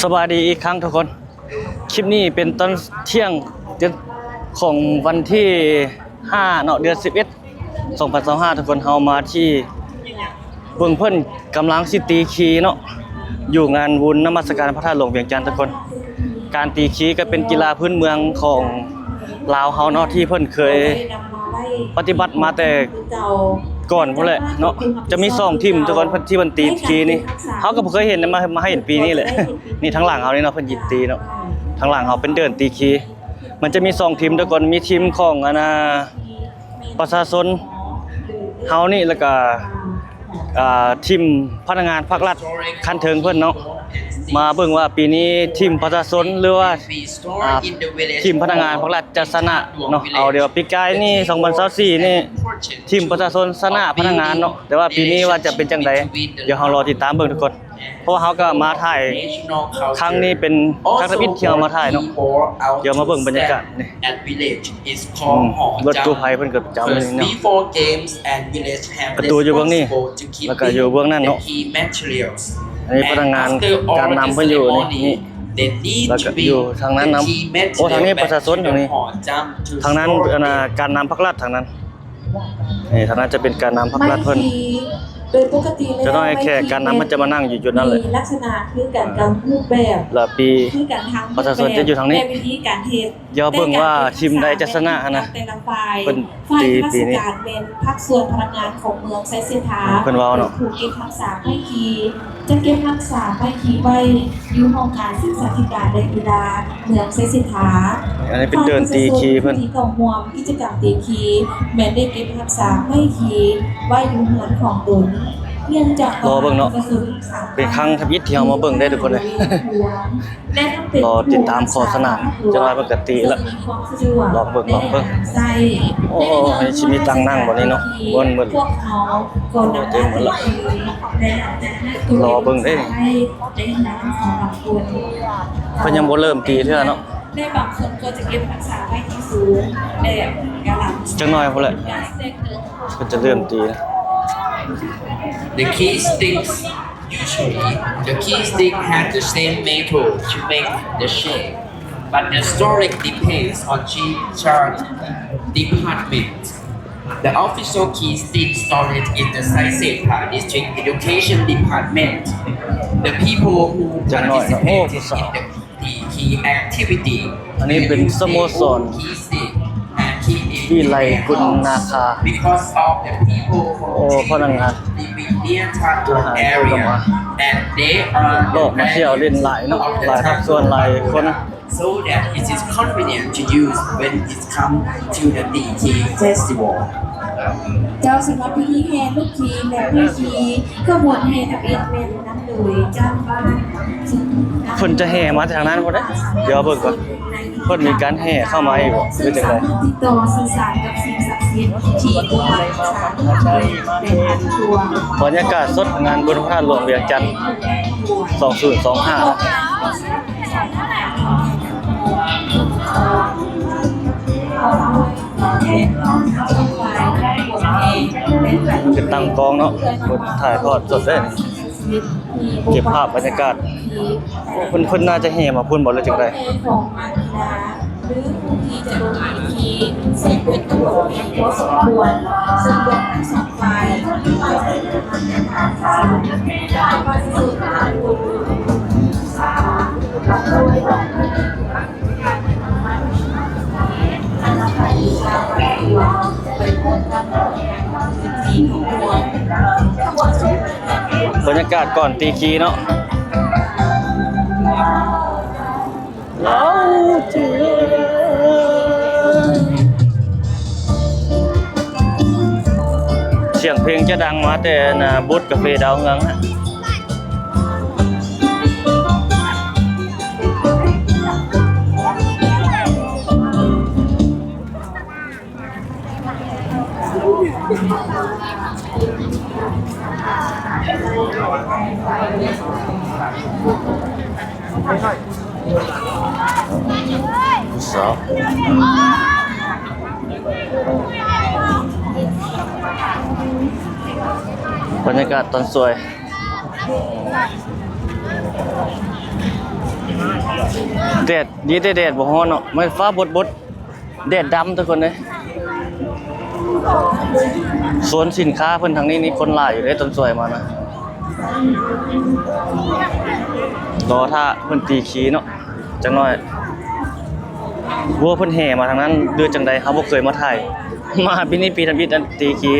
ສະບາຍດີອີກຄັ້ງທຸກຄົນ. ຄລິບນີ້ເປັນຕອນທ່ຽງຂອງວັນທີຫ້າເນາະ ເດືອນສິບເອັດ ສອງພັນຊາວຫ້າ ທຸກຄົນ. ເຮົາມາທີ່ເບິ່ງເພິ່ນກຳລັງຊິຕີຄີເນາະ ຢູ່ງານບຸນນະມັດສະການພະທາດຫຼວງວຽງຈັນ ທຸກຄົນ. ການຕີຄີກໍເປັນກິລາພື້ນເມືອງຂອງລາວເຮົາເນາະ ທີ່ເພິ່ນເຄີຍ ປະຕິບັດມາແຕ່ກ່ອນພຸ້ນແຫຼະເນາະ. ຈະມີສອງທີມ ແຕ່ກ່ອນທີ່ມັນຕີຄີນີ້ ເຮົາກໍບໍ່ເຄີຍເຫັນ ມາ ມາເຫັນປີນີ້ແຫຼະ. ນີ້ທາງຫຼັງເຮົານີ້ເນາະ ເພິ່ນຍິງຕີເນາະ. ທາງຫຼັງເຮົາເປັນເດີ່ນຕີຄີ. ມັນຈະມີສອງທີມ ແຕ່ກ່ອນມີທີມຂອງ ອັນນ່າ ປະຊາຊົນເຮົານີ້ ແລ້ວກໍ ອ່າ ທີມພະນັກງານພາກລັດຂັ້ນເທິງເພິ່ນເນາະ. ມາເບິ່ງວ່າປີນີ້ທີມປະຊາຊົນ ຫຼືວ່າ ອ່າ ທີມພະນັກງານພາກລັດຈະຊະນະເນາະ. ເອົາ ດຽວປີກາຍນີ້ ສອງພັນຊາວສີ່ນີ້ ທີມປະຊາຊົນຊະນະພະນັກງານເນາະ. ແຕ່ວ່າປີນີ້ວ່າຈະເປັນຈັ່ງໃດ ດຽວເຮົາລໍຕິດຕາມເບິ່ງທຸກຄົນ. ເພາະວ່າເຮົາກໍມາຖ່າຍຄັ້ງນີ້ເປັນຄັ້ງທຳອິດທີ່ເຮົາມາຖ່າຍເນາະ. ດຽວມາເບິ່ງບັນຍາກາດນີ້. ອືມ ລົດກູ້ໄພເພິ່ນກໍປະຈຳຢູ່ນີ້ເນາະ. ປະຕູຢູ່ເບື້ອງນີ້ ແລ້ວກໍຢູ່ເບື້ອງນັ້ນເນາະ. ອັນນີ້ພະນັກງານການນຳເພິ່ນຢູ່ນີ້ ແລ້ວກໍຢູ່ທາງນັ້ນນຳ. ໂອ້ ທາງນີ້ປະຊາຊົນ ທາງນີ້ ທາງນັ້ນ ອັນນ່າ ການນຳພັກລັດທາງນັ້ນ. ນີ້ ທາງນັ້ນຈະເປັນການນຳພັກລັດເພິ່ນ. ໂດຍປົກກະຕິແລ້ວ ຈັກໜ້ອຍແຂກການນຳເພິ່ນຈະມານັ່ງຢູ່ຈຸດນັ້ນແຫຼະ. ມີລັກສະນະຄືກັນກັບຮູບແບບ ແລະ ປີ ຄືກັນທາງປະຊາຊົນຈະຢູ່ທາງນີ້ ແລະ ວິທີການເຮັດ. ດຽວເບິ່ງວ່າທີມໃດຈະຊະນະຫັ້ນນະ. ແຕ່ລະຝ່າຍ ເພິ່ນຕີປີນີ້ ພາກສ່ວນພະນັກງານຂອງເມືອງໄຊເສດຖາ ເພິ່ນເວົ້າເນາະ ຜູ້ເກັບຮັກສາໄມ້ຄີ ຈະເກັບຮັກສາໄມ້ຄີໄວ້ຢູ່ຫ້ອງການສຶກສາທິການ ແລະ ກິລາເມືອງໄຊເສດຖາ. ອັນນີ້ເປັນເດີ່ນຕີຄີເພິ່ນ ຜູ້ທີ່ເຂົ້າຮ່ວມກິດຈະກຳຕີຄີ ແມ່ນໄດ້ເກັບຮັກສາໄມ້ຄີໄວ້ຢູ່ເຮືອນຂອງຕົນ. ເນື່ອງຈາກ ລໍເບິ່ງເນາະ ເປັນຄັ້ງທຳອິດທີ່ເຮົາມາເບິ່ງເດ້ທຸກຄົນເອີຍ. ລໍຕິດຕາມຂອບສະໜາມ ຈັກໜ້ອຍເພິ່ນກໍຕີລະ. ລອງເບິ່ງ ລອງເບິ່ງ. ໂອ້ ຊິມີຕັ່ງນັ່ງບໍ່ນີ້ເນາະ ມ່ວນເບິດ. ໂອ້ ເຕັມໝົດລະ. ລໍເບິ່ງເດ້ ເພິ່ນຍັງບໍ່ເລີ່ມຕີເທື່ອເນາະ. ແລະ ບາງຄົນກໍຈະເກັບຮັກສາໄວ້ທີ່ສູງ ແລະ ກະລຳ ຈັກໜ້ອຍພຸ້ນແຫຼະ ເພິ່ນຈະເລີ່ມຕີ. The key sticks. Usually, the key stick has the same metal to make the shape, but the storage depends on each department. The official key stick storage in the Saisepa District Education Department. The people who participated in the ອັນນີ້ເປັນສະໂມສອນວິໄລກຸນນາຄາ. ໂອ້ ພະນັກງານທະຫານເພິ່ນກໍມາ ອອກມາທ່ຽວຫຼິ້ນຫຼາຍເນາະ ຫຼາຍພາກສ່ວນ ຫຼາຍຄົນ. So that it is convenient to use when it comes to the ຕີຄີ Festival. ເຈົ້າ ສຳລັບພິທີແຫ່ລູກຄີແລະໄມ້ຄີ ຂະບວນແຫ່ທຳອິດແມ່ນນຳໂດຍເຈົ້າບ້ານ. ເພິ່ນຈະແຫ່ມາທາງນັ້ນບໍ່ເດ້? ດຽວເບິ່ງກ່ອນ ເພິ່ນມີການແຫ່ເຂົ້າມາອີກບໍ່ ຫຼືຈັ່ງໃດ? ຕິດຕໍ່ສື່ສານກັບສິ່ງສັກສິດທີ່ບໍ່ໄດ້ສາມາດເລີຍ ແລະ ອັນຕົວ. ບັນຍາກາດສົດງານບຸນພະທາດຫຼວງວຽງຈັນ ສອງພັນຊາວຫ້າ. ເປັນຕັ້ງກ້ອງເນາະ ເພິ່ນຖ່າຍທອດສົດເດ້ ເກັບພາບບັນຍາກາດ. ເພິ່ນ ເພິ່ນໜ້າຈະແຫ່ມາພຸ້ນບໍ່ ຫຼືຈັ່ງໃດ? ບັນຍາກາດກ່ອນຕີຄີເນາະ. ສຽງເພງຈະດັງມາແຕ່ ອັນນ່າ ບູດກາເຟດາວເຮືອງ. ບັນຍາກາດຕອນສວຍ. ແດດ ດີແຕ່ແດດບໍ່ຮ້ອນເນາະ ມັນຟ້າບົດໆ ແດດດຳທຸກຄົນເອີຍ. ໂຊນສິນຄ້າເພິ່ນທາງນີ້ນີ້ຄົນຫຼາຍຢູ່ເດ້ ຕົ້ນສວຍມານະ. ລໍຖ້າເພິ່ນຕີຄີເນາະ ຈັກໜ້ອຍ ຫົວເພິ່ນແຫ່ມາທາງນັ້ນ ຫຼືຈັ່ງໃດ ເຮົາບໍ່ເຄີຍມາຖ່າຍ ມາປີນີ້ປີທຳອິດ ອັນຕີຄີ.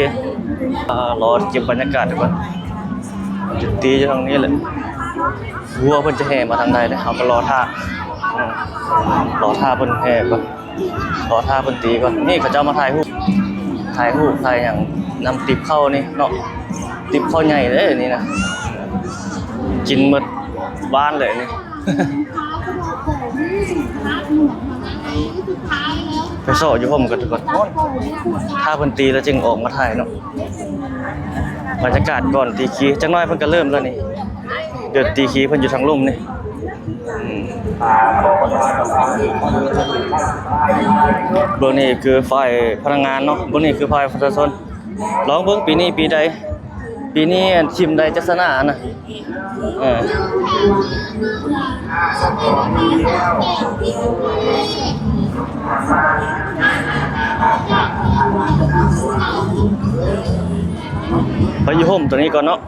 ອ່າ ລໍເກັບບັນຍາກາດກ່ອນ ຕີຢູ່ທາງນີ້ແຫຼະ ຫົວເພິ່ນຈະແຫ່ມາທາງໃດເດ້ ເຮົາກໍລໍຖ້າ ອືມ ລໍຖ້າເພິ່ນແຫ່ກ່ອນ ລໍຖ້າເພິ່ນຕີກ່ອນ. ນີ້ເຂົາເຈົ້າມາຖ່າຍຮູບ ຖ່າຍຮູບຖ່າຍຫຍັງນຳຕິບເຂົ້ານີ້ເນາະ ຕິບເຂົ້າໃຫຍ່ເດ້ນີ້ນະ ກິນໝົດບ້ານເລີຍນີ້. ໄປເຊາະຢູ່ຮົ່ມກ່ອນທຸກຄົນ ຖ້າເພິ່ນຕີແລ້ວຈຶ່ງອອກມາຖ່າຍເນາະ. ບັນຍາກາດກ່ອນຕີຄີ ຈັກໜ້ອຍເພິ່ນກໍເລີ່ມແລ້ວນີ້ ດຽວຕີຄີເພິ່ນຢູ່ທາງລຸ່ມນີ້. ອືມ ເບື້ອງນີ້ຄືຝ່າຍພະນັກງານເນາະ ເບື້ອງນີ້ຄືຝ່າຍປະຊາຊົນ. ລອງເບິ່ງປີນີ້ປີໃດ ປີນີ້ທີມໃດຈະຊະນະນະ. ເອີ ໄປຢູ່ຮົ່ມຕົວນີ້ກ່ອນເນາະ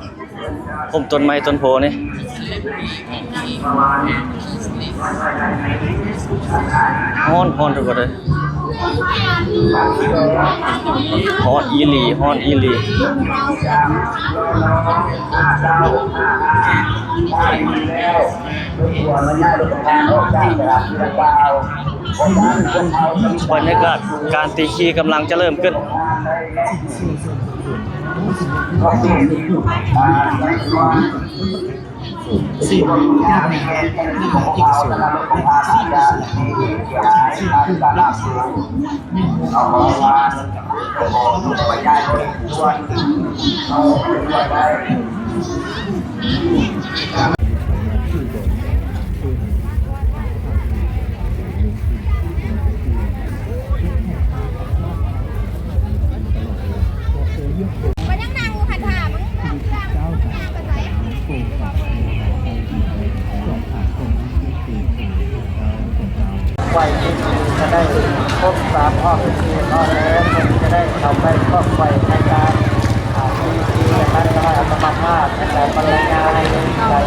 ຮົ່ມຕົ້ນໄມ້ຕົ້ນໂພນີ້. ຮ້ອນ ຮ້ອນທຸກຄົນເອີຍ ຮ້ອນອີ່ຫຼີ ຮ້ອນອີ່ຫຼີ. ບັນຍາກາດການຕີຄີກຳລັງຈະເລີ່ມຂຶ້ນ. ມັນຍັງນັ່ງຢູ່ຫັ້ນຖ້າ ມຶງເຄື່ອງ ເຄື່ອງ ເຄື່ອງໄປໃສ? ໄຫວ້ທີ່ຈະໄດ້ຄົບສາມຮອບທີ່ຮອດແລ້ວ ເພິ່ນຈະໄດ້ເຂົ້າໄປເຄາະໄຫວ້ໃນການ ອ່າ ມີທີ່ຈະທັນສະໄໝອັດຕະມາພາບໃນການບັນລະຍາຍໃຫ້ໄດ້.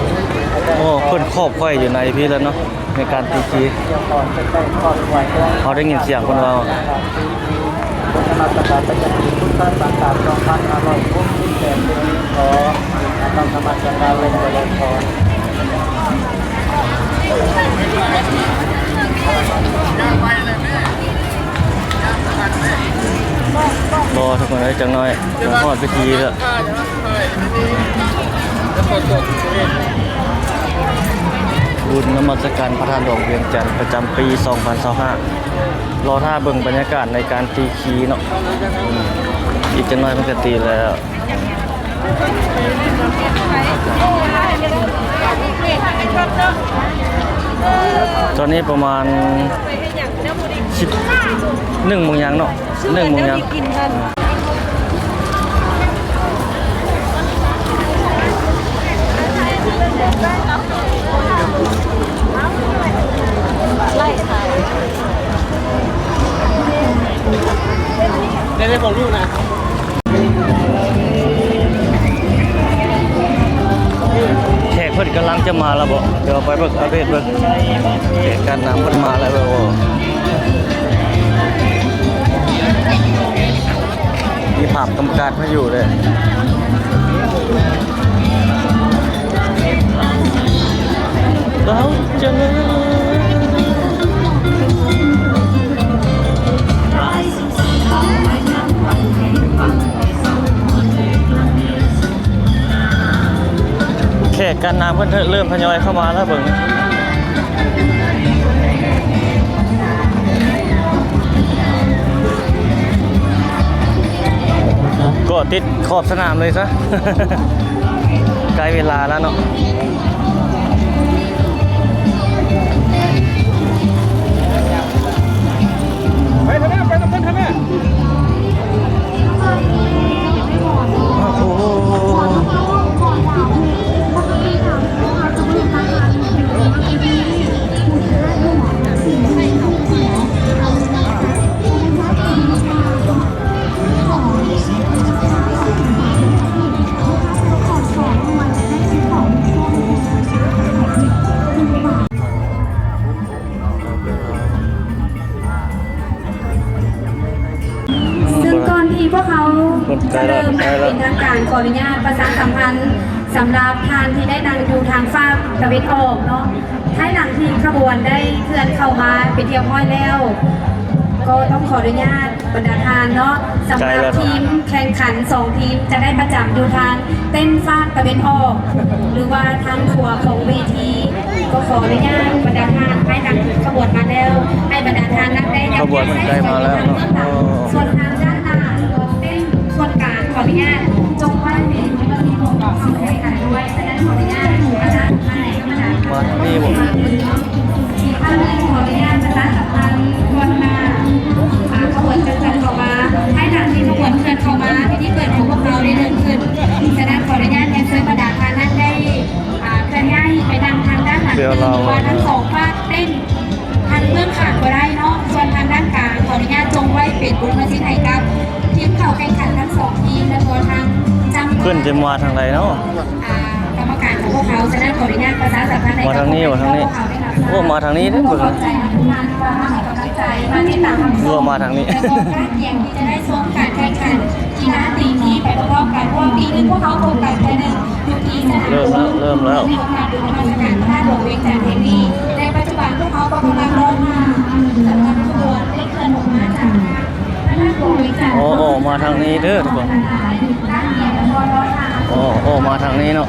ໂອ້ ເພິ່ນຄອບໄຫວ້ຢູ່ໃນພີ້ແລ້ວເນາະ ໃນການຕີຄີ ເຮົາໄດ້ຍິນສຽງເພິ່ນເວົ້າ. ນະມັດສະການປະຈຳປີພຸດທະສັກກະລາດສອງພັນຫ້າຮ້ອຍຫົກສິບແປດ ເປັນຂໍນະມັດສະການ ແລະ ຈະເລີນພອນ. ລໍທຸກຄົນເອີຍ ຈັກໜ້ອຍ ຮອດພິທີແລ້ວ. ບຸນນະມັດສະການພະທາດຫຼວງວຽງຈັນ ປະຈຳປີສອງພັນຊາວຫ້າ ລໍຖ້າເບິ່ງບັນຍາກາດໃນການຕີຄີເນາະ. ອີກຈັກໜ້ອຍມັນກະຕີແລ້ວ. ຕອນນີ້ປະມານສິບ ໜຶ່ງໂມງຫຍັງເນາະ ໜຶ່ງໂມງຫຍັງ. ແຂກເພິ່ນກຳລັງຈະມາແລ້ວບໍ? ດຽວໄປເບິ່ງ ອັບເດດເບິ່ງ ແຂກການນຳເພິ່ນມາແລ້ວບໍ? ມີພາບກຳກັບໃຫ້ຢູ່ເດ້. ແຂກການນຳເພິ່ນເລີ່ມທະຍອຍເຂົ້າມາແລ້ວເບິ່ງ. ເກາະຕິດຂອບສະໜາມເລີຍຊະ ໃກ້ເວລາແລ້ວເນາະ. ໄປທາງນັ້ນ ໄປທາງເພິ່ນທາງນັ້ນ. ໂອ້ໂຫ ໂອ້ໂຫ ໂອ້ໂຫ ໂອ້ໂຫ ໂອ້ໂຫ ໂອ້ໂຫ. ຈະເລີ່ມຢ່າງເປັນທາງການ ຂໍອະນຸຍາດປະຊາສຳພັນ ສຳລັບທ່ານທີ່ໄດ້ນັ່ງຢູ່ທາງຟາກຕາເວັນອອກເນາະ, ພາຍຫຼັງທີ່ຂະບວນໄດ້ເຄື່ອນເຂົ້າມາເປັນທີ່ຮຽບຮ້ອຍແລ້ວ ກໍຕ້ອງຂໍອະນຸຍາດບັນດາທ່ານເນາະ, ສຳລັບທີມແຂ່ງຂັນສອງທີມຈະໄດ້ປະຈຳຢູ່ທາງເຕັນຟາກຕາເວັນອອກ ຫຼືວ່າທາງຂວາຂອງເວທີ. ກໍຂໍອະນຸຍາດບັນດາທ່ານ ພາຍຫຼັງຂະບວນມາແລ້ວ ໃຫ້ບັນດາທ່ານນັ່ງໄດ້ຢ່າງ ຂະບວນມັນໃກ້ມາແລ້ວເນາະ. ສ່ວນທາງດ້ານໜ້າຂອງເຕັນສ່ວນກາງ ຂໍອະນຸຍາດຈົ່ງໄວ້ໃນ ມາທາງນີ້ບໍ່? ພາຍຫຼັງທີ່ຂະບວນເຄື່ອນເຂົ້າມາ ພິທີເປີດຂອງພວກເຮົາໄດ້ເລີ່ມຂຶ້ນ. ສະນັ້ນ ຂໍອະນຸຍາດຮຽນເຊີນບັນດາທ່ານນັ້ນໄດ້ ອ່າ ເຄື່ອນຍ້າຍໄປນັ່ງທາງດ້ານຫຼັງຕື່ມ ຫຼືວ່າທັງສອງຟາກເຕັນ ທາງເບື້ອງຂ້າງກໍໄດ້ເນາະ. ສ່ວນທາງດ້ານກາງ ຂໍອະນຸຍາດຈົ່ງໄວ້ເປັນບຸນມະສິດໃຫ້ກັບທີມເຂົ້າແຂ່ງຂັນທັງສອງທີມ ແລະ ກໍທາງຈຳ ເພິ່ນຈະມາທາງໃດເນາະ? ອ່າ ກຳມະການຂອງພວກເຮົາ. ສະນັ້ນ ຂໍອະນຸຍາດປະຊາສຳພັນໃຫ້ກັບ ມາທາງນີ້ບໍ່? ທາງນີ້. ໂອ້ ມາທາງນີ້ເດ້ ເບິ່ງ ໃຈມາຕິດຕາມຮັບຊົມ ຫຼືວ່າມາທາງນີ້ ແລະ ກໍການກຽມທີ່ຈະໄດ້ຊົມການແຂ່ງຂັນກິລາຕີຄີໄປພ້ອມໆກັນ. ເພາະວ່າປີໜຶ່ງພວກເຮົາພົບກັນເທື່ອໜຶ່ງຢູ່ທີ່ສະໜາມ ເລີ່ມແລ້ວ ເລີ່ມແລ້ວ ມີໂອກາດໄດ້ມາສະການພະທາດຫຼວງວຽງຈັນແຫ່ງນີ້. ແຕ່ປັດຈຸບັນພວກເຮົາກໍກຳລັງລໍຖ້າສຳລັບຂະບວນໄດ້ເຄື່ອນອອກມາຈາກພະທາດຫຼວງວຽງຈັນ. ອໍ ອອກມາທາງນີ້ເດີທຸກຄົນ. ອໍ ອອກມາທາງນີ້ເນາະ.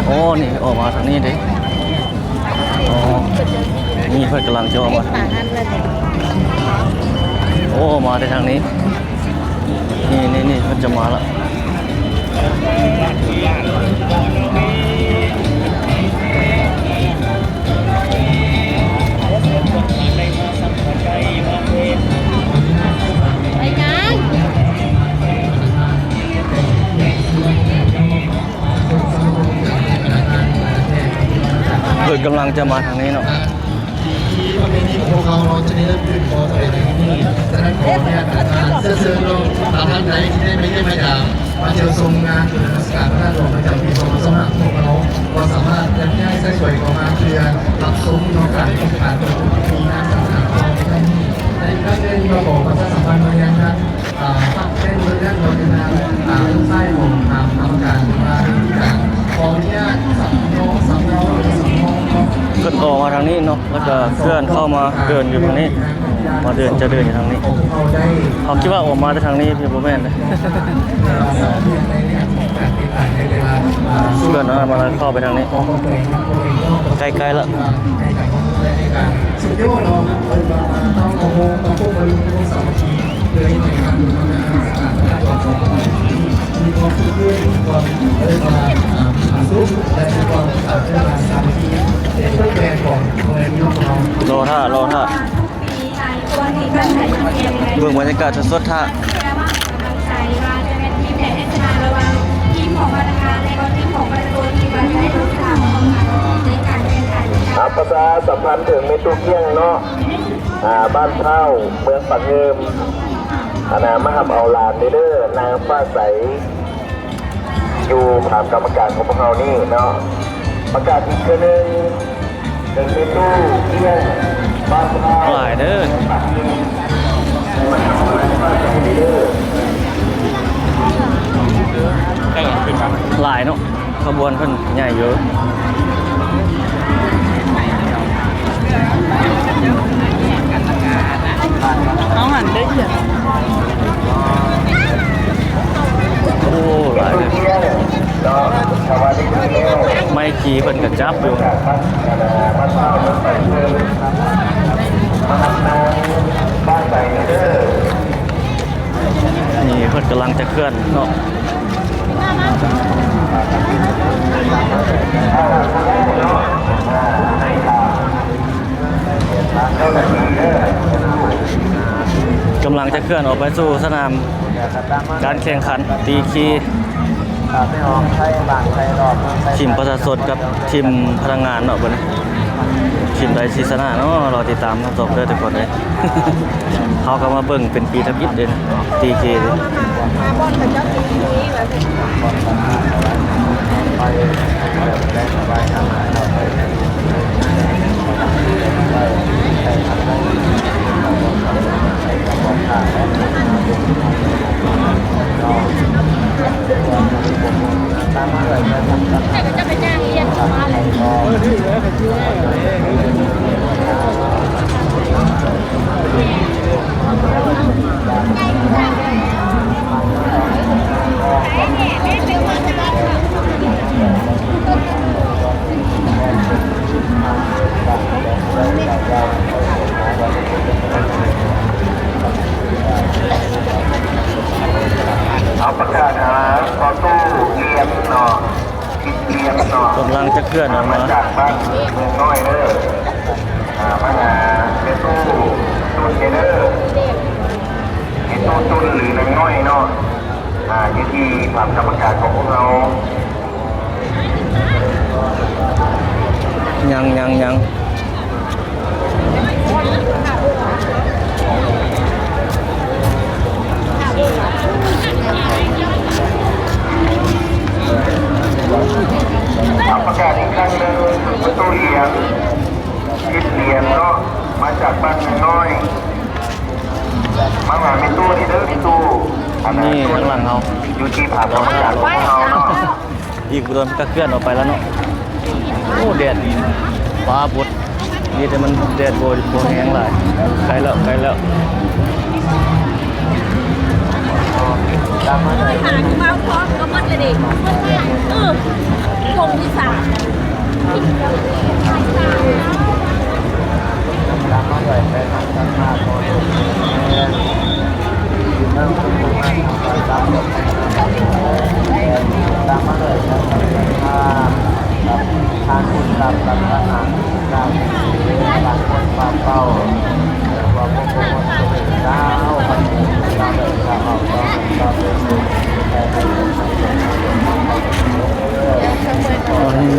ອໍ ນີ້ອອກມາທາງນີ້ເດ້. ອໍ ນີ້ເພິ່ນກຳລັງຈະອອກມາ. ໂອ້ ມາແຕ່ທາງນີ້. ນີ້ໆໆ ເພິ່ນຈະມາລະ. ໄປຫຍັງ? ເພິ່ນກຳລັງຈະມາທາງນີ້ເນາະ. ທີ່ປະເພນີຂອງພວກເຮົາເນາະ ຈະໄດ້ເລີ່ມຂຶ້ນບໍ່ເທົ່າໃດໃນມື້ນີ້. ສະນັ້ນ ຂໍອະນຸຍາດທ່ານ ເຊີນເນາະ ຖ້າທ່ານໃດທີ່ໄດ້ມາຢ້ຽມມາຢາມ ມາທ່ຽວຊົມງານບຸນນະມັດສະການພະທາດຫຼວງປະຈຳປີສອງພັນຊາວຫ້າຂອງພວກເຮົາ ກໍສາມາດແຍກຍ້າຍໃຊ້ສອຍເຂົ້າມາເພື່ອຮັບຊົມເນາະ ການແຂ່ງຂັນປະເພນີງານສາດສະຫາງທອງໃນຄັ້ງນີ້. ແລະ ອີກຄັ້ງໜຶ່ງ ກໍຂໍປະຊາສຳພັນມາຍັງທາງ ອ່າ ເພິ່ນອອກມາທາງນີ້ເນາະ ແລ້ວກໍເຄື່ອນເຂົ້າມາເດີນຢູ່ທາງນີ້ ມາເດີນ ຈະເດີນຢູ່ທາງນີ້. ເຮົາຄິດວ່າອອກມາແຕ່ທາງນີ້ ບໍ່ແມ່ນເດ້. ເພື່ອນເຮົາມາເຂົ້າໄປທາງນີ້ ໃກ້ໆ ລະ. ລໍຖ້າ ລໍຖ້າ ເບິ່ງບັນຍາກາດສົດໆ ຖ້າ ອ່າ ປະຊາສຳພັນເຖິງແມ່ຕູ້ກ້ຽງເນາະ ອ່າ ບ້ານພ້າວ ເມືອງປາກງື່ມ ອັນນ່າ ມາຮັບເອົາຫຼານເດີ ນາງຟ້າໃສ ຢູ່ຖາມກຳມະການຂອງພວກເຮົານີ້ເນາະ. ປະກາດອີກເທື່ອໜຶ່ງ ເຖິງແມ່ຕູ້ກ້ຽງ ບ້ານພ້າວ ຫຼາຍເດີ ຫຼາຍເນາະ. ຂະບວນເພິ່ນໃຫຍ່ຢູ່ ເຮົາຫັນໄດ້ເຫັນ ໂອ້ ຫຼາຍເລີຍ ໄມຄີເພິ່ນກະຈັບຢູ່. ນີ້ເພິ່ນກຳລັງຈະເຄື່ອນເນາະ. ກຳລັງຈະເຄື່ອນອອກໄປສູ່ສະໜາມການແຂ່ງຂັນຕີຄີ ທີມປະຊາຊົນກັບທີມພະນັກງານເນາະ. ບັດນີ້ທີມໃດຊິຊະນະເນາະ ລໍຕິດຕາມຮັບຊົມເດີທຸກຄົນເອີຍ. ເຮົາກໍມາເບິ່ງເປັນປີທຳອິດເດ້ ຕີຄີເດ້. ໄປ ໄປ ໄປ ໄປ. ເອົາປະກາດຫາພໍ່ຕູ້ລຽນເນາະ ທິດລຽນເນາະ ກຳລັງຈະເຄື່ອນອອກມາຈາກບ້ານເມືອງນ້ອຍເດີ ອ່າ ມາຫາແມ່ຕູ້ຕຸ່ນເດີ ແມ່ຕູ້ຕຸ່ນ ຫຼື ນາງນ້ອຍເນາະ ອ່າ ຢູ່ທີ່ຖານກຳມະການຂອງພວກເຮົາ. ຍັງ ຍັງ ຍັງ ປະກາດອີກຄັ້ງໜຶ່ງ ປະຕູຫຼຽນ ທິດຫຼຽນເນາະ ມາຈາກບ້ານເມືອງນ້ອຍ ມາຫາແມ່ຕູ້ນີ້ເດີ ແມ່ຕູ້ ອັນນັ້ນ ນີ້ທາງຫຼັງເຮົາ ຢູ່ທີ່ຜາກຳມະການຂອງເຮົາເນາະ. ອີກບໍ່ດົນກໍເຄື່ອນອອກໄປແລ້ວເນາະ. ໂອ້ ແດດນີ້ຟ້າບົດ ດີແຕ່ມັນແດດບໍ່ ບໍ່ແຮງຫຼາຍ. ໃກ້ແລ້ວ ໃກ້ແລ້ວ. ຫາຢູ່ມາພ້ອມກໍໝົດແລ້ວເດ້. ເອີ ວົງທີ່ສາມ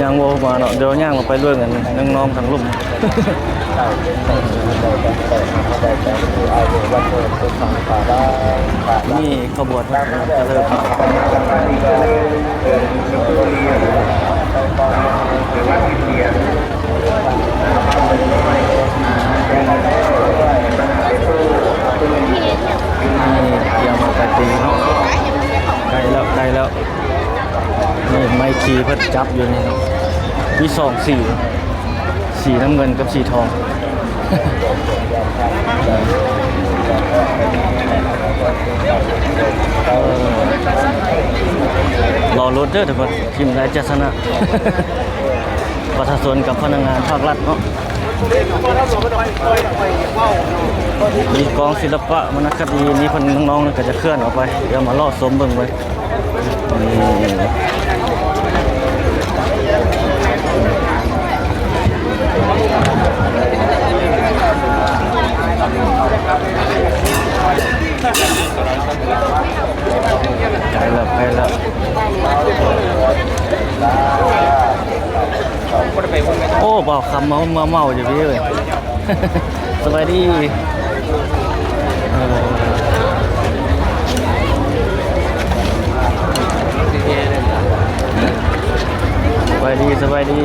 ຍັງບໍ່ມາເນາະ ດຽວຍ່າງລົງໄປເບິ່ງອັນນ້ອງໆທາງລຸ່ມ. ນີ້ຂະບວນເພິ່ນກຳລັງຈະເລີ່ມ. ນີ້ກຽມເອົາໄປຕີເນາະ ໃກ້ແລ້ວ ໃກ້ແລ້ວ. ນີ້ໄມ້ຄີເພິ່ນຈັບຢູ່ນີ້ເນາະ ມີສອງສີ ສີນ້ຳເງິນກັບສີທອງ. ເອີ ລໍລຸ້ນເດີທຸກຄົນ ທີມໃດຈະຊະນະ ປະຊາຊົນກັບພະນັກງານພາກລັດເນາະ. ມີກອງສິລະປະວະນະຄະດີ ນີ້ເພິ່ນ ນ້ອງໆ ກໍຈະເຄື່ອນອອກໄປ ດຽວມາເລາະຊົມເບິ່ງເບິ່ງ. ໃກ້ແລ້ວ ໃກ້ແລ້ວ. ໂອ້ ບ່າວຄຳມາ ມາເມົາຢູ່ພີ້ເວີຍ. ສະບາຍດີ ເອີ ສະບາຍດີ ສະບາຍດີ.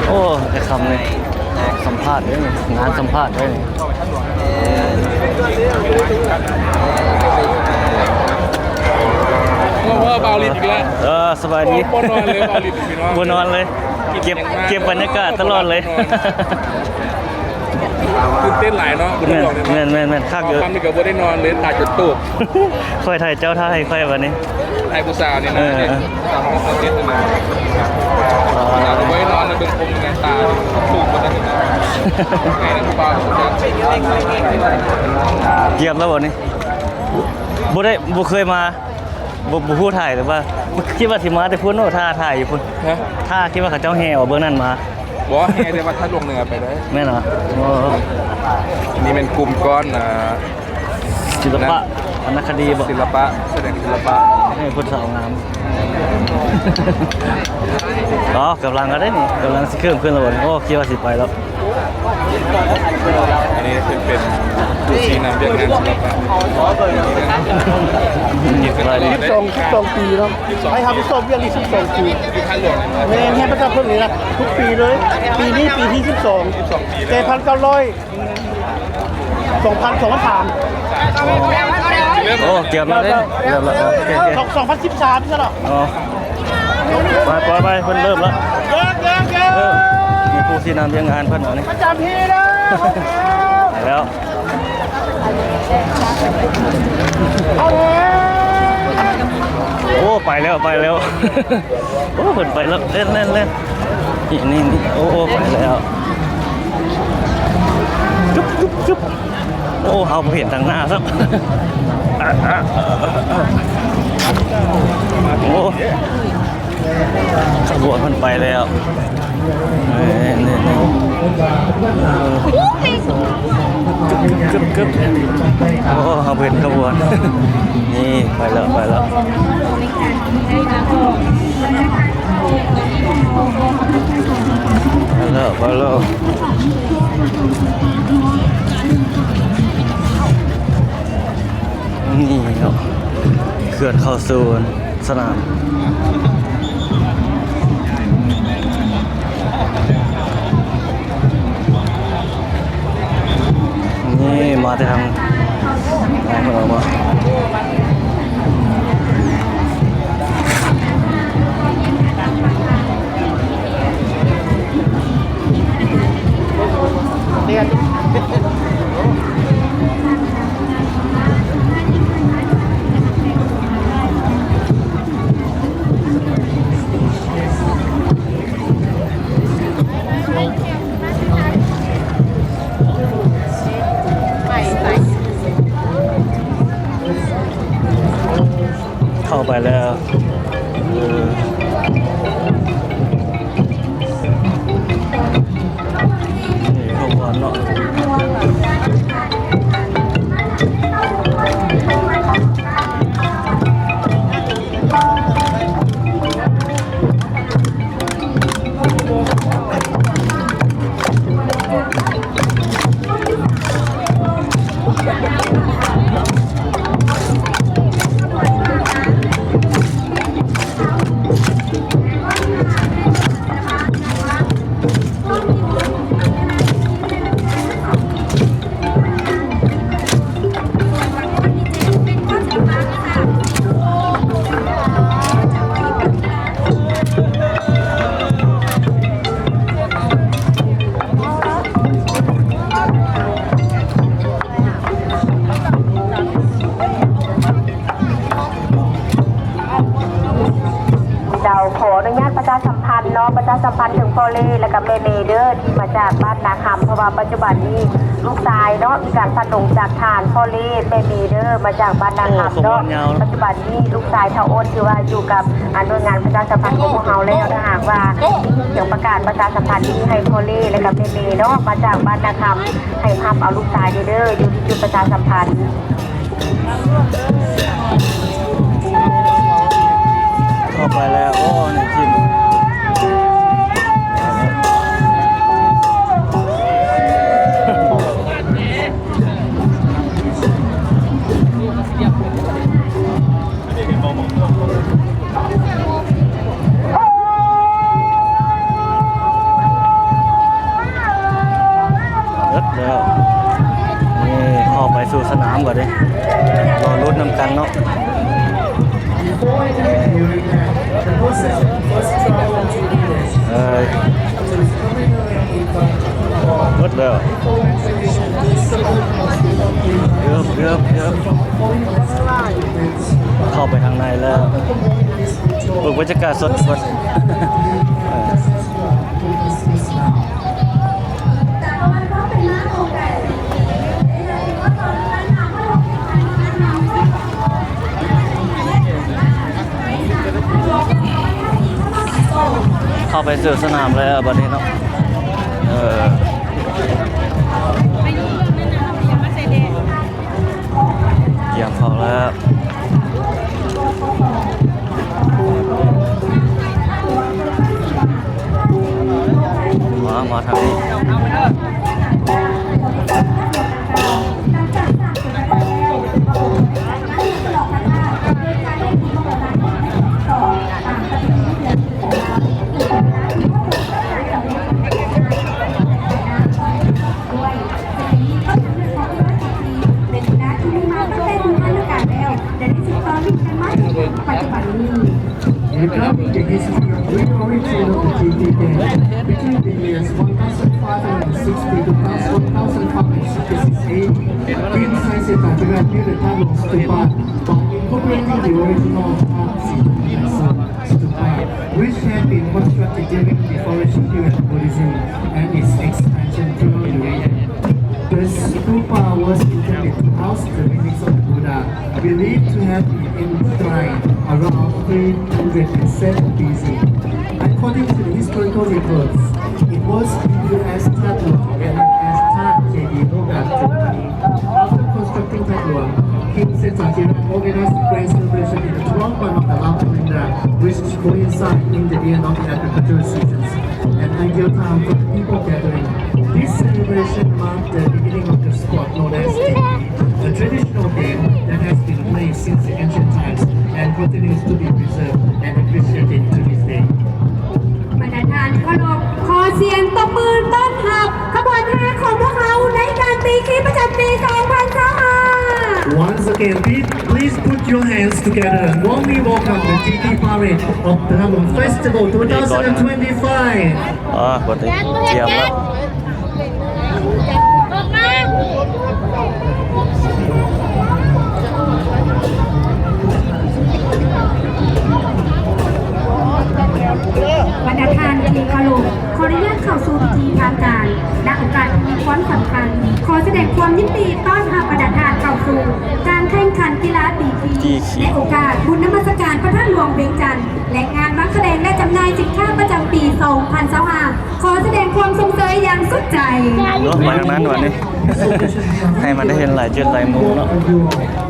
ໂອ້ ໄອ້ຄຳນີ້ ສຳພາດເດ້ ງານສຳພາດເດ້. ເອີ ສະບາຍດີ. ບໍ່ນອນເລີຍ ບໍ່ນອນເລີຍ ເກັບ ເກັບບັນຍາກາດຕະຫຼອດເລີຍ. ຕື່ນເຕັ້ນຫຼາຍເນາະ. ແມ່ນ ແມ່ນ ແມ່ນ ຄັກຢູ່. ຄ່ຳນີ້ກໍບໍ່ໄດ້ນອນເລີຍ ຖ່າຍຈົນຕູບ. ຂ້ອຍຖ່າຍເຈົ້າ ຖ້າໃຫ້ຂ້ອຍບັດນີ້ ຖ່າຍຜູ້ສາວນີ້ນະ. ເອີ ເອີ ບໍ່ໄດ້ນອນເລີຍ ເບິ່ງຄົງແມ່ນຕາຕູບບໍ່ໄດ້. ກຽມແລ້ວບໍ່ນີ້? ບໍ່ໄດ້ ບໍ່ເຄີຍມາ. ບໍ່ ບໍ່ຮູ້ຖ່າຍ ແຕ່ວ່າຄິດວ່າຊິມາແຕ່ພຸ້ນເນາະ ຖ້າຖ່າຍຢູ່ພຸ້ນ. ຮະ? ຖ້າຄິດວ່າເຂົາເຈົ້າແຫ່ອອກເບື້ອງນັ້ນມາ. ບໍ່ ແຫ່ແຕ່ວັດທາດຫຼວງເໜືອໄປເລີຍ. ແມ່ນຫວາ? ໂອ້ ນີ້ແມ່ນກຸ່ມກ້ອນ ອ່າ ສິລະປະ ວັນນະຄະດີບໍ? ສິລະປະ ສະແດງສິລະປະ. ເອີ ຜູ້ສາວງາມ. ອໍ ກຳລັງກໍໄດ້ນີ້ ກຳລັງຊິເຄື່ອນຂຶ້ນແລ້ວບໍ? ໂອ້ ຄິດວ່າຊິໄປແລ້ວ. ອັນນີ້ເປັນ ເປັນຜູ້ຊີ້ນຳວຽກງານສິລະປະ. ສິບສອງ ສິບສອງປີເນາະ ໃຫ້ຮັບຜິດຊອບວຽກນີ້ສິບສອງປີ. ແມ່ນ ເຮັດປະຈຳເພິ່ນນີ້ລະ ທຸກປີເລີຍ. ປີນີ້ປີທີສິບສອງ ແຕ່ພັນເກົ້າຮ້ອຍ ເອີ ສອງພັນ ສອງພັນສາມ ໂອ້ ກຽມແລ້ວເດ້ ເລີ່ມແລ້ວ ໂອເຄ ໂອເຄ ສອງພັນສິບສາມ ໃຊ່ລະ ອໍ ໄປ ໄປ ໄປ ເພິ່ນເລີ່ມລະ ເລີ່ມ ເລີ່ມ ເລີ່ມ ເອີ ມີຜູ້ຊີ້ນຳວຽກງານເພິ່ນ ອັນນີ້ ປະຈຳທີ່ເດີ ໄປແລ້ວ ໂອ້ ໄປແລ້ວ ໄປແລ້ວ ໂອ້ ເພິ່ນໄປແລ້ວ ເລ່ນ ເລ່ນ ເລ່ນ ນີ້ ນີ້ ນີ້ ໂອ້ ໂອ້ ໄປແລ້ວ ຈຶບ ຈຶບ ຈຶບ ໂອ້ ເຮົາບໍ່ເຫັນທາງໜ້າຊ້ຳ ໂອ້ ຂະບວນເພິ່ນໄປແລ້ວ ນີ້ ນີ້ ນີ້ ເອີ ກຶບ ກຶບ ໂອ້ ເຮົາເຫັນຂະບວນ ນີ້ ໄປແລ້ວ ໄປແລ້ວ ໄປແລ້ວ ໄປແລ້ວ ນີ້ເນາະ ເຄື່ອນເຂົ້າສູ່ ສະໜາມ ນີ້ມາແຕ່ທາງ ເຂົ້າໄປແລ້ວ ເອີ ນີ້ຂະບວນເນາະ ເຈົ້າ ຂໍອະນຸຍາດປະຊາສຳພັນເນາະ ປະຊາສຳພັນເຖິງພໍ່ເລ ແລະກະແມ່ເມເດີ ທີ່ມາຈາກບ້ານນາຄຳ ເພາະວ່າປັດຈຸບັນນີ້ລູກຊາຍເນາະ ມີການພັດລົງຈາກທ່ານພໍ່ເລ ແມ່ເມເດີ ມາຈາກບ້ານນາຄຳເນາະ ປັດຈຸບັນນີ້ລູກຊາຍທ້າວໂອດ ຖືວ່າຢູ່ກັບ ອາ ໜ່ວຍງານປະຊາສຳພັນຂອງພວກເຮົາແລ້ວ ຖ້າຫາກວ່າມີສຽງປະກາດປະຊາສຳພັນນີ້ໃຫ້ພໍ່ເລ ແລະກະແມ່ເມເນາະ ມາຈາກບ້ານນາຄຳ ໃຫ້ຮັບເອົາລູກຊາຍເດີ ຢູ່ທີ່ຈຸດປະຊາສຳພັນ. ເຂົ້າໄປແລ້ວ ໂອ້ ນີ້ຈິ້ມ ເບິດແລ້ວ ນີ້ເຂົ້າໄປສູ່ສະໜາມບາດນີ້ ລໍລຸ້ນນຳກັນເນາະ ເອີຍ ເບິດແລ້ວ ເກືອບ ເກືອບ ເກືອບ ເຂົ້າໄປທາງໃນແລ້ວ ເບິ່ງບັນຍາກາດສົດໆ ເອີ. ເຂົ້າໄປສູ່ສະໜາມແລ້ວບາດນີ້ເນາະ ເອີ ກຽມເຂົ້າແລ້ວ ມາ ມາທາງນີ້ ດ້ວຍ ຈະເປັນມີຄວາມສຳເລັດຂອງທຸລະກິດ Kim Sae Seta Thirad built the Thadlong Stupa by incorporating the original Thad Seta Stupa, which had been constructed during the flourishing period of Buddhism and its expansion throughout the region. The stupa was intended to house the relics of the Buddha, believed to have been enshrined around three hundred seven B C. According to the historical records, it was rebuilt as Thadlong and as Thad Jedi Logan Thadlong. After constructing Thadlong, King Seta Thirad organized a grand celebration in the twelfth month of the Lamkalendar, which coincided in the end of the agricultural seasons, an ideal time for the people gathering. This celebration marked the beginning of the sport known as Tiki, a traditional game that has been played since the ancient times and continues to be preserved and appreciated to this day. ບັນດາທ່ານທີ່ເຄົາລົບ, ຂໍສຽງຕົບມືຕ້ອນຮັບຂະບວນແຫ່ຂອງພວກເຮົາໃນການຕີຄີປະຈຳປີສອງພັນຊາວຫ້າ. Once again, please, please put your hands together and warmly welcome the Tiki Parade of Thadlong Festival twenty twenty-five. ອາ ບໍ່ໄດ້ກຽມແລ້ວ. ບັນດາທ່ານທີ່ເຄົາລົບ, ຂໍອະນຸຍາດເຂົ້າສູ່ພິທີທາງການ. ນະໂອກາດທີ່ມີຄວາມສຳຄັນ, ຂໍສະແດງຄວາມຍິນດີຕ້ອນຮັບບັນດາທ່ານເຂົ້າສູ່ການແຂ່ງຂັນກິລາຕີຄີ ຕີຄີ ໃນໂອກາດບຸນນະມັດສະການພະທາດຫຼວງວຽງຈັນ ແລະ ງານວາງສະແດງ ແລະ ຈຳໜ່າຍສິນຄ້າປະຈຳປີສອງພັນຊາວຫ້າ. ຂໍສະແດງຄວາມຊົມເຊີຍຢ່າງສຸດໃຈ. ເນາະ ໄປທາງນັ້ນບັດນີ້ ໃຫ້ມັນໄດ້ເຫັນຫຼາຍຈຸດຫຼາຍມຸມເນາະ.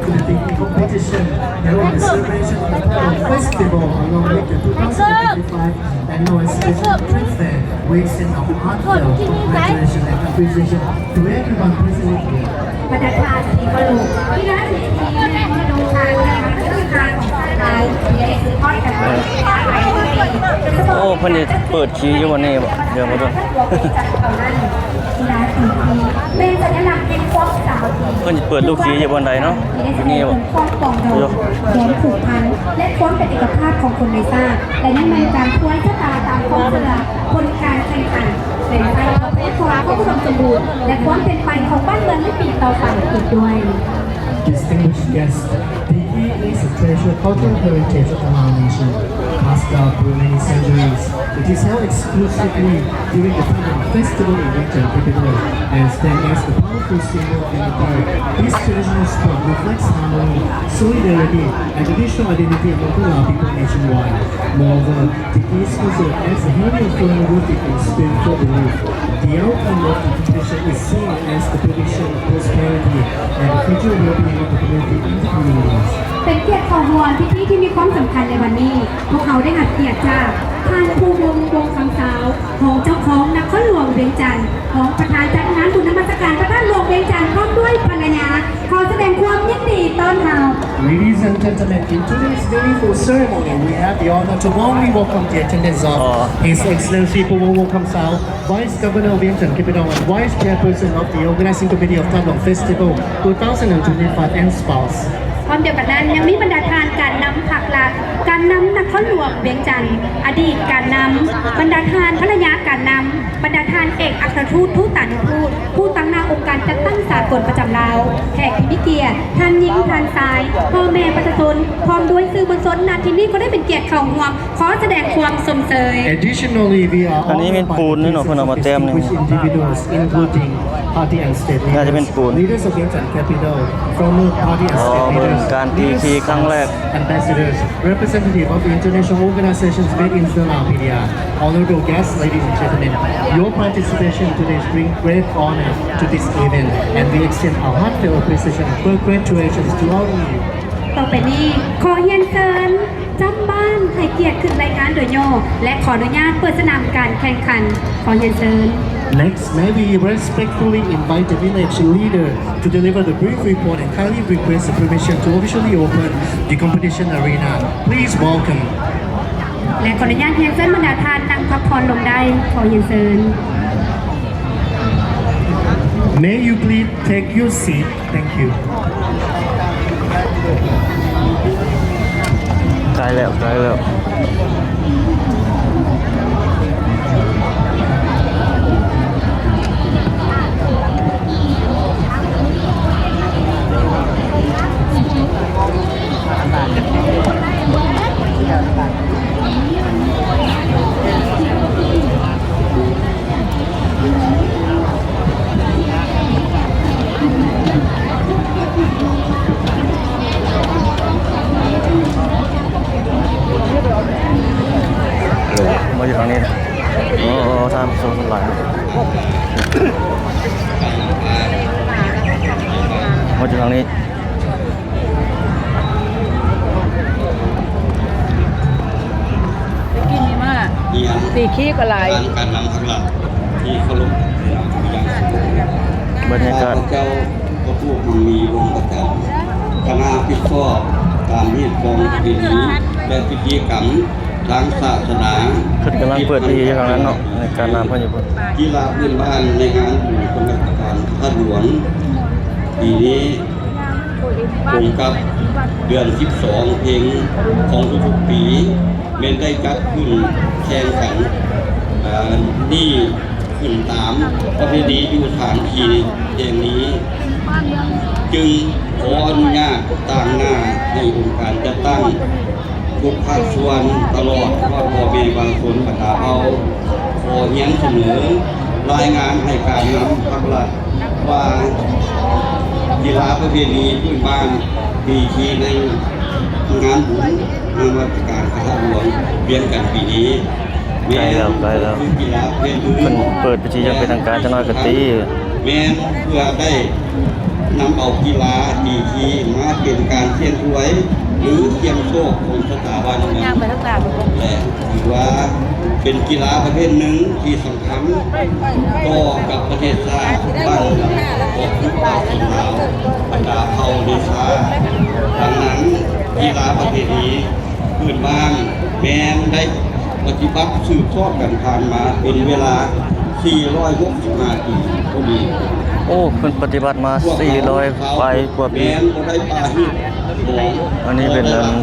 To the Tiki competition held in the celebration of the Thadlong Festival along with the two thousand twenty-five Annual Special Trade Fair. We extend our heartfelt congratulations and appreciation to everyone present here. ບັນດາທ່ານທີ່ເຄົາລົບ, ທີ່ໄດ້ເປັນເກີດມາລົງທານໃນວັນທະນະທຳຂອງຊາດລາວ ແລະ ສືບທອດກັນມາເປັນຫຼາຍຮ້ອຍປີ. ໂອ້ ເພິ່ນຊິເປີດຄີຢູ່ບ່ອນນີ້ບໍ? ດຽວມາເບິ່ງ. ກິລາຕີຄີແມ່ນສັນຍະລັກແຫ່ງຄວາມສາມັກຄີ. ເພິ່ນຊິເປີດລູກຄີຢູ່ບ່ອນໃດເນາະ? ທີ່ໄດ້ສະແດງເຖິງຄວາມປອງດອງ, ແດນຜູກພັນ ແລະ ຄວາມເປັນເອກະພາບຂອງຄົນໃນຊາດ ແລະ ຍັງແມ່ນການທວນຊະຕາຕາມຄວາມເຊື່ອ, ຜົນການແຂ່ງຂັນ, ແລະ ໃຊ້ທະລັບພະຍາກອນ, ຄວາມອຸດົມສົມບູນ ແລະ ຄວາມເປັນໄປຂອງບ້ານເມືອງໃນປີຕໍ່ໄປອີກດ້ວຍ. Distinguished guests, Tiki is a treasured cultural heritage of the Lao nation, passed down through many centuries. It is held exclusively during the Thadlong Festival in Vientiane capital and stand as the powerful symbol of unity. This traditional sport reflects harmony, solidarity, and traditional identity among the Lao people nationwide. Moreover, Tiki is considered as a healthy and foreign rooted in spiritual belief. The outcome of the competition is seen as the prediction of prosperity and the future well-being of the community and the communities. ເປັນກຽດເຂົ້າຮ່ວມພິທີທີ່ມີຄວາມສຳຄັນໃນວັນນີ້. ພວກເຮົາໄດ້ຮັບກຽດຈາກທ່ານ ພູວົງ ວົງຄຳຊາວ ຮອງເຈົ້າຄອງນະຄອນຫຼວງວຽງຈັນ, ຮອງປະທານຈັດງານບຸນນະມັດສະການພະທາດຫຼວງວຽງຈັນ ພ້ອມດ້ວຍພັນລະຍາ. ຂໍສະແດງຄວາມຍິນດີຕ້ອນຮັບ. Ladies and gentlemen, in today's meaningful ceremony, we have the honor to warmly welcome the attendance of His Excellency Pu Vung Vung Khamsao, Vice Governor of Vientiane Capital and Vice Chairperson of the Organizing Committee of Thadlong Festival two thousand twenty-five and spouse. ພ້ອມດຽວກັນນັ້ນ ຍັງມີບັນດາທ່ານການນຳພັກລັດ, ການນຳນະຄອນຫຼວງວຽງຈັນ, ອະດີດການນຳ, ບັນດາທ່ານພັນລະຍາການນຳ, ບັນດາທ່ານເອກອັກຄະທູດທູຕານຸທູດ, ຜູ້ຕາງໜ້າອົງການຈັດຕັ້ງສາກົນປະຈຳລາວ, ແຂກທີ່ມີກຽດ, ທ່ານຍິງ, ທ່ານຊາຍ, ພໍ່ແມ່ປະຊາຊົນ, ພ້ອມດ້ວຍສື່ມວນຊົນ ນະທີ່ນີ້ກໍໄດ້ເປັນກຽດເຂົ້າຮ່ວມ. ຂໍສະແດງຄວາມຊົມເຊີຍ. Additionally, we are honored by the presence of distinguished individuals, including party and state leaders, ໜ້າຈະເປັນປູນ leaders of Vientiane Capital, former party and state leaders, ການຕີຄີຄັ້ງແລກ ambassadors, representative of international organizations based in Sri Lanka. Honorable guests, ladies and gentlemen, your participation today brings great honor to this event, and we extend our heartfelt appreciation and congratulations to all of you. ຕໍ່ໄປນີ້ ຂໍຮຽນເຊີນ ຈຳບ້ານໃຫ້ກຽດຂຶ້ນລາຍງານໂດຍຫຍໍ້ ແລະ ຂໍອະນຸຍາດເປີດສະໜາມການແຂ່ງຂັນ. ຂໍຮຽນເຊີນ. Next, may we respectfully invite the village leader to deliver the brief report and kindly request the permission to officially open the competition arena. Please welcome. ແລະ ຂໍອະນຸຍາດຮຽນເຊີນບັນດາທ່ານນັ່ງພັກຜ່ອນລົງໄດ້. ຂໍຮຽນເຊີນ. May you please take your seat. Thank you. ໃກ້ແລ້ວ ໃກ້ແລ້ວ. ຂີ່ກໍຫຼາຍ ການນຳພັກລັດທີ່ເຄົາລົບ ບັນຍາກາດ ຂ້າພະເຈົ້າ ພະຜູ້ມີວົງປະຈັນ ຄະນະຮັບຜິດຊອບຕາມຮີດຄອງປະເພນີ ແລະ ພິທີກຳທາງສາສະໜາ ເພິ່ນກຳລັງເປີດພິທີຢູ່ທາງນັ້ນເນາະ ໃນການນຳເພິ່ນຢູ່ພຸ້ນ ກິລາພື້ນບ້ານໃນງານບຸນບຸນນະມັດສະການພະທາດຫຼວງ ປີນີ້ ກົງກັບເດືອນສິບສອງເພັງຂອງທຸກໆປີ ແມ່ນໄດ້ຈັດຂຶ້ນແຂ່ງຂັນ ເອີ ນີ້ຂຶ້ນຕາມປະເພນີຢູ່ສະຖານທີ່ແຫ່ງນີ້ ຈຶ່ງຂໍອະນຸຍາດຕາງໜ້າໃຫ້ອົງການຈັດຕັ້ງ ທຸກພາກສ່ວນ ຕະຫຼອດຮອດພໍ່ແມ່ປະຊາຊົນບັນດາເຜົ່າ ຂໍຮຽນສະເໜີລາຍງານໃຫ້ການນຳພັກລັດວ່າ ກິລາປະເພນີພື້ນບ້ານທີ່ຂີ່ໃນງານບຸນນະມັດສະການພະທາດຫຼວງວຽງຈັນປີນີ້ ໃກ້ແລ້ວ ໃກ້ແລ້ວ ຄືກິລາປະເພນີ ເພິ່ນເປີດພິທີຢ່າງເປັນທາງການຈັກໜ້ອຍກໍຕິ ແມ່ນເພື່ອໄດ້ ນຳເອົາກິລາຕີຄີມາເປັນການສ່ຽງທວາຍ ຫຼື ສ່ຽງໂຊກຂອງຊະຕາບ້ານເມືອງ ແລະ ຖືວ່າເປັນກິລາປະເພດໜຶ່ງທີ່ສຳຄັນຕໍ່ກັບປະເທດຊາດ ບ້ານເມືອງ ຂອງປະຊາຊົນລາວ ບັນດາເຜົ່າເດຊາ. ດັ່ງນັ້ນ ກິລາປະເພນີ ພື້ນບ້ານແມ່ນໄດ້ປະຕິບັດສືບທອດກັນຜ່ານມາເປັນເວລາສີ່ຮ້ອຍຫົກສິບຫ້າປີພໍດີ. ໂອ້ ເພິ່ນປະຕິບັດມາສີ່ຮ້ອຍປາຍກວ່າປີ. ແມ່ນບໍ່ໄດ້ປາຮີດ ອັນນີ້ເປັນອັນ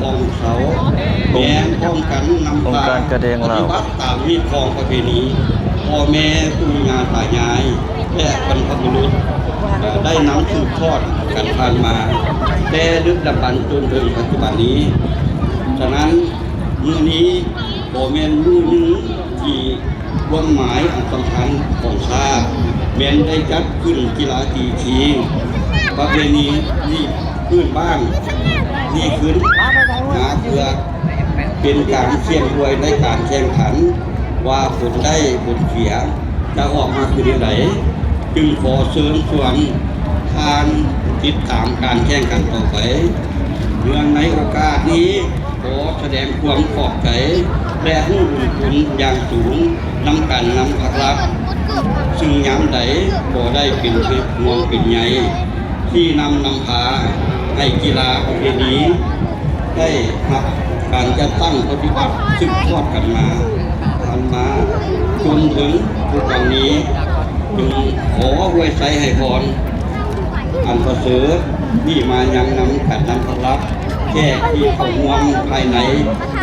ແມ່ນພ້ອມກັນນຳພາ ອົງການກະແດງລາວ ປະຕິບັດຕາມຮີດຄອງປະເພນີ ພໍ່ແມ່ປູ່ຍ່າຕາຍາຍ ແລະ ບັນພະບຸລຸດ ໄດ້ນຳສືບທອດກັນຜ່ານມາ ແຕ່ດຶກດຳບັນຈົນເຖິງປັດຈຸບັນນີ້. ສະນັ້ນ ມື້ນີ້ກໍແມ່ນມື້ໜຶ່ງທີ່ຄວາມໝາຍອັນສຳຄັນຂອງຊາດ ແມ່ນໄດ້ຈັດຂຶ້ນກິລາຕີຄີ ປະເພນີນີ້ ພື້ນບ້ານນີ້ຂຶ້ນມາ ເພື່ອເປັນການສ່ຽງທວາຍໃນການແຂ່ງຂັນ ວ່າຜົນໄດ້ຜົນເສຍຈະອອກມາຄືແນວໃດ. ຈຶ່ງຂໍເຊີນຊວນທ່ານຕິດຕາມການແຂ່ງຂັນຕໍ່ໄປ. ເນື່ອງໃນໂອກາດນີ້ ຂໍສະແດງຄວາມຂອບໃຈ ແລະ ຮູ້ບຸນຄຸນຢ່າງສູງນຳການນຳພັກລັດ ຊຶ່ງຍາມໃດກໍໄດ້ເປັນຫ່ວງເປັນໃຍ ຊີ້ນຳນຳພາໃຫ້ກິລາປະເພນີໄດ້ຮັບການຈັດຕັ້ງປະຕິບັດສືບທອດກັນມາ ຜ່ານມາຈົນເຖິງທຸກວັນນີ້. ຈຶ່ງຂໍອວຍໄຊໃຫ້ພອນອັນປະເສີດນີ້ມາຍັງນຳກັນນຳພັກລັດ ແຂກທີ່ເຂົ້າຮ່ວມພາຍໃນ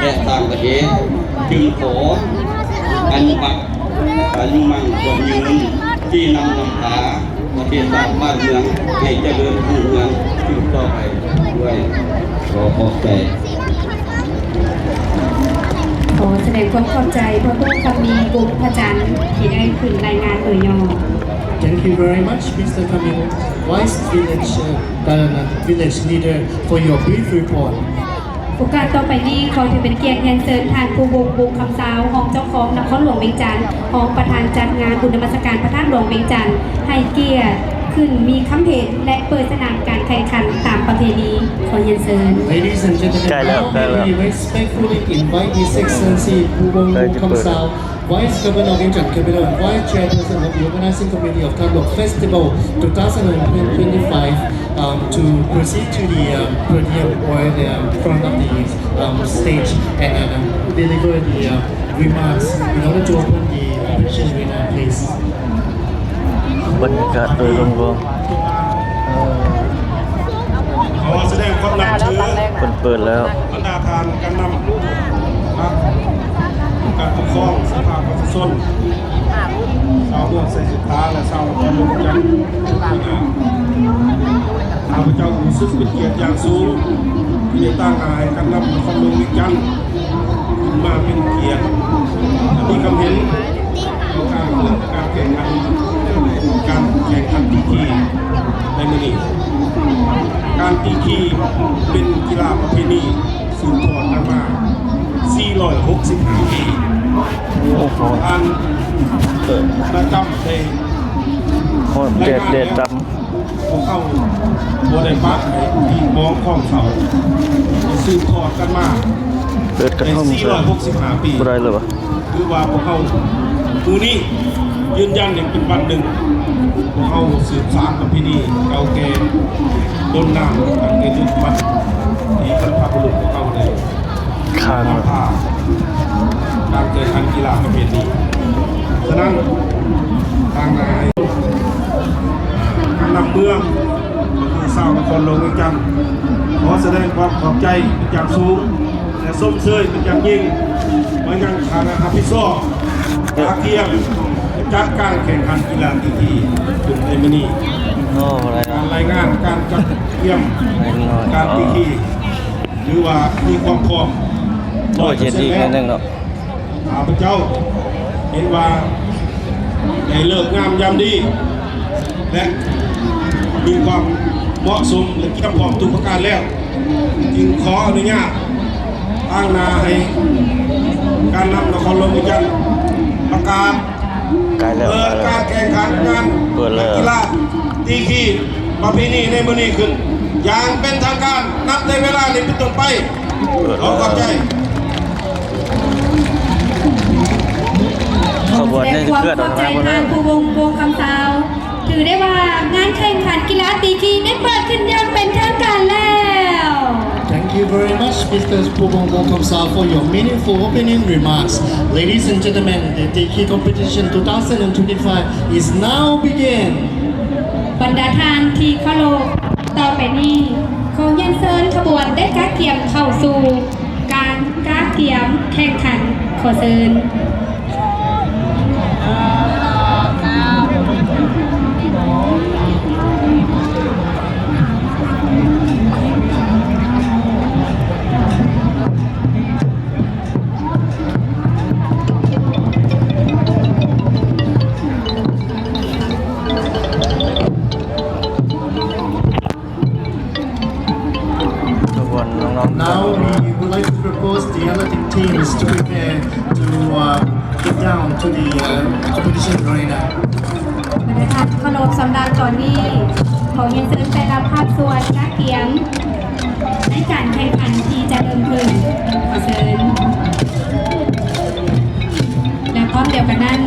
ແລະ ຕ່າງປະເທດ. ຈຶ່ງຂໍອະນຸມັດ ອາຍຸໝັ້ນຂວັນຍືນ ທີ່ນຳນຳພາປະເທດຊາດບ້ານເມືອງໃຫ້ຈະເລີນຮຸ່ງເຮືອງສືບຕໍ່ໄປດ້ວຍ. ຂໍຂອບໃຈ. ຂໍສະແດງຄວາມຂອບໃຈພໍ່ຕູ້ຄຳມີ ກຸມພະຈັນ ທີ່ໄດ້ຂຶ້ນລາຍງານໂດຍຫຍໍ້. Thank you very much, Mister Kaming, Vice Village, uh, Village Leader, for your brief report. ໂອກາດຕໍ່ໄປນີ້ ຂໍຖືເປັນກຽດຮຽນເຊີນທ່ານ ພູວົງ ວົງຄຳຊາວ ຮອງເຈົ້າຄອງນະຄອນຫຼວງວຽງຈັນ, ຮອງປະທານຈັດງານບຸນນະມັດສະການພະທາດຫຼວງວຽງຈັນ ໃຫ້ກຽດຂຶ້ນມີຄຳເຫັນ ແລະ ເປີດສະໜາມການແຂ່ງຂັນຕາມປະເພນີ. ຂໍຮຽນເຊີນ. Ladies and gentlemen, ໃກ້ແລ້ວ ໃກ້ແລ້ວ now may we respectfully invite His Excellency ພູວົງ ວົງຄຳຊາວ Vice Governor of Vientiane Capital and Vice Chairperson of the Organizing Committee of Thadlung Festival two thousand twenty-five, um, to proceed to the, um, podium or the, um, front of the, um, stage and, um, deliver the, um, remarks in order to open the competition with, uh, please. ບັນຍາກາດໂດຍລວມ ຂໍສະແດງຄວາມນັບຖື ເພິ່ນເປີດແລ້ວ ບັນດາທ່ານການນຳພັກ ອົງການປົກຄອງ ສະພາປະຊາຊົນ ຊາວເມືອງໄຊສຸດຖາ ແລະ ຊາວນະຄອນຫຼວງວຽງຈັນ ຂ້າພະເຈົ້າຮູ້ສຶກເປັນກຽດຢ່າງສູງ ທີ່ໄດ້ຕາງໜ້າໃຫ້ການນຳນະຄອນຫຼວງວຽງຈັນ ຂຶ້ນມາເປັນກຽດ ມີຄຳເຫັນ ການ ການແຂ່ງຂັນ ການແຂ່ງຂັນຕີຄີໃນມື້ນີ້. ການຕີຄີເປັນກິລາປະເພນີສືບທອດກັນມາສີ່ຮ້ອຍຫົກສິບຫ້າປີ. ໂອ້ໂຫ ອັນ ເອີ ປະຈຳໃນ ຮ້ອນແດດ ແດດດຳ ພວກເຮົາບໍ່ໄດ້ປະໃຫ້ທີ່ມອງຂອງເຂົາ ສືບທອດກັນມາ ເປີດກະທົງໃສ່ ສີ່ຮ້ອຍຫົກສິບຫ້າປີ ບໍ່ໄດ້ເລີຍຫວາ? ຖືວ່າພວກເຮົາມື້ນີ້ຢືນຢັນຢ່າງເປັນປັນໜຶ່ງ, ພວກເຮົາສືບສານປະເພນີເກົ່າແກ່ດົນນານຕັ້ງແຕ່ດຶກດຳບັນທີ່ບັນພະບຸລຸດພວກເຮົາໄດ້ ຂ້າມ ນຳພາການແຂ່ງຂັນກິລາປະເພດນີ້. ສະນັ້ນ ທາງນາຍ ການນຳເມືອງ ກໍຄືຊາວນະຄອນຫຼວງວຽງຈັນ ຂໍສະແດງຄວາມຂອບໃຈເປັນຢ່າງສູງ ແລະ ຊົມເຊີຍເປັນຢ່າງຍິ່ງມາຍັງຄະນະຮັບຜິດຊອບ ກະກຽມຈັດການແຂ່ງຂັນກິລາຕີຄີຂຶ້ນໃນມື້ນີ້. ໂອ້ ບໍ່ໄດ້ ການລາຍງານການຈັດກຽມ ໄດ້ໜ້ອຍ ການຕີຄີ. ຖືວ່າມີຄວາມພ້ອມ ໂອ້ ຮ້ອຍເປີເຊັນ ເຈັດອີກ ແລ້ວ ໜ້ອຍໜຶ່ງເນາະ. ຂ້າພະເຈົ້າເຫັນວ່າໄດ້ເລີກງາມຍາມດີ ແລະ ມີຄວາມເໝາະສົມ ແລະ ກຽມພ້ອມທຸກປະການແລ້ວ, ຈຶ່ງຂໍອະນຸຍາດທາງໜ້າໃຫ້ການນຳນະຄອນຫຼວງວຽງຈັນປະກາດ ໃກ້ແລ້ວ ເປີດການແຂ່ງຂັນງານ ເປີດແລ້ວ ກິລາຕີຄີປະເພນີໃນມື້ນີ້ຂຶ້ນຢ່າງເປັນທາງການ ນັບແຕ່ເວລານີ້ເປັນຕົ້ນໄປ. ເປີດແລ້ວ ຂໍຂອບໃຈ. ຂະບວນນີ້ຊິເຄື່ອນອອກທາງນັ້ນພຸ້ນແລ້ວ. ຂອບໃຈທ່ານ ພູວົງ ວົງຄຳຊາວ. ຖືໄດ້ວ່າງານແຂ່ງຂັນກິລາຕີຄີໄດ້ເປີດຂຶ້ນຢ່າງເປັນທາງການແລ້ວ. Thank you very much, Mister Pubong Wongkamsa, for your meaningful opening remarks. Ladies and gentlemen, the Tiki competition two thousand twenty-five is now begin. ບັນດາທ່ານທີ່ເຄົາລົບ, ຕໍ່ໄປນີ້ ຂໍຮຽນເຊີນຂະບວນໄດ້ກະກຽມເຂົ້າສູ່ການກະກຽມແຂ່ງຂັນ. ຂໍເຊີນ. ທຸກຄົນ ນ້ອງໆ Now we would like to propose the athletic teams to prepare to, uh, get down to the, uh, competition arena. ບັນດາທ່ານເຄົາລົບ, ສຳລັບຕອນນີ້ ຂໍຮຽນເຊີນແຕ່ລະພາກສ່ວນກະກຽມໃນການແຂ່ງຂັນທີ່ຈະເລີ່ມຂຶ້ນ. ຂໍເຊີນ. ແລະ ພ້ອມດຽວກັນນັ້ນ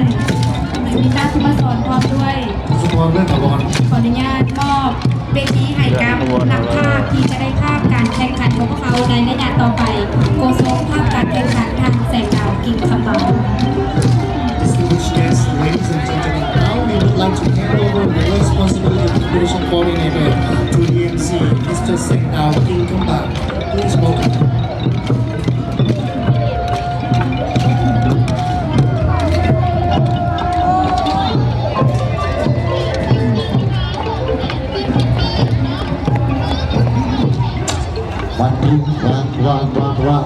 ມີຕາສຸພາສອນພ້ອມດ້ວຍ ສຸພາສອນ ເລີດຖາວອນ ຂໍອະນຸຍາດມອບເວທີໃຫ້ກັບນັກພາກທີ່ຈະໄດ້ພາກການແຂ່ງຂັນຂອງພວກເຮົາໃນໄລຍະຕໍ່ໄປ, ໂຄສົກພາກການແຂ່ງຂັນ ທ່ານ ແສງດາວ ກິ່ງຄຳບານ. Distinguished guests, ladies and gentlemen, now we would like to hand over the responsibility of the preparation coordinator to the MC, Mister Sengdao Kingkambang. Please welcome. ວັນ ວັນ ວັນ ວັນ ວັນ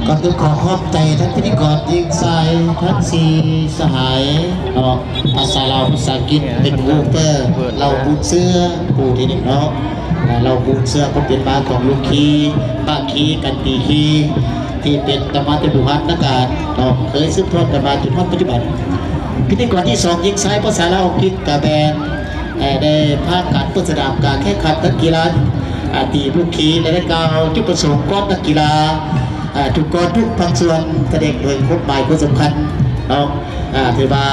ກໍຕ້ອງຂໍຂອບໃຈທັງພິທີກອນຍິງຊາຍທັງສີ່ສະຫາຍເນາະ, ພາສາລາວ ພາສາອັງກິດ ເປັນຮູເປີ ເລົ່າມູນເຊື້ອ ຜູ້ທີ່ໜຶ່ງເນາະ, ເລົ່າມູນເຊື້ອຄວາມເປັນມາຂອງລຸງຄີ ພາຄີກັນຕີຄີ ທີ່ເປັນກັມມາທິການບູຮານນະການເນາະ, ເຄີຍສືບທອດກັນມາຈົນຮອດປັດຈຸບັນ. ພິທີກອນທີສອງ ຍິງຊາຍພາສາລາວອັງກິດ ກະແມ່ນ ເອີ່ ໄດ້ພາກັນເປີດສະໜາມການແຂ່ງຂັນນັກກິລາ ອາ ຕີບຸກຄີ ແລະ ໄດ້ກ່າວຈຸດປະສົງຂອງນັກກິລາ ອາ ທຸກກອນທຸກພາກສ່ວນ ສະແດງເຖິງຄວາມໝາຍຄວາມສຳຄັນເນາະ, ອາ ຖືວ່າ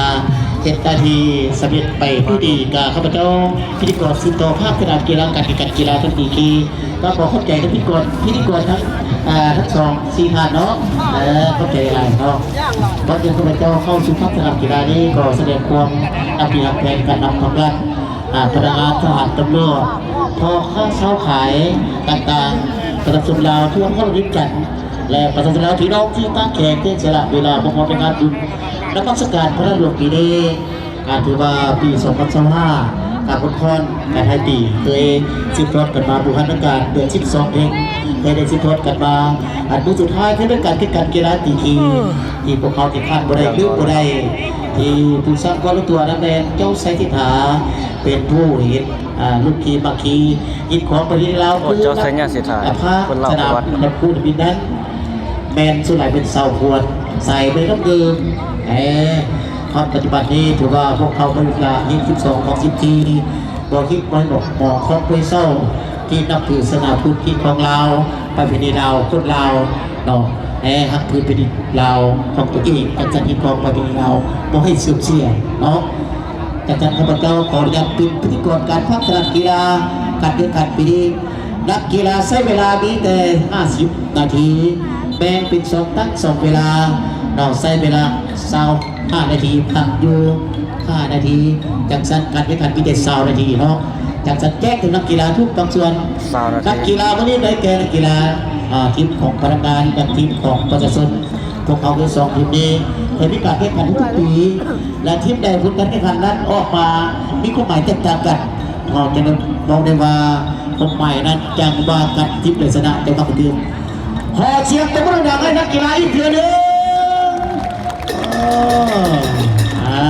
ເຮັດໜ້າທີ່ສຳເລັດໄປດ້ວຍດີ. ກະຂ້າພະເຈົ້າ ພິທີກອນສືບຕໍ່ພາກສະໜາມກິລາ ການແຂ່ງຂັນກິລາທັງຕີຄີ ກໍຂໍຂອບໃຈທັງພິທີກອນ ພິທີກອນທັງ ອາ ທັງສອງສີ່ທ່ານເນາະ, ເອີ ຂອບໃຈຫຼາຍເນາະ. ກ່ອນທີ່ຂ້າພະເຈົ້າເຂົ້າສູ່ພາກສະໜາມກິລານີ້ ຂໍສະແດງຄວາມຮັກດີຮັກແພງກັນນຳພວກລັດ ອາ ພະນັກງານທະຫານ ຕຳຫຼວດ ພໍ່ຄ້າຊາວຂາຍຕ່າງໆ ປະຊາຊົນລາວທົ່ວນະຄອນຫຼວງວຽງຈັນ ແລະ ປະຊາຊົນລາວທີ່ນ້ອງທີ່ຕ່າງແຂກທີ່ສະຫຼະເວລາມາຮ່ວມໃນງານບຸນນະມັດສະການພະທາດຫຼວງປີນີ້. ກະຖືວ່າປີສອງພັນຊາວຫ້າ ກະຄົນຄອນກະໄທປີເຄີຍສືບທອດກັນມາບູຮານນະການເດືອນສິບສອງເພັງ ເຄີຍໄດ້ສືບທອດກັນມາ. ອັນມື້ສຸດທ້າຍຄືເປັນການແຂ່ງຂັນກິລາຕີຄີ ທີ່ພວກເຮົາທີ່ຂາດບໍ່ໄດ້ ລືມບໍ່ໄດ້ ທີ່ຜູ້ສ້າງຄວາມຮູ້ຕົວນັ້ນແມ່ນເຈົ້າໄຊທິດຖາ ເປັນຜູ້ເຮັດ ອາ ລູກຄີ ໝາກຄີ ຮີດຄອງປະເພນີລາວ. ໂອ້ ຄື ເຈົ້າໄຊຍະເສດຖາ ອາ ພາກ ເພິ່ນເລົ່າ ສະໜາມ ປະຫວັດ ນັກພູດບິນນັ້ນ ແມ່ນສ່ວນຫຼາຍເປັນຊາວພວນ ສາຍເມືອງນ້ຳດື່ມ ແອ ຮອດປັດຈຸບັນນີ້ ຖືວ່າພວກເຮົາມາຢູ່ລະຮີບສິບສອງຂອງສິບສີ່ ບໍ່ຄິດບໍ່ໃຫ້ບອກໝໍຂອງຜູ້ເຊົ່າ ທີ່ນັບຖືສາສະໜາພຸດ ຮີດຄອງລາວ ປະເພນີລາວ ຄົນລາວເນາະ ແລະ ຮັກພື້ນແຜ່ນດິນລາວຂອງຕົນເອງ ຈັກສັນຮີດຄອງປະເພນີລາວບໍ່ໃຫ້ເສື່ອມເສຍເນາະ. ຈັ່ງຊັ້ນ ຂ້າພະເຈົ້າຂໍອະນຸຍາດເປັນພິທີກອນການພັກສະໜາມກິລາ ການແຂ່ງຂັນປີນີ້ ນັກກິລາໃຊ້ເວລາມີແຕ່ຫ້າສິບນາທີ ແບ່ງເປັນສອງຕັນສອງເວລາເນາະ ໃຊ້ເວລາຊາວຫ້ານາທີ ພັກຢູ່ຫ້ານາທີ ຈັ່ງຊັ້ນການແຂ່ງຂັນມີແຕ່ຊາວນາທີເນາະ. ຈັ່ງຊັ້ນແຈ້ງເຖິງນັກກິລາທຸກພາກສ່ວນ ຊາວນາທີ ນັກກິລາມື້ນີ້ໄດ້ແກ່ນັກກິລາ ອ່າ ທີມຂອງພະນັກງານ ກັບທີມຂອງປະຊາຊົນ. ພວກເຮົາທັງສອງທີມນີ້ໄດ້ມີການແຂ່ງຂັນທຸກໆປີ ແລະ ທີມໃດຜົນການແຂ່ງຂັນນັ້ນອອກມາມີຄວາມໝາຍແຕກຕ່າງກັນ ເຮົາຈະໄດ້ບອກໄດ້ວ່າຄວາມໝາຍນັ້ນຈັ່ງວ່າກັນ ທີມໃດຊະນະ ຈະມາກະຕື່ມ. ຂໍສຽງຕົບມືດັງໃຫ້ນັກກິລາອີກເທື່ອໜຶ່ງ. ເອີ ອ່າ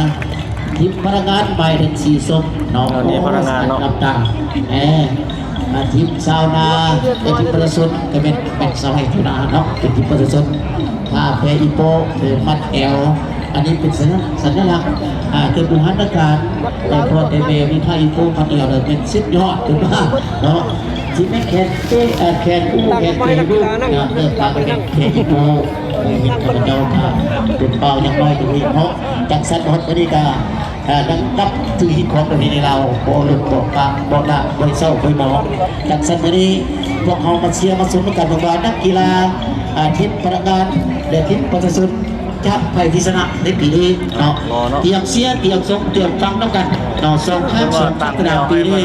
ທີມພະນັກງານໝາຍເຖິງສີສົ້ມເນາະ ເອີ ນີ້ພະນັກງານເນາະ ນ້ຳຕາ ເອີ ອ່າ ທີມຊາວນາ ແລະ ທີມປະຊາຊົນກະແມ່ນ ແມ່ນຊາວໄຮ່ຊາວນາເນາະ ເປັນທີມປະຊາຊົນ ຜ້າແພອີໂປ້ ຫຼື ມັດແອວ ອັນນີ້ເປັນສັນ ສັນຍະລັກ ອ່າ ເປັນບູຮານະການ ແຕ່ພໍ່ແຕ່ແມ່ມີຜ້າອີໂປ້ມັດແອວແລ້ວແມ່ນສຸດຍອດ ຖືວ່າເນາະ ຊິແມ່ນແຂນເປ້ ເອີ ແຂນອູ້ ແຂນເປ້ລູກ ເອີ ເອີ ປາກກະແມ່ນແຂນອີໂປ້ ເອີ ເຫັນຂ້າພະເຈົ້າກະເປັນບ່າວຍັງນ້ອຍກະມີເນາະ ຈັກສັນຮອດມື້ນີ້ກະ ເອີ ນັບຖືຮີດຄອງປະເພນີລາວ ບໍ່ຫຼຸດບໍ່ປະ ບໍ່ລະ ບໍ່ເຊົາ ບໍ່ໝໍ ຈັກສັນມື້ນີ້ ພວກເຮົາມາເຊຍມາຊົມນຳກັນວ່າ ນັກກິລາ ອ່າ ທີມພະນັກງານ ແລະ ທີມປະຊາຊົນ ຈະໃຜທີ່ຊະນະໃນປີນີ້ເນາະ. ຕຽມເຊຍ ຕຽມຊົມ ຕຽມຟັງນຳກັນເນາະ ສອງຂ້າງສອງສະໜາມປີນີ້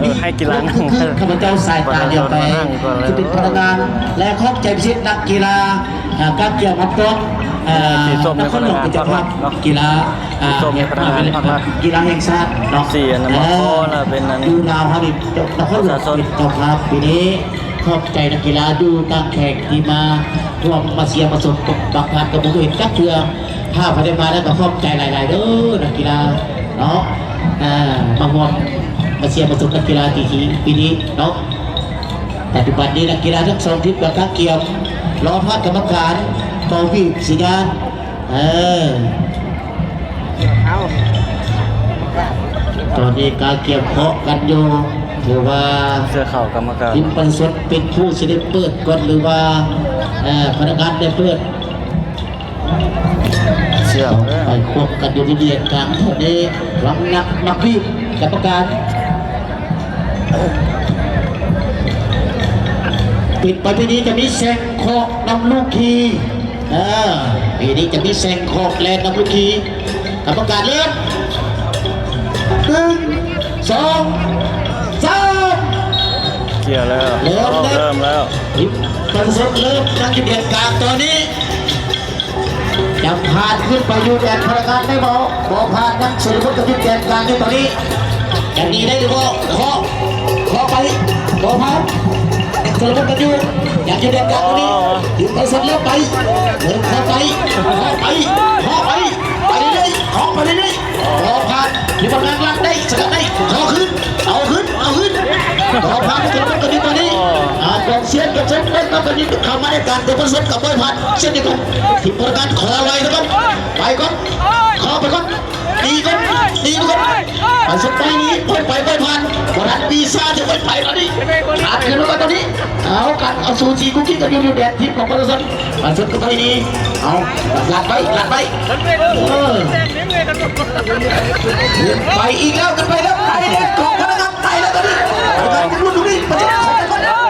ເອີ ໃຫ້ກິລາ ຄືຂ້າພະເຈົ້າສາຍຕາຫຼຽວໄປ ທີ່ເປັນພະນັກງານ ແລະ ຂອບໃຈພິເສດນັກກິລາ ອ່າ ການກິລາມາຕອນ ອ່າ ນະຄອນຫຼວງເປັນເຈົ້າພາບກິລາ ອ່າ ກິລາແຫ່ງຊາດເນາະ ເອີ ຢູ່ລາວເຮົານີ້ ນະຄອນຫຼວງເປັນເຈົ້າພາບປີນີ້. ຂອບໃຈນັກກິລາຢູ່ຕ່າງແຂວງທີ່ມາຮ່ວມມາເຊຍມາຊົມ ບາງທ່ານກໍບໍ່ເຄີຍເຫັນຈັກເທື່ອ ຖ້າໃຜໄດ້ມາແລ້ວກໍຂອບໃຈຫຼາຍໆເດີ ນັກກິລາເນາະ ອ່າ ມາຮ່ວມມາເຊຍມາຊົມນັກກິລາທີ່ ທີ່ປີນີ້ເນາະ. ປັດຈຸບັນນີ້ນັກກິລາທັງສອງທີມກໍກະກຽມລໍຖ້າກຳມະການເປົ່າຫວີດສັນຍານ ເອີ ເອົາ ຕອນນີ້ກະກຽມເຄາະກັນຢູ່ ຖືວ່າເສື້ອຂາວກຳມະການ ທີມປະຊາຊົນເປັນຜູ້ຊິໄດ້ເປີດກ່ອນ ຫຼືວ່າ ເອີ ພະນັກງານໄດ້ເປີດ ເຊື່ອເດີ ໄປຄວບກັນຢູ່ທີ່ເດນກາງ ຕອນນີ້ ລັງນັກ ນັກວິດ ກຳມະການ ປິດໄປປີນີ້ຈະມີແຊງເຄາະນຳລູກຂີ່ ເອີ ປີນີ້ຈະມີແຊງເຄາະແລ່ນນຳລູກຂີ່ ກຳມະການເລີ່ມ ໜຶ່ງ ສອງ ສາມ ເຄຍແລ້ວ ເລີ່ມແລ້ວ ເລີ່ມແລ້ວ ປະຊາຊົນເລີ່ມນັ່ງຢູ່ແດນກາງຕອນນີ້ ຈະຜ່ານຂຶ້ນໄປຢູ່ແດນພະນັກງານໄດ້ບໍ່? ບໍ່ຜ່ານ ຍັງຊຸລະມຸນກັນຢູ່ແດນກາງຢູ່ຕອນນີ້ ຈະໜີໄດ້ຫຼືບໍ່? ເຄາະ ເຄາະໄປ ບໍ່ຜ່ານ ຍັງຊຸລະມຸນກັນຢູ່ ຍັງຢູ່ແດນກາງຕອນນີ້ ປະຊາຊົນເລີ່ມໄປ ເລີ່ມເຄາະໄປ ເຄາະໄປ ເຄາະໄປ ໄປເລື້ອຍໆ ເຄາະໄປເລື້ອຍໆ ບໍ່ຜ່ານ ມີພະນັກງານລັກໄດ້ ສະກັດໄດ້ ເຄາະຂຶ້ນ ເອົາຂຶ້ນ ເອົາຂຶ້ນ ບໍ່ຜ່ານ ມີຄົນລົງກັນຢູ່ຕອນນີ້ ອ່າ ກອງເຊຍກະຊົກເບິ່ງນຳກັນຢູ່ ເຂົ້າມາໃນການເຕະບົອນສົດກັບບໍ່ຜ່ານ ເຊັ່ນດຽວກັນ ທີມພະນັກງານຂໍໄວຊະກ່ອນ ໄປກ່ອນ ເຄາະໄປກ່ອນ ຕີກ່ອນ ຕີກ່ອນ ປະຊາຊົນໄປນີ້ ຄ່ອຍໄປ ຄ່ອຍຜ່ານ ບໍ່ທັນວີຊາ ຈະຄ່ອຍໄປຕອນນີ້ ອາດຂຶ້ນມາກ່ອນຕອນນີ້ ເອົາກັນ ເອົາ ສູສີກຸກກິກກັນຢູ່ ຢູ່ແດນທີມຂອງປະຊາຊົນ ປະຊາຊົນກໍໄປນີ້ ເອົາ ລັດໄວ້ ລັດໄວ້ ເອີ ຂຶ້ນໄປອີກແລ້ວ ຂຶ້ນໄປແລ້ວ ໄປແລ້ວ ຂອງພະນັກງານໄປແລ້ວຕອນນີ້ ພະນັກງານລຸ້ນຢູ່ນີ້ ປະຊາຊົນ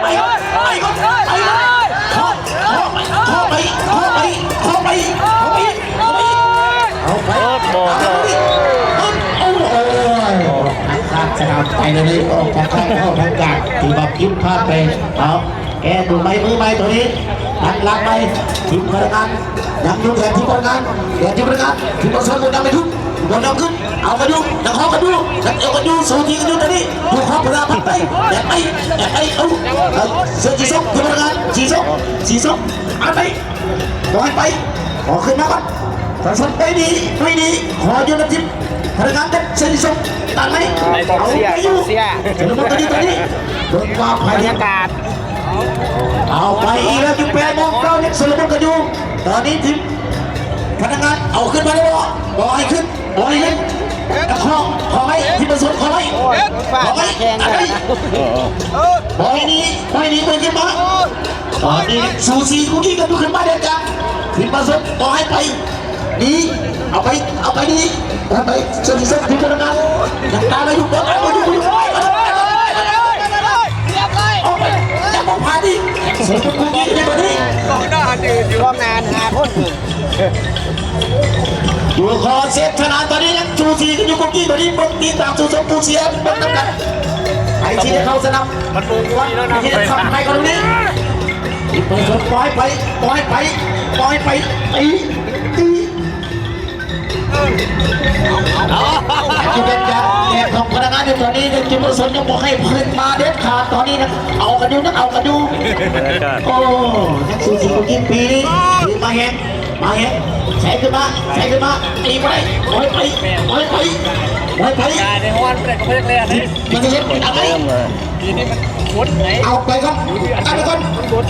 ໄປກ່ອນ ໄປກ່ອນ ໄປກ່ອນ ເຄາະ ເຄາະໄປ ເຄາະໄປ ເຄາະໄປ ເຄາະໄປ ເອົາໄປ ເອົາໄປ ໂອ້ຍ ອອກທາງຂ້າງສະໜາມໄປເລີຍ ອອກທາງຂ້າງເຂົ້າທາງກາງ ຖືວ່າຜິດພາດໄປ ເອົາ ແກ້ຕົວໃໝ່ ມືໃໝ່ຕົວນີ້ ຕັ້ງຫຼັກໃໝ່ ທີມພະນັກງານ ຍັງຢູ່ແດນທີມພະນັກງານ ແດນທີມພະນັກງານ ທີມປະຊາຊົນບໍ່ນຳໄປທຸກ ບໍ່ນຳຂຶ້ນ ເອົາກັນຢູ່ ຍັງເຮົາກັນຢູ່ ຍັງເອົາກັນຢູ່ ສູ້ທີກັນຢູ່ຕອນນີ້ ຢູ່ຂອບພະນາພັກໄປ ແດນໄປ ແດນໄປ ເອົາ ເອົາ ເສື້ອສີສົ້ມ ທີມພະນັກງານ ສີສົ້ມ ສີສົ້ມ ອັດໄປ ບໍ່ໃຫ້ໄປ ຂໍຂຶ້ນມາກ່ອນ ປະຊາຊົນໄປດີ ໄປດີ ຂໍຢູ່ນຳທີມພະນັກງານກັບເສັ້ນສົງ ຕັດໄວ້ ເອົາໄປຢູ່ ຊຸລະມຸນກັນຢູ່ຕອນນີ້ ເບິ່ງວ່າໃຜ ບັນຍາກາດ ເອົາໄປອີກແລ້ວ ຢູ່ແປດໂມງເກົ້າ ຍັງຊຸລະມຸນກັນຢູ່ ຕອນນີ້ທີມພະນັກງານເອົາຂຶ້ນມາແລ້ວບໍ່ ບໍ່ໃຫ້ຂຶ້ນ ບໍ່ໃຫ້ຂຶ້ນ ຂໍ ຂໍໄວ້ ທີ່ປະສົງຂໍໄວ້ ໂອ້ຍ ຂໍໄວ້ ແຂ່ງກັນ ອັນນີ້ ເອີ ບໍ່ໃຫ້ໜີ ບໍ່ໃຫ້ໜີ ບໍ່ໃຫ້ຂຶ້ນມາ ຕອນນີ້ສູສີກຸກກິ້ງກັນຢູ່ ຂຶ້ນມາເດັດຂາດ ທີ່ປະສົງບໍ່ໃຫ້ໄປ ໜີ ເອົາໄປ ເອົາໄປໜີ ເອົາໄປ ເຊີນ ເຊີນ ທີ່ພະນັກງານ ຍັງຕາມມາຢູ່ ບໍ່ຕາມມາຢູ່ ບໍ່ຢູ່ ໄປ ໄປ ໄປ ໄປ ໄປ ໄປ ອອກໄປ ຍັງບໍ່ຜ່ານອີກ ເຊີນ ທີ່ກຸກກິ້ງ ທີ່ບາດນີ້ ກອງໜ້າຫາຄົນ ຢູ່ຂໍເສດຖະນາ ຕອນນີ້ຍັງສູສີກັນຢູ່ ກຸກກິ້ງ ຕອນນີ້ເບິ່ງ ຕິດຕາມຊົມກອງເຊຍເບິ່ງນຳກັນ ໃຜຊິໄດ້ເຂົ້າສະໜາມ ມັນບໍ່ມີແລ້ວນະ ໃຜຊິໄດ້ເຂົ້າ ໃຜເຂົ້າຕອນນີ້ ເປີດ ປ່ອຍໄປ ປ່ອຍໄປ ປ່ອຍໄປ ຕີ ຕີ ຢູ່ເດັດຂາດ ແດນຂອງພະນັກງານຢູ່ຕອນນີ້ ຍັງຈຸດປະສົງຍັງບໍ່ໃຫ້ເພິ່ນມາເດັດຂາດ ຕອນນີ້ຍັງເອົາກັນຢູ່ ຍັງເອົາກັນຢູ່ ບັນຍາກາດ ໂອ້ ຍັງສູສີກັນຢູ່ ປີນີ້ ມາແຮງ ມາແຮງ ໃສ່ຂຶ້ນມາ ໃສ່ຂຶ້ນມາ ຕີບໍ່ໄດ້ ປ່ອຍໄປ ປ່ອຍໄປ ປ່ອຍໄປ ກາຍໄດ້ຮອດ ບໍ່ໄດ້ກໍບໍ່ຢາກແລ່ນເດ້ ມັນຈະເຮັດ ເລີ່ມເລີຍ ເອົາໄປກ່ອນ ເອົາໄປກ່ອນ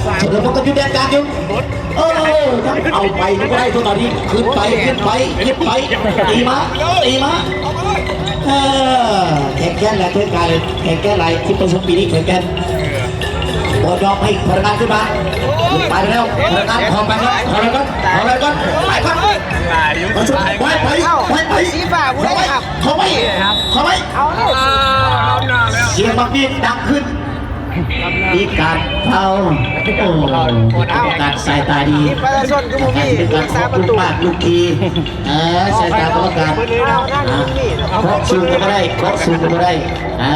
ສະເດີມາກັນຢູ່ແດນກາງຢູ່ ເອີ ເອົາໄປກໍບໍ່ໄດ້ ຕົວນີ້ ຂຶ້ນໄປ ຂຶ້ນໄປ ຂຶ້ນໄປ ຕີມາ ຕີມາ ເອີ ແຂງແກ່ນຫຼາຍ ເທິງການ ແຂງແກ່ນຫຼາຍ ທີ່ປະສົງປີນີ້ແຂງແກ່ນ ບໍ່ຍອມໃຫ້ພະນັກງານຂຶ້ນມາ ໄປແລ້ວ ພະນັກງານເຂົ້າໄປກ່ອນ ເຂົ້າໄປກ່ອນ ເຂົ້າໄປກ່ອນ ໄປກ່ອນ ໄປໄປ ໄປໄປ ສີຟ້າຜູ້ໃດຄັບ ເຂົ້າໄປ ເຂົ້າໄປ ເອົາ ສຽງບັກບີດດັງຂຶ້ນ ມີການເປົ່າ ໂອ້ ການສາຍຕາດີ ປະຊາຊົນຄືບໍ່ມີ ການຂອບຄຸນມາກລູກທີ່ ເອີ ສາຍຕາກຳມະການ ເອົາ ເຄາະສູງກໍບໍ່ໄດ້ ເຄາະສູງກໍບໍ່ໄດ້ ອ່າ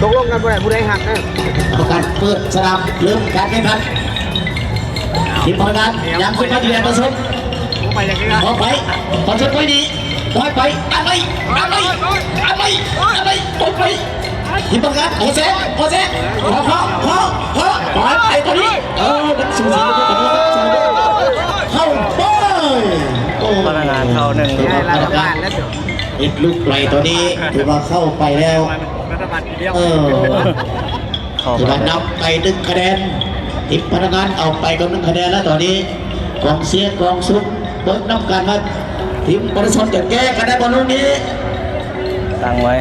ຕົກລົງກັນບໍ່ໄດ້ ຜູ້ໃດຮັກເດີ ປະກາດເປີດສະໜາມ ເລີ່ມການແຂ່ງຂັນ ທີມພະນັກງານ ຍັງຂຶ້ນມາທີ່ແດນປະຊົນ ອອກໄປ ປະຊົນໄປດີ ປ່ອຍໄປ ອັດໄວ້ ອັດໄວ້ ອັດໄວ້ ອັດໄວ້ ປ່ອຍໄປ ທີມພະນັກງານ ໂອເຊ ໂອເຊ ເຄາະ ເຄາະ ເຄາະ ເຄາະ ປ່ອຍໄປຕົວນີ້ ເອີ ມັນສູສີກັນຕົວນີ້ ເຂົ້າໄປ ໂອ້ ພະນັກງານເຂົ້າໜຶ່ງ ຖືວ່າພະນັກງານ ເຮັດລູກໄປຕົວນີ້ ຖືວ່າເຂົ້າໄປແລ້ວ ເອີ ເຂົ້າໄປ ຖືວ່ານຳໄປໜຶ່ງຄະແນນ ທີມພະນັກງານເອົາໄປກໍໜຶ່ງຄະແນນແລ້ວຕອນນີ້ ກອງເຊຍກອງຊຸມເບິ່ງນຳກັນວ່າ ທີມປະຊາຊົນຈະແກ້ກັນໄດ້ບໍ່ລູກນີ້ ຕັ້ງໄວ້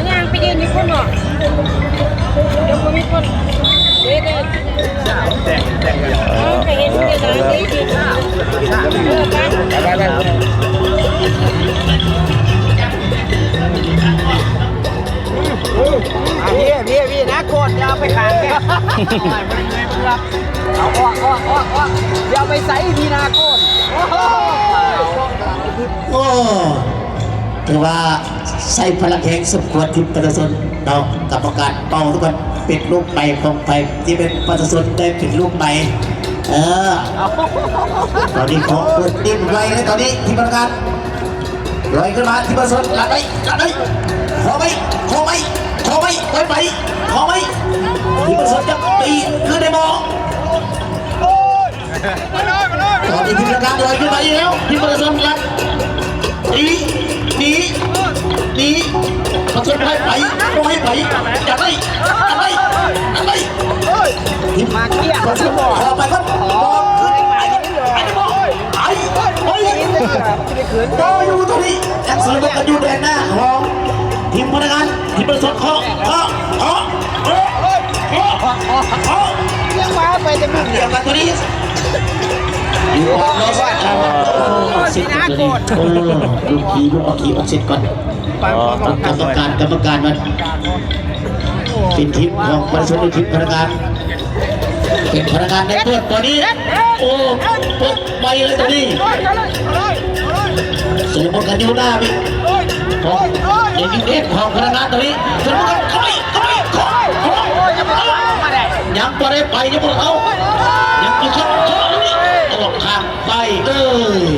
ຍ່າງໄປຢືນຢູ່ພຸ້ນເນາະ ດຽວບໍ່ມີຄົນ ເດ້ ເດ້ ເອີ ໄປເຫັນຢູ່ເດ້ ເອີ ໄປ ໄປ ໄປ ໄປ ອ່ະ ພີ່ ພີ່ ພີ່ ນາໂກດ ຢ່າເອົາໄປຂາຍເດ້ ເອົາອອກ ອອກ ອອກ ອອກ ຢ່າເອົາໄປໃສ່ ພີ່ ນາໂກດ ໂອ້ໂຫ ໂອ້ ຖືວ່າໃຊ້ພະລັງແຮງສົມຄວນ ທີມປະຊາຊົນເນາະ ກຳມະການເປົ່າທຸກຄົນ ເປັນລູກໄປຂອງໃຜ ທີ່ເປັນປະຊາຊົນໄດ້ເປັນລູກໄປ ເອີ ຕອນນີ້ເຄາະເປີດຕິ້ມໄວເລີຍ ຕອນນີ້ທີມພະນັກງານ ລອຍຂຶ້ນມາທີ່ປະສົດ ລັດໄວ້ ລັດໄວ້ ຂໍໄວ້ ຂໍໄວ້ ຂໍໄວ້ ໄວໄປ ຂໍໄວ້ ທີ່ປະສົດຈະຕີຄືໄດ້ບໍ່ ຕອນນີ້ທີມພະນັກງານລອຍຂຶ້ນມາອີກແລ້ວ ທີ່ປະສົດລັດ ໜີ ໜີ ໜີ ປະສົດໄປ ໄປ ບໍ່ໃຫ້ໄປ ຈັບໄວ້ ຈັບໄວ້ ຈັບໄວ້ ທີ່ປະສົດ ຂໍໄປກ່ອນ ໄປ ໄປ ໄປ ບໍ່ຢູ່ຕົງນີ້ ຍັງສວນກັນຢູ່ແດນໜ້າຂອງທີມພະນັກງານ ທີມປະສົດ ເຄາະ ເຄາະ ເຄາະ ເຄາະ ເຄາະ ເຄາະ ຍັງມາໄປແຕ່ມື້ດຽວກັນຕົງນີ້ ຢູ່ອອກເຊດ ເອີ ເຊັດຕົງນີ້ ເອີ ລູກຂີ້ ລູກອອກຂີ້ອອກເຊັດກ່ອນ ກຳມະການ ກຳມະການມັນ ເປັນທີມຂອງປະຊາຊົນ ຫຼື ທີມພະນັກງານ ເປັນພະນັກງານໃນເປີດຕອນນີ້ ໂອ້ ເປີດໄປເລີຍຕອນນີ້ ສວນກັນຢູ່ໜ້ານີ້ ຂອງເອງເອັສ ຂອງພະນັກງານຕອນນີ້ ສວນກັນເຂົ້າໄປ ເຂົ້າໄປ ເຂົ້າໄປ ຍັງບໍ່ໄດ້ໄປ ຍັງບໍ່ເຂົ້າ ຍັງຢູ່ເຂົ້າ ເຂົ້າ ອອກຂ້າງ ໄປເອີຍ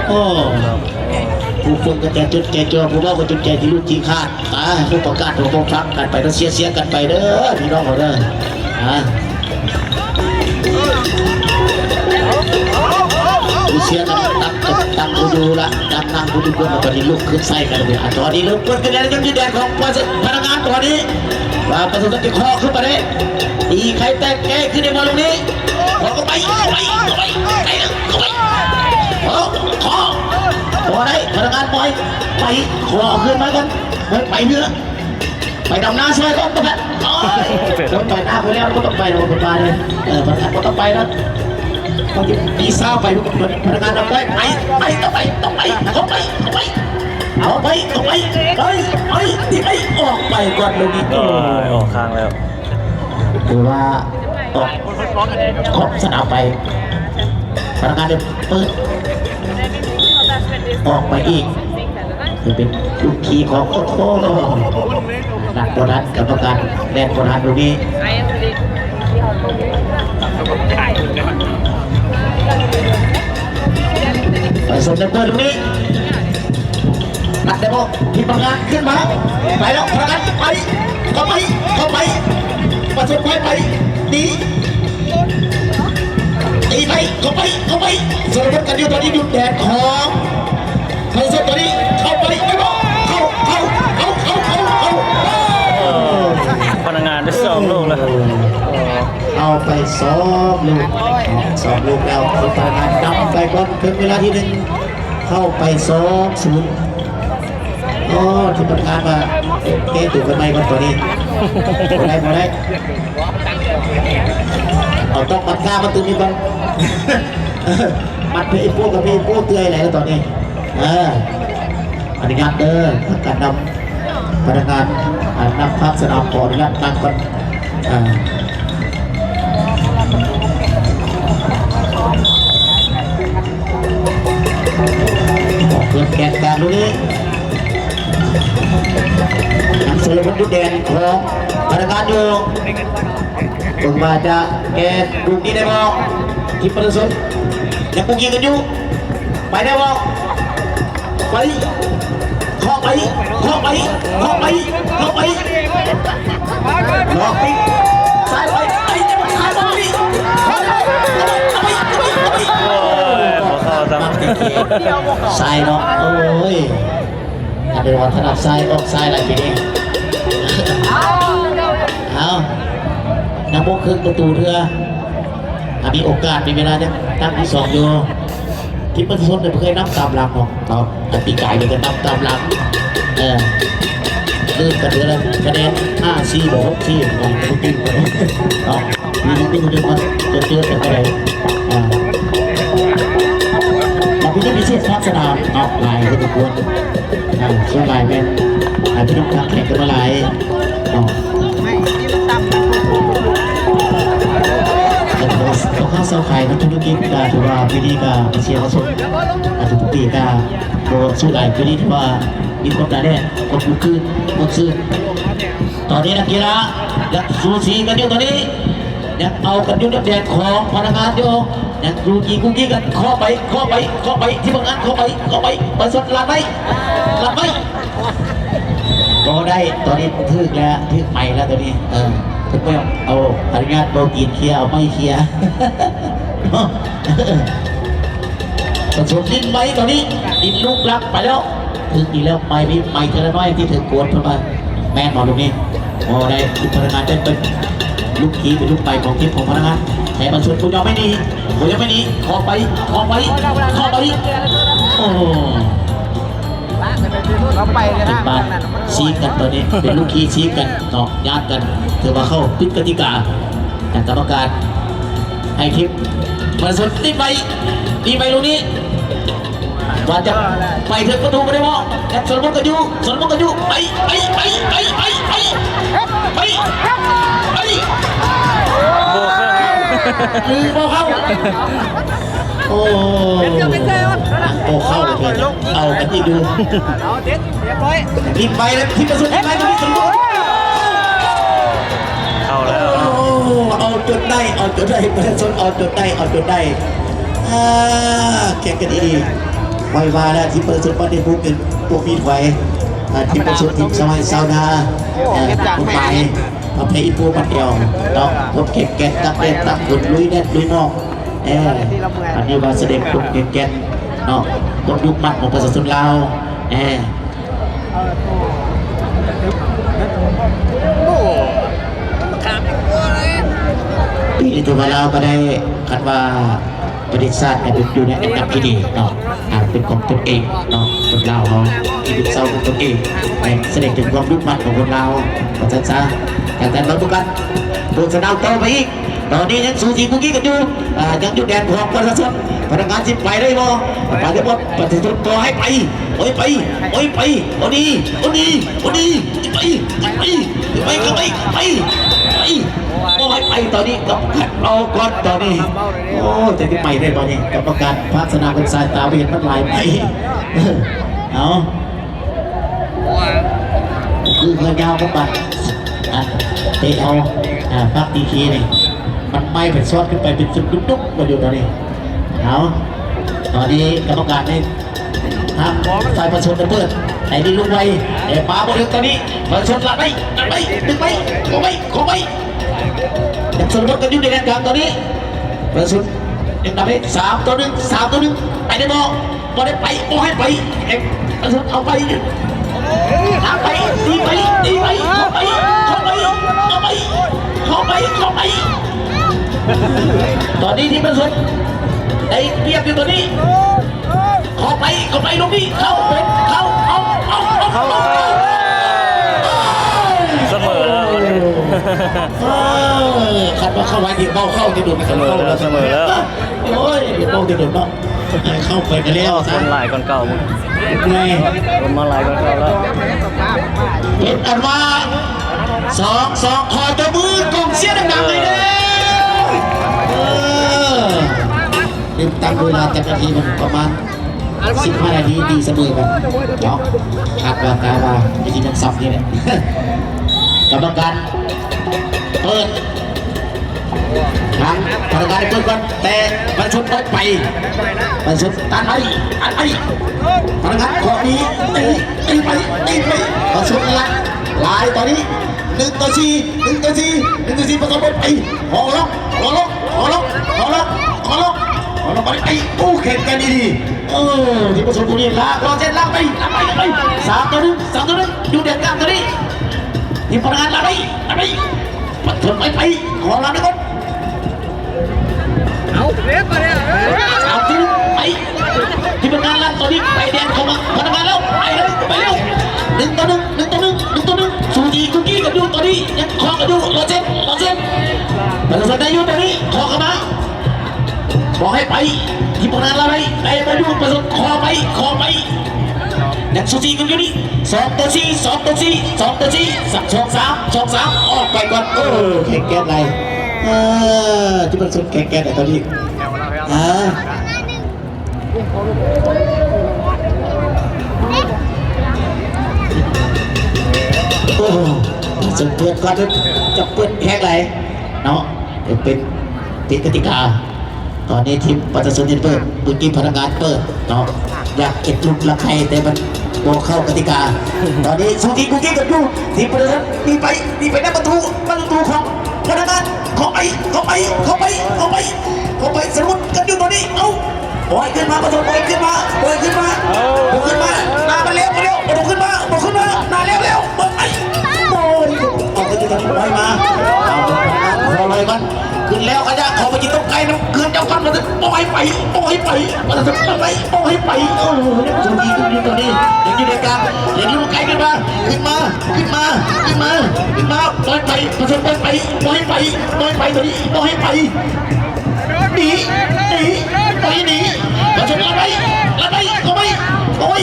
ໂອ້ ຜູ້ຟັງກໍໃຈຈົດໃຈຈ່ອ ຜູ້ເວົ້າກໍຈົດໃຈທີ່ລູກທີ່ຄາດ ອ່າ ຜູ້ປະກາດຜູ້ຟັງກັນໄປເດີ ເຊຍ ເຊຍກັນໄປເດີ ພີ່ນ້ອງເຮົາເດີ ອ່າ ເຊຍກັນຕັບກັນໄປ ນັ່ງຢູ່ລະ ນັ່ງ ນັ່ງຢູ່ເພິ່ນ ລະຕອນນີ້ລຸກຂຶ້ນໃສ່ກັນເລີຍ ອາ ຕອນນີ້ເລີ່ມເປີດຂຶ້ນແລ້ວ ຍັງຢູ່ແດນຂອງປະຊາ ພະນັກງານ ຕອນນີ້ ວ່າປະຊາຊົນຈະເຄາະຂຶ້ນມາເດ້ ຕີໄຂ່ແຕກແກ້ຂຶ້ນໄດ້ບໍ່ລູກນີ້ ເຄາະເຂົ້າໄປ ເຂົ້າໄປ ເຂົ້າໄປ ໄປເລີຍ ເຂົ້າໄປ ເຄາະ ເຄາະ ບໍ່ໄດ້ ພະນັກງານປ່ອຍ ໄປ ເຄາະຄືນມາກ່ອນ ເບິ່ງໄປເທື່ອ ໄປດຳນາຊ່ອຍກ່ອນ ໂອ້ຍ ຄົນໄປໜ້າໄປແລ້ວ ບໍ່ຕ້ອງໄປດອກ ເພິ່ນວ່າເດ້ ເອີ ບໍ່ຕ້ອງໄປແລ້ວ ເຂົາຊິມີຊາວໄປ ພະນັກງານນຳໄປ ໄປ ໄປ ຕ້ອງໄປ ຕ້ອງໄປ ເຂົ້າໄປ ເຂົ້າໄປ ເອົາໄປ ເຂົ້າໄປ ໄປ ໄປ ໄປ ອອກໄປກ່ອນ ໂອ້ຍ ອອກຂ້າງແລ້ວ ຖືວ່າອອກຂອບສະໜາມໄປ ພະນັກງານໄດ້ເປີດ ອອກໄປອີກ ຄືເປັນລູກຂີ່ຂອງ ໂອ້ໂຫ ນັບບໍ່ທັນ ກຳມະການແລ່ນບໍ່ທັນລູກນີ້ ປະຊົນໄດ້ເປີດລູກນີ້ ນັບໄດ້ບໍ່? ທີມງານຂຶ້ນມາ ໄປແລ້ວ ພະນັກງານໄປ ເຂົ້າໄປ ເຂົ້າໄປ ປະຊົນໄປ ໄປ ໜີ ຕີໄປ ເຂົ້າໄປ ເຂົ້າໄປ ສາລະພັດກັນຢູ່ ຕອນນີ້ຢູ່ແດນຂອງ ເຂົ້າໃສ່ຕົວນີ້ ເຂົ້າໄປ ເຂົ້າ ເຂົ້າ ເຂົ້າ ພະນັກງານໄດ້ສອງລູກແລ້ວ ເຂົ້າໄປສອງລູກ ສອງລູກແລ້ວ ພະນັກງານນຳໄປກ່ອນ ເຖິງເວລາທີໜຶ່ງ ເຂົ້າໄປສອງສູນ ໂອ້ ທີ່ປະທານວ່າ ແກ້ຕົວກັນໃໝ່ກ່ອນຕອນນີ້ ບໍ່ໄດ້ ບໍ່ໄດ້ ເອົາ ຕ້ອງປັດກາມາຕຶງນີ້ກ່ອນ ມັດເພອີໂປ້ກັບເພອີໂປ້ເຕືອຍແລ້ວຕອນນີ້ ເອີ ອະນຸຍາດເດີ ທາງການນຳ ພະນັກງານ ອາ ນຳພາກສະໜາມ ຂໍອະນຸຍາດນັ່ງກ່ອນ ອາ ເປີດແກນກາງດູນີ້ ຍັງສາລະພັດຢູ່ແດນຂອງພະນັກງານຢູ່ ເບິ່ງວ່າຈະແກ້ລູກນີ້ໄດ້ບໍ່? ທີມປະຊາຊົນຍັງກຸກກິກກັນຢູ່ ໄປໄດ້ບໍ່? ໄປ ເຄາະໄປ ເຄາະໄປ ເຄາະໄປ ເຄາະໄປ ລັອກປີກ ຊ້າຍໄປ ໄປ ຊ້າຍໄປ ເຄາະໄປ ເຄາະໄປ ເຄາະໄປ ເຄາະໄປ ໂອ້ຍ ບໍ່ເຂົ້າຊ້ຳ ຊ້າຍເນາະ ໂອ້ຍ ອັນເດວັນຖະໜັດຊ້າຍ ອອກຊ້າຍຫຼາຍປີນີ້ ເອົາ ຍັງບໍ່ເຄິ່ງປະຕູເທື່ອ ອ່າ ມີໂອກາດ ມີເວລາຍັງຕັ້ງທີສອງຢູ່ ທີມປະຊາຊົນເຄີຍນຳຕາມຫຼັງເນາະ ເອົາ ອັນປີກາຍນີ້ກໍນຳຕາມຫຼັງ ເອີ ເລີ່ມກັນເທື່ອລະຄະແນນ ຫ້າສີ່ ບໍ່ ຫົກສີ່ ເນາະ ເອົາ ມີ ມີ ມີ ມີ ເຈີກັນໄດ້ ອ່າ ແລ້ວພິທີພິເສດພາກສະໜາມເນາະ ຫຼາຍພໍສົມຄວນ ອ່າ ສ່ວນຫຼາຍແມ່ນ ອ່າ ພີ່ນ້ອງທັກແຂກກັນມາຫຼາຍເນາະ ເອີ ພວກເຮົາຊາວຂາຍນັກທຸລະກິດກະຖືວ່າປີນີ້ກະມາຊຽມາຊົມ ອ່າ ທຸກໆປີກະບໍ່ສູ້ຫຼາຍ ປີນີ້ຖືວ່າມີຄວາມໜາແໜ້ນ ຄວາມຄຶກຄື້ນ ມ່ວນຊື່ນ ຕອນນີ້ນັກກິລາຍັງສູສີກັນຢູ່ຕອນນີ້ ຍັງເອົາກັນຢູ່ໃນແດນຂອງພະນັກງານຢູ່ ຍັງຢູ່ກີ່ກຸກກີ່ກັນ ເຄາະໄປ ເຄາະໄປ ເຄາະໄປ ທີມງານ ເຄາະໄປ ເຄາະໄປ ປະຊາຊົນລັດໄວ້ ລັດໄວ້ ບໍ່ໄດ້ ຕອນນີ້ຖືກແລ້ວ ຖືກໄໝແລ້ວຕອນນີ້ ເອີ ເພິ່ນບໍ່ເອົາອະນຸຍາດ ບໍ່ຕີນເຄຍ ເອົາໄມ້ເຄຍ ປະຊາຊົນຫຼິ້ນໄວຕອນນີ້ ຫຼິ້ນລູກລັກໄປແລ້ວ ຖືກອີກແລ້ວ ໄໝ ໄໝເທື່ອລະໜ້ອຍທີ່ຖືກກວນເພິ່ນວ່າ ແມ່ນບໍ່ລູກນີ້? ບໍ່ໄດ້ ພະນັກງານໄດ້ເປັນລູກທີ່ເປັນລູກໄປຂອງທີມຂອງພະນັກງານ ແຕ່ປະຊາຊົນບໍ່ຍອມໃຫ້ໜີ ບໍ່ຍອມໃຫ້ໜີ ເຄາະໄປ ເຄາະໄປ ເຄາະໄປ ໂອ້ ເຂົາໄປເລີຍນະ ທີມບ້ານຊີ້ກັນຕອນນີ້ ເປັນລູກທີ່ຊີ້ກັນເນາະ ຍາດກັນ ຖືວ່າເຂົ້າຜິດກະຕິກາ ທາງກຳມະການໃຫ້ທີມ ປະຊາຊົນຕີໄປ ຕີໄປລູກນີ້ ວ່າຈະໄປເຖິງປະຕູບໍ່ໄດ້ບໍ່? ແອັດ ສົມມຸດກັນຢູ່ ສົມມຸດກັນຢູ່ ໄປ ໄປ ໄປ ໄປ ໄປ ໄປ ບໍ່ເຂົ້າ ຄືບໍ່ເຂົ້າ ໂອ້ ບໍ່ເຂົ້າ ເອົາກັນອີກຢູ່ ທີມໄປແລ້ວ ທີມປະຊາຊົນ ທີມໄປ ທີມປະຊາຊົນ ເຂົ້າແລ້ວ ໂອ້ ເອົາຈົນໄດ້ ເອົາຈົນໄດ້ ປະຊາຊົນ ເອົາຈົນໄດ້ ເອົາຈົນໄດ້ ອ່າ ແຂ່ງກັນດີໆ ຂ້ອຍວ່າແລ້ວ ທີມປະຊາຊົນບ້ານເດໂພເປັນພວກມີໄຟ ອ່າ ທີມປະຊາຊົນ ທີມຊາວໄຮ່ຊາວນາ ເອີ ກົດໝາຍ ປະເພດອີໂປບັດດຽວເນາະ ຄົນແຂງແກ່ນ ຕາກແດດຕາກຝົນ ລຸຍແດດລຸຍໝອກ ເອີ ອັນນີ້ວ່າສະແດງຄວາມແຂງແກ່ນ ເນາະ ຄວາມດຸໝັ່ນຂອງປະຊາຊົນລາວ ແອ ປີນີ້ຖືວ່າລາວກໍໄດ້ ຄັນວ່າປະເທດຊາດກໍຢູ່ໃນອັນດັບທີ່ດີເນາະ ອ່າ ເປັນຂອງຕົນເອງເນາະ ຄົນລາວເຮົາທີ່ເປັນເສົາຂອງຕົນເອງ ແລະ ສະແດງເຖິງຄວາມດຸໝັ່ນຂອງຄົນລາວ ວ່າຊັ້ນຊະ. ການແຂ່ງຂັນປະກັນ ໂຄສະນາຕໍ່ໄປອີກ ຕອນນີ້ຍັງສູສີກຸກກິກກັນຢູ່ ອ່າ ຍັງຢູ່ແດນຂອງປະຊາຊົນ ພະນັກງານຊິໄປໄດ້ບໍ່? ໄປໄດ້ບໍ່? ປະຊາຊົນບໍ່ໃຫ້ໄປ ບໍ່ໃຫ້ໄປ ບໍ່ໃຫ້ໄປ ໂອນີ ໂອນີ ໂອນີ ໄປ ໄປ ໄປ ໄປ ໄປ ບໍ່ໃຫ້ໄປ ຕອນນີ້ກຳມະການເອົາກ່ອນຕອນນີ້ ໂອ້ ຈະໄປໄດ້ບໍ່ນີ້? ກຳມະການພາກສະໜາມເພິ່ນສາຍຕາບໍ່ເຫັນມັນຫຼາຍໄປ ເອົາ. ຄືເຮືອຍາວກັບບັດ ອັນເຕະເອົາ ອ່າ ປັກດີຄີນີ້ ມັນໄໝ້ໄປຊອດຂຶ້ນໄປເປັນຈຸດດຸກໆ ມາຢູ່ຕອນນີ້ ເອົາ ຕອນນີ້ກຳມະການໃຫ້ທາງຝ່າຍປະຊາຊົນໄດ້ເປີດ ໃຫ້ດິນລົງໄວ ແຕ່ປາບໍ່ເຖິງຕອນນີ້ ປະຊາຊົນລັດໄປ ລັດໄປ ດຶງໄປ ເຂົ້າໄປ ເຂົ້າໄປ ຍັງຊົນລະບົດກັນຢູ່ໃນແດນກາງຕອນນີ້ ປະຊາຊົນຍັງນຳໄປ ສາມຕໍ່ໜຶ່ງ ສາມຕໍ່ໜຶ່ງ ໄປໄດ້ບໍ່? ບໍ່ໄດ້ໄປ ບໍ່ໃຫ້ໄປ ເອັມ ປະຊາຊົນເອົາໄປ ທາງໄປ ຕີໄປ ຕີໄປ ເຂົ້າໄປ ເຂົ້າໄປ ເຂົ້າໄປ ເຂົ້າໄປ ເຂົ້າໄປ ຕອນນີ້ທີ່ປະຊາຊົນໄດ້ປຽບຢູ່ຕອນນີ້ ເຂົ້າໄປ ເຂົ້າໄປ ລູກນີ້ ເຂົ້າ ເຂົ້າ ເຂົ້າ ເຂົ້າ ເຂົ້າ ເຂົ້າ ສະເໝີແລ້ວ ເອີ ຄັນວ່າເຂົ້າໄວ້ທີ່ເວົ້າເຂົ້າທີ່ໂດນ ສະເໝີແລ້ວ ສະເໝີແລ້ວ ໂອ້ຍ ເວົ້າທີ່ໂດນເນາະ ໃຫ້ເຂົ້າໄປກໍແລ້ວຊະ ຄົນຫຼາຍກ່ອນເກົ່າ ແມ່ນ ຄົນມາຫຼາຍກ່ອນເກົ່າແລ້ວ ເປັນອັນວ່າ ສອງສອງ ຂໍຕົບມືກອງເຊຍດັງໆ ໃຫ້ແດ່ ເອີ ລືມຕັ້ງເວລາຈັກນາທີ ມັນປະມານ ສິບຫ້ານາທີ ຕີສະເໝີກັນເນາະ ຄາດວ່າ ກາວ່າ ວິທີການສັບນີ້ແຫຼະ ກຳມະການເປີດ ທາງພະນັກງານໄດ້ເປີດກ່ອນ ແຕ່ປະຊາຊົນໄປ ປະຊາຊົນຕັນໄປ ອັດໄປ ພະນັກງານເຄາະດີ ຕີ ຕີໄປ ຕີໄປ ປະຊາຊົນລັດຫຼາຍຕອນນີ້ ໜຶ່ງຕໍ່ສີ່ ໜຶ່ງຕໍ່ສີ່ ໜຶ່ງຕໍ່ສີ່ ປະຊາຊົນໄປ ຂໍລອງ ຂໍລອງ ຂໍລອງ ຂໍລອງ ຂໍລອງ ຂໍລອງ ໄປ ໂອ້ ແຂ່ງກັນດີໆ ເອີ ທີ່ປະຊົນຜູ້ນີ້ລາກ ລໍເຈັດລາກໄປ ລາກໄປ ລາກໄປ ສາມຕໍ່ໜຶ່ງ ສາມຕໍ່ໜຶ່ງ ຢູ່ແດນກາງຕົວນີ້ ທີ່ພະນັກງານລາກໄປ ລາກໄປ ປະຊົນໄປ ໄປ ຂໍລາກໄປກ່ອນ ເອົາ ສາມສີ່ ໄປ ທີ່ພະນັກງານລາກຕົວນີ້ ໄປແດນເຂົ້າມາ ພະນັກງານແລ້ວ ໄປແລ້ວ ໄປແລ້ວ ໜຶ່ງຕໍ່ໜຶ່ງ ໜຶ່ງຕໍ່ໜຶ່ງ ໜຶ່ງຕໍ່ໜຶ່ງ ສູສີກຸກກິກກັນຢູ່ຕອນນີ້ ຍັງຄອງກັນຢູ່ ລໍເຈັດ ລໍເຈັດ ປະຊາຊົນໄດ້ຢູ່ຕອນນີ້ ຂໍເຂົ້າມາ ບໍ່ໃຫ້ໄປ ທີ່ພະນັກງານລາກໄປ ໄປບໍ່ຢູ່ ປະຊາຊົນຂໍໄປ ຂໍໄປ ຍັງສູສີກັນຢູ່ນີ້ ສອງຕໍ່ສີ່ ສອງຕໍ່ສີ່ ສອງຕໍ່ສີ່ ສອງສາມ ສອງສາມ ອອກໄປກ່ອນ ໂອ້ ແຂງແກ່ນຫຼາຍ ເອີ ທີ່ປະຊາຊົນແຂງແກ່ນຕອນນີ້ ອ່າ ໂອ້ ປະຊາຊົນເປີດກ່ອນ ຈະເປີດແຂງຫຼາຍເນາະ ເປັນ ເປັນກະຕິກາ ຕອນນີ້ທີມປະຊາຊົນທີ່ເປີດ ເມື່ອກີ້ພະນັກງານເປີດເນາະ ຢາກເຮັດລູກລັກໄຂ່ ແຕ່ມັນບໍ່ເຂົ້າກະຕິກາ ຕອນນີ້ສູສີກຸກກິກກັນຢູ່ ທີມປະຊາຊົນໜີໄປ ໜີໄປນຳປະຕູ ນຳປະຕູຂອງພະນັກງານ ເຂົ້າໄປ ເຂົ້າໄປ ເຂົ້າໄປ ເຂົ້າໄປ ເຂົ້າໄປ ສະຫຼຸດກັນຢູ່ຕອນນີ້ ເອົ້າ ປ່ອຍຂຶ້ນມາ ປະຕູ ປ່ອຍຂຶ້ນມາ ປ່ອຍຂຶ້ນມາ ເອົ້າ ບໍ່ຂຶ້ນມາ ໜ້າມັນແລ້ວ ມາແລ້ວ ບໍ່ຂຶ້ນມາ ບໍ່ຂຶ້ນມາ ໜ້າແລ້ວ ແລ້ວ ບໍ່ໄປ ໂອ້ຍ ອອກໄປຢູ່ທາງ ປ່ອຍມາ ເອົາ ຂໍລອຍມັນ ຂຶ້ນແລ້ວຂະຍະ ຂໍໄປກິນຕົ້ມໄກ່ນຳເຮືອນເຈົ້າກ່ອນ ບໍ່ໃຫ້ໄປ ບໍ່ໃຫ້ໄປ ບໍ່ໃຫ້ໄປ ບໍ່ໃຫ້ໄປ ໂອ້ຍ ຍັງຢູ່ດີຢູ່ຕອນນີ້ ຍັງຢູ່ໃນກາງ ຍັງຢູ່ໄກຂຶ້ນມາ ຂຶ້ນມາ ຂຶ້ນມາ ຂຶ້ນມາ ຂຶ້ນມາ ປ່ອຍໄປ ປະຊົນປ່ອຍໄປ ບໍ່ໃຫ້ໄປ ບໍ່ໃຫ້ໄປຕອນນີ້ ບໍ່ໃຫ້ໄປ ໜີ ໜີ ໄປໜີ ປະຊົນລັດໄປ ລັດໄປ ເຂົ້າໄປ ໂອ້ຍ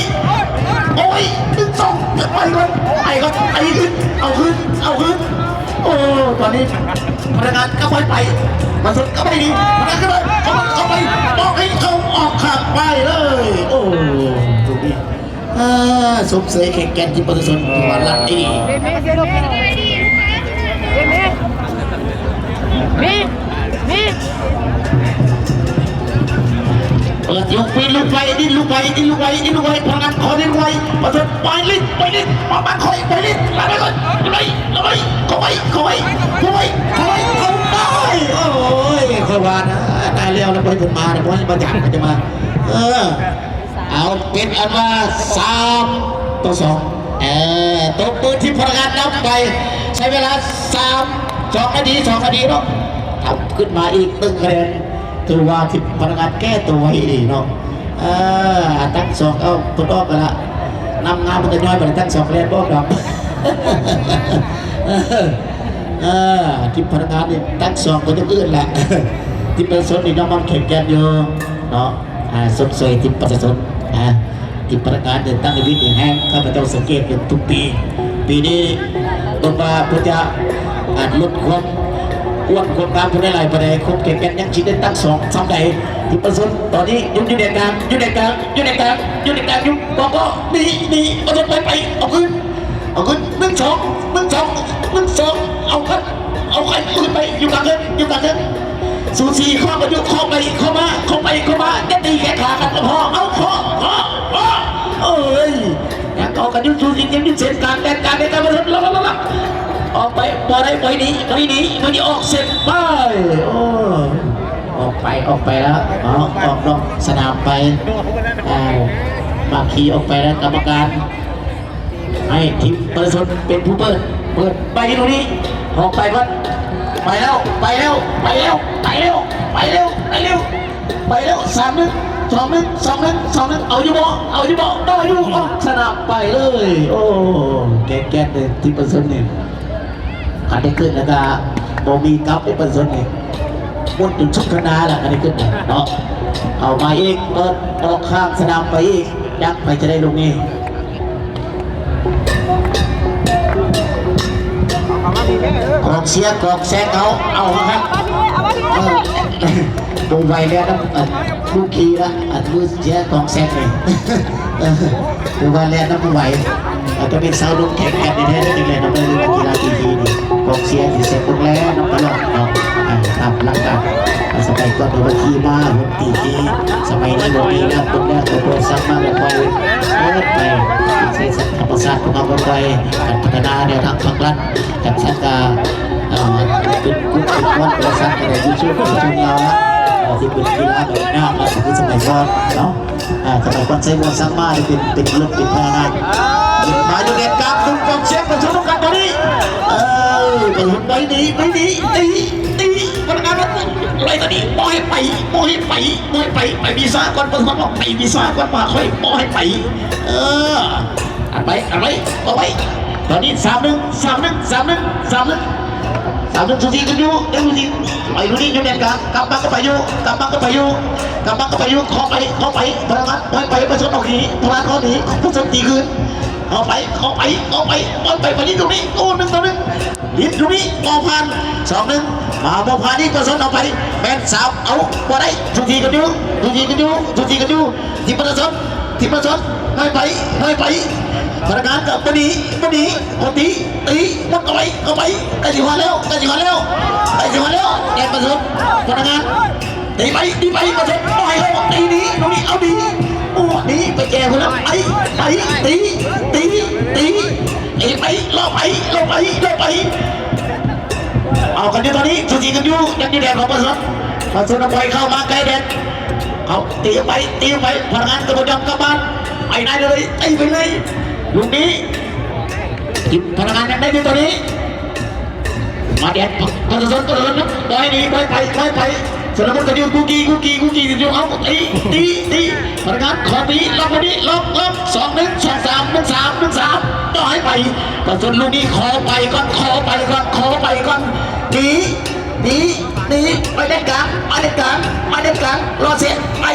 ໂອ້ຍ ໜຶ່ງ ສອງ ໄປກ່ອນ ໄປກ່ອນ ໄປຂຶ້ນ ເອົາຄືນ ເອົາຄືນ ໂອ້ ຕອນນີ້ພະນັກງານກໍປ່ອຍໄປ ປະຊົນກໍໄປດີ ພະນັກງານຂຶ້ນມາ ເຂົ້າໄປ ເຂົ້າໄປ ບອກໃຫ້ເຂົາອອກຂ້າງໄປເລີຍ ໂອ້ ລູກນີ້ ເອີ ຊົມເຊີຍແຂງແກ່ນທີ່ປະຊາຊົນທີ່ວ່າລັດດີ ເປີດ ລຸກ ປີນ ລຸກໄວ ດິ້ນລຸກໄວ ດິ້ນລຸກໄວ ດິ້ນລຸກໄວ ພະນັກງານຂໍດິ້ນໄວ ປະຊາຊົນ ໄປລິດ ໄປລິດ ມາບ້ານຂ້ອຍ ໄປລິດ ໄປໄປກ່ອນ ໄປ ໄປ ເຂົ້າໄປ ເຂົ້າໄປ ເຂົ້າໄປ ເຂົ້າໄປ ໂອ້ຍ ຂ້ອຍວ່ານະ ຕາຍແລ້ວ ແລ້ວບໍ່ໃຫ້ເພິ່ນມານະ ບໍ່ໃຫ້ມາຢາມ ເພິ່ນຈະມາ ເອີ. ເອົາ ເປັນອັນວ່າ ສາມຕໍ່ສອງ ເອີ ຕົບມືທີມພະນັກງານນຳໄປ ໃຊ້ເວລາ ສາມ ສອງນາທີ ສອງນາທີເນາະ ທຳຂຶ້ນມາອີກໜຶ່ງຄະແນນ ຖືວ່າທີມພະນັກງານແກ້ຕົວໄວອີ່ຫຼີເນາະ ເອີ ທັງສອງ ເອົາ ເພິ່ນອອກໄປລະ ນຳງາມເພິ່ນກະຍ້ອຍໄປທັງສອງຄະແນນບໍ່ອອກດອກ ເອີ ທີມພະນັກງານນີ້ທັງສອງເພິ່ນຍັງອຶດລະ ທີມປະຊາຊົນນີ້ຍັງມັນແຂງແກ່ນຢູ່ເນາະ ອ່າ ຊົມເຊີຍທີມປະຊາຊົນ ອ່າ ທີມພະນັກງານນີ້ຕັ້ງໃຫ້ວິດໃຫ້ແຮງ ຂ້າພະເຈົ້າສັງເກດເບິ່ງທຸກປີ ປີນີ້ເບິ່ງວ່າເພິ່ນຈະ ອ່າ ລົດຄວາມອ້ວນຄວາມງາມເພິ່ນໄດ້ຫຼາຍປານໃດ ຄວາມແຂງແກ່ນຍັງຊິໄດ້ຕັ້ງສອງສ່ຳໃດ ທີມປະຊາຊົນ ຕອນນີ້ຢູ່ ຢູ່ແດນກາງ ຢູ່ແດນກາງ ຢູ່ແດນກາງ ຢູ່ແດນກາງຢູ່ ກໍ ກໍ ໜີ ໜີ ປະຊາຊົນໄປ ໄປ ເອົາຄືນ ເອົາຂຶ້ນ ໜຶ່ງສອງ ໜຶ່ງສອງ ໜຶ່ງສອງ ເອົາຄັນ ເອົາໄປ ເອົາຂຶ້ນໄປ ຢູ່ກາງເທິງ ຢູ່ກາງເທິງ ສູສີ ເຂົ້າໄປຢູ່ ເຂົ້າໄປ ເຂົ້າມາ ເຂົ້າໄປ ເຂົ້າມາ ຢ່າຕີແຂ້ງຂາກັນກໍພໍ ເອົາ ເຄາະ ເຄາະ ເຄາະ ເອີຍ ຍັງເອົາກັນຢູ່ ສູສີ ຍັງຢູ່ເສັ້ນກາງ ແດນກາງ ແດນກາງ ອອກໄປ ບໍ່ໄດ້ ບໍ່ໃຫ້ໜີ ບໍ່ໃຫ້ໜີ ບໍ່ໃຫ້ໜີ ອອກເສັ້ນໄປ ໂອ້ ອອກໄປ ອອກໄປແລ້ວ ເອົາ ອອກນອກສະໜາມໄປ ເອົາ ໝາກຄີອອກໄປແລ້ວ ກຳມະການ ໃຫ້ທີມປະຊາຊົນເປັນຜູ້ເປີດ ເປີດໄປຢູ່ນີ້ ອອກໄປກ່ອນ ໄປແລ້ວ ໄປແລ້ວ ໄປແລ້ວ ໄປແລ້ວ ໄປແລ້ວ ໄປແລ້ວ ສາມໜຶ່ງ ສອງໜຶ່ງ ສອງໜຶ່ງ ສອງໜຶ່ງ ເອົາຢູ່ບໍ່ ເອົາຢູ່ບໍ່ ໄດ້ຢູ່ ອອກສະໜາມໄປເລີຍ ໂອ້ ແກ້ນໆເລີຍ ທີມປະຊາຊົນນີ້ ຄັນໄດ້ຂຶ້ນແລ້ວກະບໍ່ມີກັບເດ້ ປະຊາຊົນນີ້ ໝົດຈົນສຸດຄະນາລະ ຄັນໄດ້ຂຶ້ນເນາະ ເອົາມາອີກ ເປີດອອກຂ້າງສະໜາມໄປອີກ ຈັກໃຜຈະໄດ້ລູກນີ້ ກອງເຊຍ ກອງແຊກ ເອົາ ເອົາຄັກ ເອີ ບໍ່ໄຫວແລ້ວນຳ ອັນ ລູກຂີ່ລະ ອັນ ມືເຊຍ ກອງແຊກນີ້ ເອີ ບໍ່ໄຫວແລ້ວນຳ ບໍ່ໄຫວ ເອີ ຕ້ອງເປັນຊາວດົງແຂງແກ່ນແທ້ໆ ຈຶ່ງແລ່ນນຳໄດ້ ເລື່ອງນັກກິລາຂີ່ຂີ່ນີ້ ກອງເຊຍຊິແຊກເບິ່ງແລ້ວນຳຕະຫຼອດເນາະ ເອີ ຕາມຫຼັກການ ສະໄໝກ່ອນເຮົາຂີ່ມ້າ ລົດຕີຂີ່ ສະໄໝນີ້ບໍ່ມີແລ້ວ ເບິ່ງແລ້ວ ໂຕໂຕສັ່ງມາແລ້ວ ຄ່ອຍເປີດໄປ ໃຊ້ສັດທຳມະຊາດຂອງເຮົາ ຄ່ອຍໆ ການພັດທະນາແນວທາງພາກລັດ ຈັ່ງຊັ້ນກະ ເອີ ເປັນກຸກເປັນກ້ອນ ກະໄດ້ ຊັ້ນກະໄດ້ ຢູ່ຊຸມ ຢູ່ຊຸມລາວລະ ເອີ ທີ່ເປັນກິລາແບບຍາກລະ ຄືສະໄໝກ່ອນເນາະ ອ່າ ສະໄໝກ່ອນໃຊ້ງົວຊ້າງມ້ານີ້ເປັນ ເປັນລົດ ເປັນພະລະງານ ມາຢູ່ແດນກາງ ດຶງກອງເຊຍໄປສູ່ກັນຕອນນີ້ ເອີ ໄປຫຸດໄປໜີ ໄປໜີ ຕີ ຕີ ພະນັກງານໄລ່ຕອນນີ້ ບໍ່ໃຫ້ໄປ ບໍ່ໃຫ້ໄປ ບໍ່ໃຫ້ໄປ ໄປວີຊາກ່ອນ ບໍ່ໃຫ້ໄປວີຊາກ່ອນ ມາຄ່ອຍບໍ່ໃຫ້ໄປ ເອີ ອັດໄປ ອັດໄປ ເອົາໄປ ຕອນນີ້ ສາມໜຶ່ງ ສາມໜຶ່ງ ສາມໜຶ່ງ ສາມໜຶ່ງ ສາມໜຶ່ງ ສູສີກັນຢູ່ ຍັງສູສີ ໄປລຸ້ນຢູ່ແດນກາງ ກຳມາກໍໄປຢູ່ ກຳມາກໍໄປຢູ່ ກຳມາກໍໄປຢູ່ ເຂົ້າໄປ ເຂົ້າໄປ ພະນັກງານ ໄປ ໄປ ປະຊາຊົນອອກໜີ ພະນັກງານອອກໜີ ປະຊາຊົນຕີຄືນ ເຂົ້າໄປ ເຂົ້າໄປ ເຂົ້າໄປ ໄປ ໄປ ໄປ ຍິງລູກນີ້ ໂອ້ ໜຶ່ງຕໍ່ໜຶ່ງ ຍິງລູກນີ້ບໍ່ຜ່ານ ສອງໜຶ່ງ ມາບໍ່ຜ່ານອີກ ປະຊາຊົນເອົາໄປ ແມ່ນສາມ ເອົາ ບໍ່ໄດ້ ສູສີກັນຢູ່ ສູສີກັນຢູ່ ສູສີກັນຢູ່ ທີມປະຊາຊົນ ທີມປະຊາຊົນ ໄປໄປ ໄປໄປ ພະນັກງານກໍບໍ່ໜີ ບໍ່ໜີ ບໍ່ຕີ ຕີ ໝົດເຂົ້າໄປ ເຂົ້າໄປ ໃກ້ຊິຮອດແລ້ວ ໃກ້ຊິຮອດແລ້ວ ໃກ້ຊິຮອດແລ້ວ ແຕ່ປະຊາຊົນ ພະນັກງານ ຕີໄປ ຕີໄປ ປະຊາຊົນ ບໍ່ໃຫ້ເຂົ້າ ຕີໜີ ຕອນນີ້ເອົາໜີ ໂອ້ ໜີໄປແກ່ພຸ້ນລະ ໄປ ໄປ ຕີ ຕີ ຕີ ຕີໄປ ເລາະໄປ ເລາະໄປ ເລາະໄປ ເອົາກັນຢູ່ຕອນນີ້ ສູສີກັນຢູ່ ຍັງຢູ່ແດນຂອງປະຊາຊົນ ປະຊາຊົນເອົາໄປເຂົ້າມາໃກ້ແດນ ເອົາ ຕີໄປ ຕີໄປ ພະນັກງານກໍບໍ່ຍອມກັບບ້ານ ໄປໄດ້ເລີຍ ຕີໄປເລີຍ ລູກນີ້ ທີມພະນັກງານຍັງໄດ້ຢູ່ຕອນນີ້ ມາແດນ ປະຊາຊົນ ປະຊາຊົນ ບໍ່ໃຫ້ໜີ ບໍ່ໃຫ້ໄປ ບໍ່ໃຫ້ໄປ ຊົນນະບົດກໍຢູ່ ກູກີ ກູກີ ກູກີ ຢູ່ ເອົາ ຕີ ຕີ ຕີ ພະນັກງານ ຂໍຕີ ລັອກມານີ້ ລັອກ ລັອກ ສອງໜຶ່ງ ສອງສາມ ໜຶ່ງສາມ ໜຶ່ງສາມ ບໍ່ໃຫ້ໄປ ປະຊາຊົນ ລູກນີ້ ຂໍໄປກ່ອນ ຂໍໄປກ່ອນ ຂໍໄປກ່ອນ ໜີ ໜີ ໜີ ໄປເດັດຂາດ ໄປເດັດຂາດ ໄປເດັດຂາດ ລໍເສດ ໄປ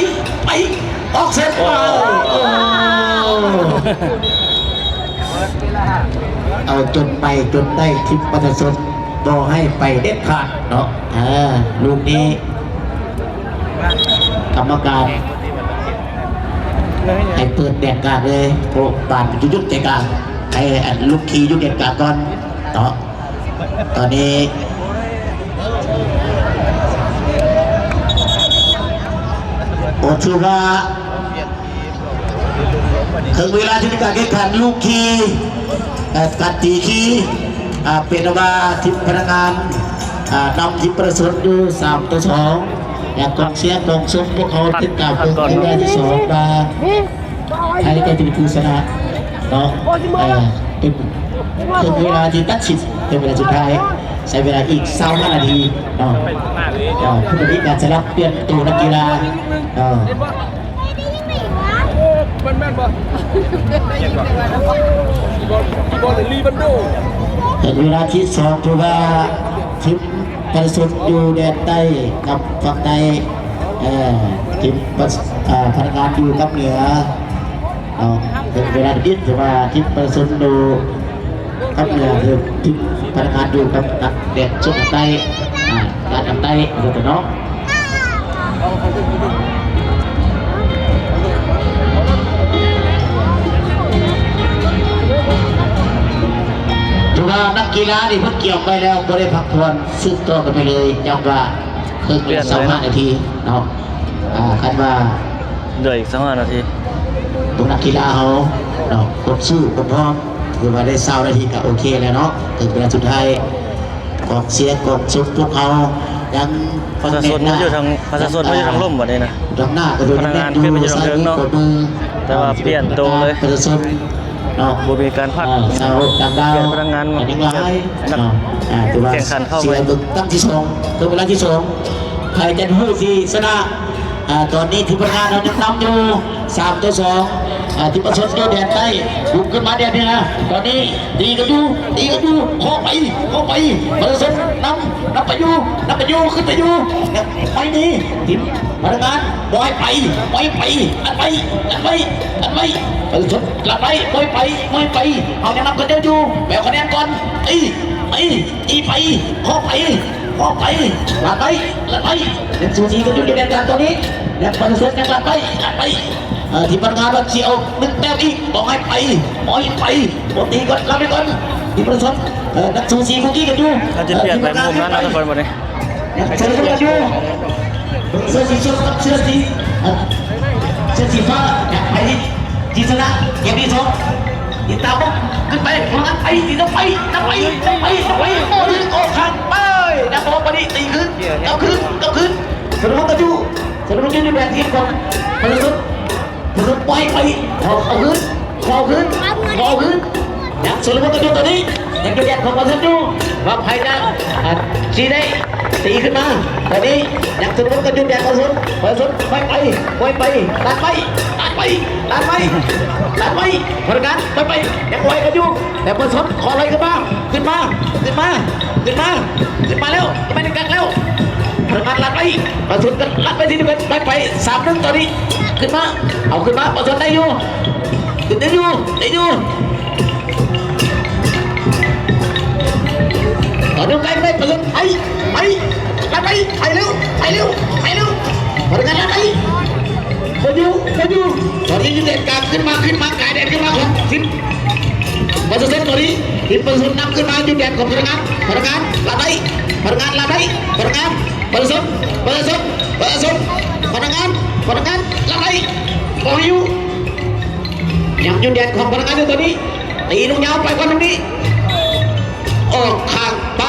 ໄປ ອອກເສັ້ນ ໂອ້ ເອົາຈົນໄປຈົນໄດ້ ທີມປະຊາຊົນບໍ່ໃຫ້ໄປເດັດຂາດເນາະ ເອີ ລູກນີ້ ກຳມະການໃຫ້ເປີດແດນກາງເລີຍ ໂອ້ ບານຢູ່ຈຸດໃຈກາງ ໃຫ້ອັນລູກຂີ່ຢູ່ແດນກາງກ່ອນເນາະ. ຕອນນີ້ ໂອ້ ຖືວ່າເຖິງເວລາທີ່ມີການແຂ່ງຂັນລູກຂີ່ ເອີ ການຕີຂີ່ ອ່າ ເປັນວ່າທີມພະນັກງານ ອ່າ ນຳທີມປະຊາຊົນຢູ່ ສາມຕໍ່ສອງ ແລະ ກອງເຊຍກອງຊົມພວກເຂົາຕິດຕາມເບິ່ງໃນລອບທີສອງວ່າ ໃຜກໍຈະເປັນຜູ້ຊະນະເນາະ. ເອີ ເປັນເວລາທີ່ຕັດສິນ ເປັນເວລາສຸດທ້າຍ ໃຊ້ເວລາອີກຊາວຫ້ານາທີເນາະ. ເອີ ຜູ້ດຳເນີນການສະຫຼັບປ່ຽນໂຕນັກກິລາ ເອີ ແມ່ນບໍ່? ແມ່ນບໍ່? ເປັນເວລາທີສອງ ຖືວ່າທີມປະຊາຊົນຢູ່ແດນໃຕ້ກັບຝັ່ງໃຕ້ ເອີ ທີມປະ ເອີ ພະນັກງານຢູ່ກັບເໜືອເນາະ. ເປັນເວລາທີ່ດີ ຖືວ່າທີມປະຊາຊົນຢູ່ກັບເໜືອ ຄືທີມພະນັກງານຢູ່ກັບແດນຊົນທາງໃຕ້ ອາ ລາດນ້ຳໃຕ້ ວ່າຊັ້ນເນາະ. ຖືວ່ານັກກິລານີ້ເພິ່ນກຽມໄວ້ແລ້ວ ບໍ່ໄດ້ພັກຜ່ອນ ສືບຕໍ່ກັນໄປເລີຍ ຍ້ຳວ່າເພິ່ງຊາວຫ້ານາທີເນາະ. ອາ ຄັນວ່າເຫຼືອອີກຊາວຫ້ານາທີ ພວກນັກກິລາເຮົາເນາະ ຄົນສູ້ຄົນພ້ອມ ຖືວ່າໄດ້ຊາວນາທີກໍໂອເຄແລ້ວເນາະ. ເຖິງເວລາສຸດທ້າຍ ກອງເຊຍກອງຊົມພວກເຮົາຍັງ ປະຊາຊົນມາຢູ່ທາງ ປະຊາຊົນມາຢູ່ທາງລຸ່ມບັດນີ້ນະ ທາງໜ້າກໍຄືພະນັກງານຂຶ້ນໄປຢູ່ທາງເທິງເນາະ ແຕ່ວ່າປ່ຽນໂຕເລີຍ ປະຊາຊົນເນາະ ບໍ່ມີການພັກ ເອີ ຊາວຕ່າງດ້າວ ປ່ຽນພະນັກງານ ນັກ ເນາະ ອາ ຖືວ່າແຂ່ງຂັນເຂົ້າໄປ ເສຍເບິ່ງຕັ້ງທີສອງ ເຖິງເວລາທີສອງ ໃຜຈະຮູ້ທີ່ຊະນະ. ອາ ຕອນນີ້ທີມພະນັກງານເຮົາຍັງນຳຢູ່ ສາມຕໍ່ສອງ ອາ ທີມປະຊາຊົນຢູ່ແດນໃຕ້ບຸກຂຶ້ນມາແດນເໜືອ ຕອນນີ້ຕີກັນຢູ່ ຕີກັນຢູ່ ເຂົ້າໄປ ເຂົ້າໄປ ປະຊາຊົນນຳ ນຳໄປຢູ່ ນຳໄປຢູ່ ຂຶ້ນໄປຢູ່ ໄປນີ້ ທີມພະນັກງານບໍ່ໃຫ້ໄປ ບໍ່ໃຫ້ໄປ ອັດໄວ້ ອັດໄວ້ ອັດໄວ້ ປະຊາຊົນລັດໄວ້ ບໍ່ໃຫ້ໄປ ບໍ່ໃຫ້ໄປ ເຮົາຍັງນຳເຂົາເຈົ້າຢູ່ ໄປເອົາຄະແນນກ່ອນ ຕີ ຕີ ຕີໄປ ເຂົ້າໄປ ເຂົ້າໄປ ລັດໄວ້ ລັດໄວ້ ຍັງສູ້ຊີກັນຢູ່ໃນແດນກາງຕອນນີ້ ຍັງປະຊາຊົນຍັງລັດໄວ້ ລັດໄວ້. ເອີ ທີມພະນັກງານວ່າຊິເອົາໜຶ່ງແຕ້ມອີກ ບໍ່ໃຫ້ໄປ ບໍ່ໃຫ້ໄປ ບໍ່ຕີກ່ອນ ລັບໄວ້ກ່ອນ ທີມປະຊາຊົນ ເອີ ນັກສູ້ຊີຄຸກກີ້ກັນຢູ່ ເຮົາຈະປ່ຽນໄປມຸມນັ້ນນະ ທຸກຄົນ ບັດນີ້ ຍັງເຊີນກັນຢູ່ ເບິ່ງເສື້ອສີສົ້ມກັບເສື້ອສີ ເອີ ເສື້ອສີຟ້າ ຢາກໄປທີ່ຊະນະ ເກມທີສອງ ຕິດຕາມ ຂຶ້ນໄປ ພະນັກງານໄປ ຕີນຳໄປ ນຳໄປ ນຳໄປ ນຳໄປ ໂອ້ ຂ້າມໄປ ນຳ ບໍ່ ບັດນີ້ຕີຄືນ ກັບຄືນ ກັບຄືນ ສະຫຼຸບກັນຢູ່ ສະຫຼຸບກັນຢູ່ແບບທີມຂອງ ປະຊາຊົນ ປະຊາຊົນ ປ່ອຍໄປ ເອົາ ເອົາຄືນ ເອົາຄືນ ເອົາຄືນ ຍັງສະຫຼຸບກັນຢູ່ຕອນນີ້ ຍັງຢູ່ແດນຂອງປະຊາຊົນຢູ່ ວ່າໃຜຈະ ອາ ຊິໄດ້ຕີຂຶ້ນມາ ຕອນນີ້ຍັງສະຫຼຸບກັນຢູ່ແດນປະຊາຊົນ ປະຊາຊົນ ປ່ອຍໄປ ປ່ອຍໄປ ຕັດໄປ ຕັດໄປ ຕັດໄປ ຕັດໄປ ພະນັກງານ ປ່ອຍໄປ ຍັງໄຫວກັນຢູ່ ແຕ່ປະຊາຊົນຂໍໄລ່ຂຶ້ນມາ ຂຶ້ນມາ ຂຶ້ນມາ ຂຶ້ນມາ ຂຶ້ນມາແລ້ວ ຂຶ້ນມາໃນກັກແລ້ວ ພະນັກງານລັດໄປ ປະຊາຊົນກໍລັດໄປທີ່ເດີມ ໄປ ໄປ ສາມໜຶ່ງ ຕອນນີ້ ຂຶ້ນມາ ເອົາຂຶ້ນມາ ປະຊາຊົນໄດ້ຢູ່ ຂຶ້ນໄດ້ຢູ່ ໄດ້ຢູ່ ຕອນນີ້ໄປ ໄປ ປະຊາຊົນ ໄປ ໄປ ລັດໄປ ໄປເລັວ ໄປເລັວ ໄປເລັວ ພະນັກງານລັດໄປ ບໍ່ຢູ່ ບໍ່ຢູ່ ຕອນນີ້ຢູ່ແດນກາງ ຂຶ້ນມາ ຂຶ້ນມາ ກາຍແດນຂຶ້ນມາ ຂອງທີມ ປະຊາຊົນຕອນນີ້ ທີມປະຊາຊົນນຳຂຶ້ນມາຢູ່ແດນຂອງພະນັກງານ ພະນັກງານລັດໄປ ພະນັກງານລັດໄປ ພະນັກງານ ປະຊາຊົນ ປະຊາຊົນ ປະຊາຊົນ ພະນັກງານ ພະນັກງານລັດໄປ ບໍ່ຢູ່ ຍັງຢູ່ແດນຂອງພະນັກງານຢູ່ຕອນນີ້ ຕີລູກຍາວໄປກ່ອນລູກນີ້ ອອກຂ້າງໄປ.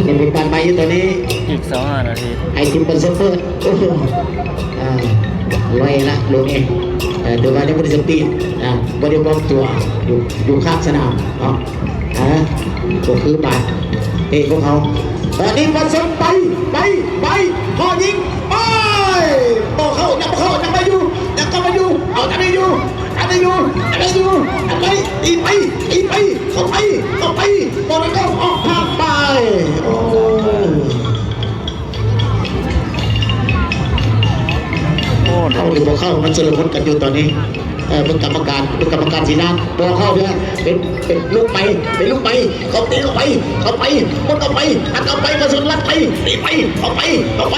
ຍັງເປັນການໄປຢູ່ຕອນນີ້ ອີກຊາວຫ້ານາທີ ໃຫ້ທີມເພິ່ນເຊີເປີດ ໂອ້ໂຫ ອ່າ ໄວລະລູກນີ້ ເອີ ແຕ່ວ່າຍັງບໍ່ໄດ້ສະປີດ ອ່າ ບໍ່ໄດ້ວອມຕົວ ຢູ່ ຢູ່ຂ້າງສະໜາມເນາະ ອ່າ ກໍຄືບາດເຕະຂອງເຮົາ ຕອນນີ້ປະຊົນໄປ ໄປ ໄປ ຂໍຍິງ ໄປ ບໍ່ເຂົ້າ ຍັງບໍ່ເຂົ້າ ຍັງໄປຢູ່ ຍັງກໍໄປຢູ່ ເອົາ ຍັງໄປຢູ່ ອັນໄດ້ຢູ່ ອັນໄດ້ຢູ່ ອັນໄດ້ ຕີໄປ ຕີໄປ ເຂົ້າໄປ ເຂົ້າໄປ ບໍ່ໄດ້ ກໍອອກຂ້າງໄປ ໂອ້ຍ ໂອ້ ເຂົ້າຫຼືບໍ່ເຂົ້າ ມັນຊຸລະມຸນກັນຢູ່ຕອນນີ້ ເອີ ເບິ່ງກຳມະການ ເບິ່ງກຳມະການສີໜ້າ ບໍ່ເຂົ້າເດີ ເປັນ ເປັນລູກໄປ ເປັນລູກໄປ ເຂົ້າ ຕີເຂົ້າໄປ ເຂົ້າໄປ ໝົດເຂົ້າໄປ ອັດເຂົ້າໄປ ປະຊົນລັດໄປ ຕີໄປ ເຂົ້າໄປ ເຂົ້າໄປ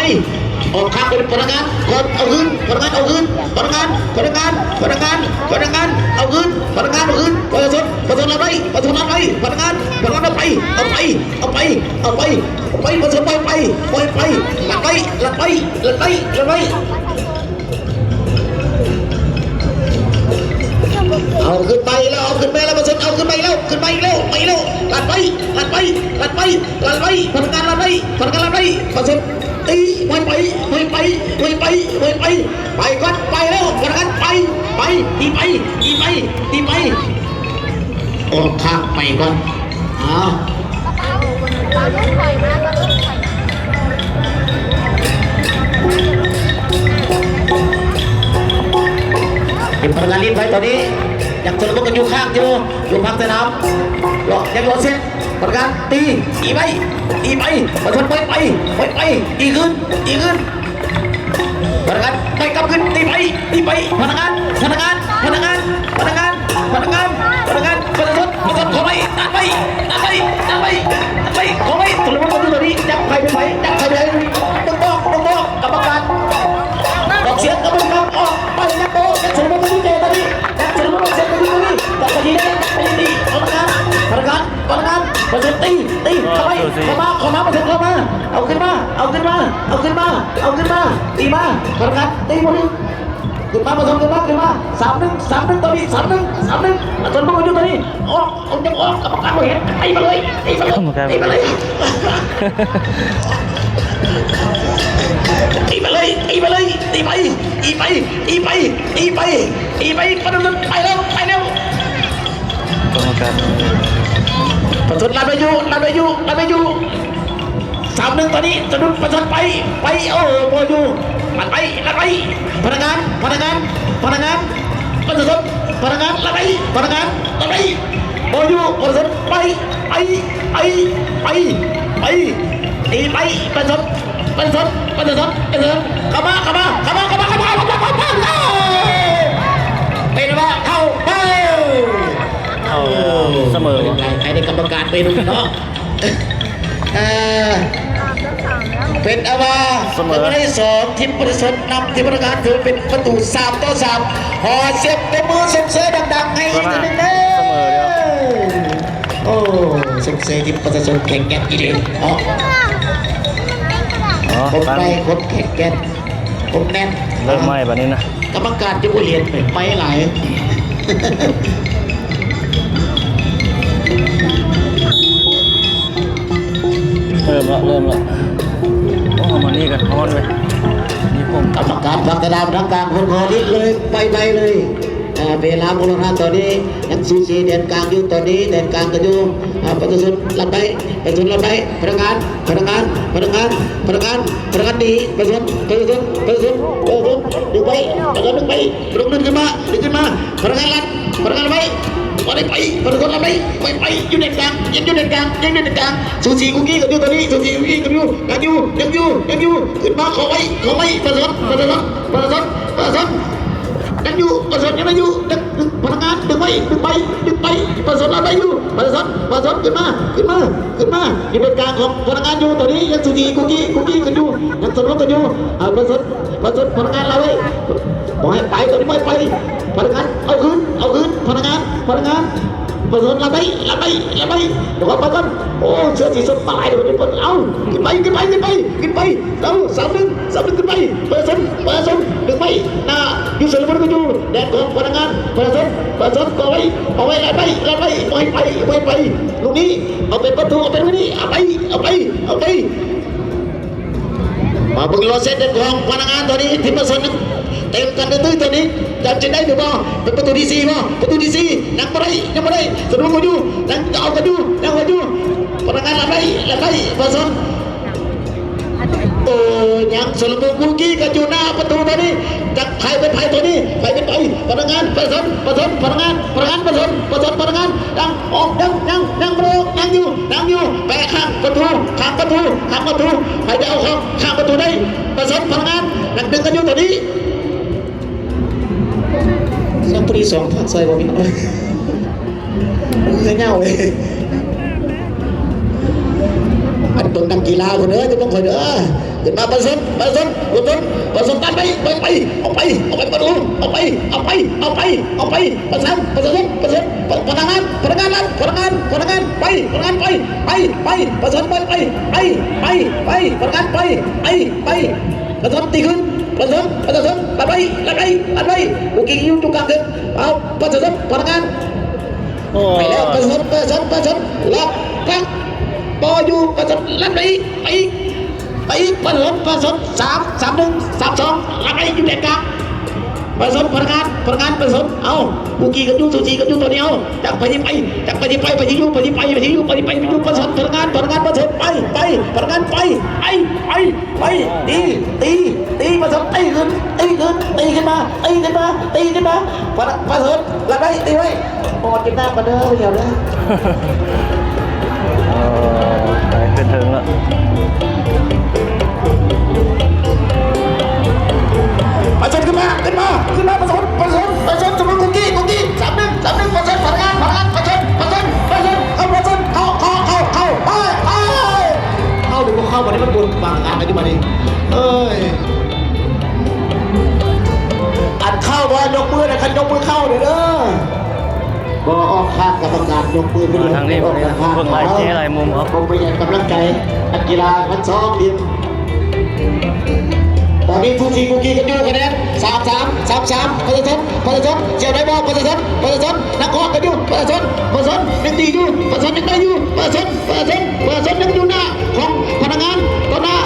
ອອກຂ້າງເປັນພະນັກງານ ເອົາຄືນ ພະນັກງານເອົາຄືນ ພະນັກງານ ພະນັກງານ ພະນັກງານ ພະນັກງານ ເອົາຄືນ ພະນັກງານເອົາຄືນ ປະຊາຊົນ ປະຊາຊົນລັດໄປ ປະຊາຊົນລັດໄປ ພະນັກງານ ພະນັກງານລັດໄປ ເອົາໄປ ເອົາໄປ ເອົາໄປ ເອົາໄປ ປະຊາຊົນປ່ອຍໄປ ປ່ອຍໄປ ລັດໄປ ລັດໄປ ລັດໄປ ລັດໄປ ເອົາ ຂຶ້ນໄປແລ້ວ ລັດໄວ້ ພະນັກງານລັດໄວ້ ພະນັກງານລັດໄວ້ ປະຊາຊົນຕີ ໄວໄປ ໄວໄປ ໄວໄປ ໄວໄປ ໄປກ່ອນ ໄປແລ້ວ ພະນັກງານໄປ ໄປ ຕີໄປ ຕີໄປ ຕີໄປ ອອກຂ້າງໄປກ່ອນ ອ້າວ ເປັນພະນັກງານຫຼິ້ນໄປຕອນນີ້ ຍັງຊົນລະມຸນກັນຢູ່ ຄ້າງຢູ່ ຢູ່ພາກສະໜາມ ເລາະ ຍັງເລາະເສັ້ນ ພະນັກງານຕີ ຕີໄປ ຕີໄປ ປະຊາຊົນໄປ ໄປ ໄປ ໄປ ຕີຄືນ ຕີຄືນ ພະນັກງານໄປກັບຄືນ ຕີໄປ ຕີໄປ ພະນັກງານ ພະນັກງານ ພະນັກງານ ພະນັກງານ ພະນັກງານ ພະນັກງານ ປະຊາຊົນ ປະຊາຊົນ ເຂົ້າໄປ ຕັດໄປ ຕັດໄປ ຕັດໄປ ຕັດໄປ ເຂົ້າໄປ ສົມມຸດວ່າຢູ່ຕອນນີ້ ຈັກໃຜເປັນໃຜ ຈັກໃຜເປັນໃຜ ຕ້ອງບອກ ຕ້ອງບອກ ກຳມະການ ອອກສຽງ ກຳມະການ ອອກໄປ ຍັງບໍ່ ຍັງສົມມຸດວ່າຢູ່ແຕ່ຕອນນີ້ ຍັງສົມມຸດວ່າເສັດໄປຢູ່ຕອນນີ້ ຕັດໄປທີ່ໄດ້ ຕັດໄປທີ່ນີ້ ພະນັກງານ ພະນັກງານ ພະນັກງານ ປະຊາຊົນ ຕີ ຕີ ເຂົ້າໄປ ເຂົ້າມາ ເຂົ້າມາ ປະຊາຊົນ ເຂົ້າມາ ເອົາຂຶ້ນມາ ເອົາຂຶ້ນມາ ເອົາຂຶ້ນມາ ເອົາຂຶ້ນມາ ຕີມາ ພະນັກງານ ຕີບໍ່ຖືກ ຂຶ້ນມາ ປະຊາຊົນ ຂຶ້ນມາ ຂຶ້ນມາ ສາມໜຶ່ງ ສາມໜຶ່ງ ຕອນນີ້ ສາມໜຶ່ງ ສາມໜຶ່ງ ປະຊາຊົນ ບໍ່ຢູ່ຕອນນີ້ ອອກ ອອກ ຈະອອກ ກຳມະການບໍ່ເຫັນ ຕີມາເລີຍ ຕີມາເລີຍ ຕີມາເລີຍ ຕີມາເລີຍ ຕີມາເລີຍ ຕີໄປ ຕີໄປ ຕີໄປ ຕີໄປ ປະຊາຊົນ ໄປແລ້ວ ໄປແລ້ວ ກຳມະການ ປະຊາຊົນ ລັດໄວ້ຢູ່ ລັດໄວ້ຢູ່ ລັດໄວ້ຢູ່ ສາມໜຶ່ງ ຕອນນີ້ ສະດຸດ ປະຊາຊົນໄປ ໄປ ໂອ້ ບໍ່ຢູ່ ລັດໄປ ລັດໄປ ພະນັກງານ ພະນັກງານ ພະນັກງານ ປະຊາຊົນ ພະນັກງານ ລັດໄປ ພະນັກງານ ລັດໄປ ບໍ່ຢູ່ ປະຊາຊົນໄປ ໄປ ໄປ ໄປ ຕີໄປ ປະຊາຊົນ ປະຊາຊົນ ປະຊາຊົນ ປະຊາຊົນ ເຂົ້າມາ ເຂົ້າມາ ເຂົ້າມາ ເຂົ້າມາ ເຂົ້າມາ ເຂົ້າມາ ເຂົ້າມາ ເຂົ້າ ເປັນວ່າເຂົ້າໄປ ເຂົ້າ ເອີ ສະເໝີ ໃຫ້ໄດ້ກຳມະການໄປດູເນາະ. ເອີ ເປັນອັນວ່າສະເໝີ ເປັນອັນທີສອງ ທີມປະຊາຊົນນຳທີມພະນັກງານ ຖືເປັນປະຕູສາມຕໍ່ສາມ ຂໍສຽງຕົບມືຊົມເຊີຍດັງໆໃຫ້ອີກເທື່ອໜຶ່ງເດີ. ສະເໝີແລ້ວ ໂອ້ ຊົມເຊີຍທີມປະຊາຊົນແຂງແກ່ນອີ່ຫຼີເນາະ ຄົນໄປຄົນແຂງແກ່ນ ຄົນແໜ້ນ ເລີ່ມໃໝ່ບາດນີ້ນະ. ກຳມະການຈະບໍ່ເຫັນໄປຫຼາຍ ເລີ່ມລະ ເລີ່ມລະ ໂອ້ ມານີ້ກໍຮ້ອນເວີຍ ມີຜົມ ກຳມະການພັກສະໜາມທາງກາງຄົນຂໍລິດເລີຍ ໄປໄປເລີຍ ເວລາມູລະຄ່າຕອນນີ້ຍັງສູສີແດນກາງຢູ່ ຕອນນີ້ແດນກາງກໍຢູ່ ປະຊາຊົນລັດໄປ ປະຊາຊົນລັດໄປ ພະນັກງານ ພະນັກງານ ພະນັກງານ ພະນັກງານ ພະນັກງານດີ ປະຊາຊົນ ປະຊາຊົນ ປະຊາຊົນ ປະຊາຊົນ ດຶງໄປ ປະຊາຊົນດຶງໄປ ລຸກຂຶ້ນມາ ລຸກຂຶ້ນມາ ພະນັກງານລັດ ພະນັກງານໄປ ບໍ່ໄດ້ໄປ ປະຊາຊົນລັດໄປ ໄປ ໄປ ຢູ່ແດນກາງ ຍັງຢູ່ແດນກາງ ຍັງຢູ່ແດນກາງ ສູສີຄຸກຄີກັນຢູ່ຕອນນີ້ ສູສີຄຸກຄີກັນຢູ່ ຍັງຢູ່ ຍັງຢູ່ ຍັງຢູ່ ຂຶ້ນມາ ເຂົ້າໄວ້ ເຂົ້າໄວ້ ປະຊາຊົນ ປະຊາຊົນ ປະຊາຊົນ ປະຊາຊົນ ຍັງຢູ່ ປະຊາຊົນຍັງໄດ້ຢູ່ ດຶງ ພະນັກງານດຶງໄວ້ ດຶງໄປ ດຶງໄປ ປະຊາຊົນລັດໄປຢູ່ ປະຊາຊົນ ປະຊາຊົນ ຂຶ້ນມາ ຂຶ້ນມາ ຂຶ້ນມາ ຢູ່ເປັນກາງຂອງພະນັກງານຢູ່ ຕອນນີ້ຍັງສູສີຄຸກຄີ ຄຸກຄີກັນຢູ່ ຍັງສະໜູນກັນຢູ່ ອາ ປະຊາຊົນ ປະຊາຊົນ ພະນັກງານລັດໄວ້ ບໍ່ໃຫ້ໄປ ຕອນນີ້ບໍ່ໃຫ້ໄປ ພະນັກງານ ເອົາຄືນ ເອົາຄືນ ພະນັກງານ ພະນັກງານ ປະຊາຊົນລັດໄປ ລັດໄປ ລັດໄປ ເອົາໄປກ່ອນ ໂອ້ ເສື້ອສີສົ້ມມາຫຼາຍເດ ເອົາ ຂຶ້ນໄປ ຂຶ້ນໄປ ຂຶ້ນໄປ ຂຶ້ນໄປ ເອົາ ສາມໜຶ່ງ ສາມໜຶ່ງ ຂຶ້ນໄປ ປະຊາຊົນ ປະຊາຊົນ ຂຶ້ນໄປ ໜ້າ ຢູ່ຊົນລະບົດກໍຢູ່ ແດນຂອງພະນັກງານ ປະຊາຊົນ ປະຊາຊົນ ເຂົ້າໄວ້ ເຂົ້າໄວ້ ລັດໄປ ລັດໄປ ບໍ່ໃຫ້ໄປ ບໍ່ໃຫ້ໄປ ລູກນີ້ ເອົາເປັນປະຕູ ເອົາເປັນມື້ນີ້ ເອົາໄປ ເອົາໄປ ເອົາໄປ ມາເບິ່ງລໍເຊັດເດັດຂອງພະນັກງານຕອນນີ້ ທີມປະຊາຊົນ ເຕັມກັນຕື້ໆຕອນນີ້ ຈະເຮັດໄດ້ຫຼືບໍ່? ເປັນປະຕູທີສີ່ບໍ່? ປະຕູທີສີ່ ຍັງບໍ່ໄດ້ ຍັງບໍ່ໄດ້ ສະດຸດກັນຢູ່ ຍັງເອົາກັນຢູ່ ຍັງເອົາກັນຢູ່ ພະນັກງານລັດໄປ ລັດໄປ ປະຊາຊົນ ໂອ້ ຍັງຊຸລະມຸນກຸກກິກກັນຢູ່ໜ້າປະຕູຕອນນີ້ ຈັກໃຜເປັນໃຜຕອນນີ້ ໃຜເປັນໃຜ ພະນັກງານ ປະຊາຊົນ ປະຊາຊົນ ພະນັກງານ ພະນັກງານ ປະຊາຊົນ ປະຊາຊົນ ພະນັກງານ ຍັງ ອອກ ຍັງ ຍັງ ຍັງບໍ່ໄດ້ອອກ ຍັງຢູ່ ຍັງຢູ່ ແປະຂ້າງປະຕູ ຂ້າງປະຕູ ຂ້າງປະຕູ ໃຜຈະເອົາເຂົ້າຂ້າງປະຕູໄດ້ ປະຊາຊົນ ພະນັກງານ ຍັງດຶງກັນຢູ່ຕອນນີ້ ຍັງພໍດີສອງພັກຊ່ອຍບໍ່ມີ ຄືຍາວເລີຍ ອັນເບິ່ງນັກກິລາພຸ້ນເອີຍ ຈະເບິ່ງຂ້ອຍເດີ ຂຶ້ນມາປະຊາຊົນ ປະຊາຊົນ ປະຊາຊົນ ປະຊາຊົນ ຕັດໄປ ໄປ ໄປ ອອກໄປ ອອກໄປປະຕູ ອອກໄປ ອອກໄປ ອອກໄປ ອອກໄປ ປະຊາຊົນ ປະຊາຊົນ ປະຊາຊົນ ພະ ພະນັກງານ ພະນັກງານລັດ ພະນັກງານ ພະນັກງານໄປ ພະນັກງານໄປ ໄປ ປະຊາຊົນໄປ ໄປ ໄປ ໄປ ພະນັກງານໄປ ໄປ ໄປ ປະຊາຊົນຕີຂຶ້ນ ປະຊາຊົນ ປະຊາຊົນ ລັດໄປ ລັດໄປ ລັດໄປ ໂອເຄ ຢູ່ຕົງກາງເຖິງ ເອົາ ປະຊາຊົນ ພະນັກງານ ໂອ້ຍ ໄປແລ້ວ ປະຊາຊົນ ປະຊາຊົນ ປະຊາຊົນ ລັດ ພັກ ບໍ່ຢູ່ ປະຊາຊົນລັດໄປອີກ ໄປອີກ ໄປອີກ ປະຊາຊົນ ປະຊາຊົນ ສາມ ສາມໜຶ່ງ ສາມສອງ ລັດໄປຢູ່ແດນກາງ ປະຊາຊົນ ພະນັກງານ ພະນັກງານ ປະຊາຊົນ ເອົາ ກູກີກັນຢູ່ ຊູຈີກັນຢູ່ຕອນນີ້ ເອົາ ຈັກໃຜຊິໄປ ຈັກໃຜຊິໄປ ໃຜຊິຢູ່ ໃຜຊິໄປ ໃຜຊິຢູ່ ໃຜຊິໄປ ໃຜຊິຢູ່ ປະຊາຊົນ ພະນັກງານ ພະນັກງານ ປະຊາຊົນ ໄປ ໄປ ພະນັກງານໄປ ໄປ ໄປ ໄປ ຕີ ຕີ ຕີ ປະຊາຊົນ ຕີຂຶ້ນ ຕີຂຶ້ນ ຕີຂຶ້ນມາ ຕີຂຶ້ນມາ ຕີຂຶ້ນມາ ປະ ປະຊາຊົນ ລັດໄປ ຕີໄວ້ ປອດກິນນ້ຳກ່ອນເດີ ດຽວເດີ. ໄປຂຶ້ນເທິງແລ້ວ ປະຊາຊົນຂຶ້ນມາ ຂຶ້ນມາ ຂຶ້ນມາ ປະຊາຊົນ ປະຊາຊົນ ປະຊາຊົນ ຊຸມນຸມກຸກກີ້ ກຸກກີ້ ສາມໜຶ່ງ ສາມໜຶ່ງ ປະຊາຊົນ ພະນັກງານ ພະນັກງານ ປະຊາຊົນ ປະຊາຊົນ ປະຊາຊົນ ເຂົ້າ ເຂົ້າ ເຂົ້າ ເຂົ້າ ເຂົ້າ ເຂົ້າ ເຂົ້າ ບາດນີ້ມັນບົນບາງອັນກັນຢູ່ບາດນີ້ ເອີຍ ອັນເຂົ້າບໍ່ຍົກມືນະ ຄັນຍົກມືເຂົ້າເດີ. ບໍ່ອອກຂ້າງກຳມະການ ຍົກມືຂຶ້ນ ມາທາງນີ້ ບໍ່ອອກຂ້າງ ເບິ່ງຫຼາຍເຈ້ຫຼາຍມຸມ ເອົາ ບໍ່ໄປແຍ່ງກຳລັງໃຈ ນັກກິລາມັນຊ້ອມດີ ຕອນນີ້ສູສີກຸກກີກັນຢູ່ ຄະແນນ ສາມສາມ ສາມສາມ ປະຊາຊົນ ປະຊາຊົນ ສຽວໄດ້ບໍ່ ປະຊາຊົນ ປະຊາຊົນ ນັກຮອບກັນຢູ່ ປະຊາຊົນ ປະຊາຊົນ ຍັງຕີຢູ່ ປະຊາຊົນ ຍັງໄດ້ຢູ່ ປະຊາຊົນ ປະຊາຊົນ ປະຊາຊົນ ຍັງຢູ່ໜ້າຂອງພະນັກງານ ຕໍ່ໜ້າ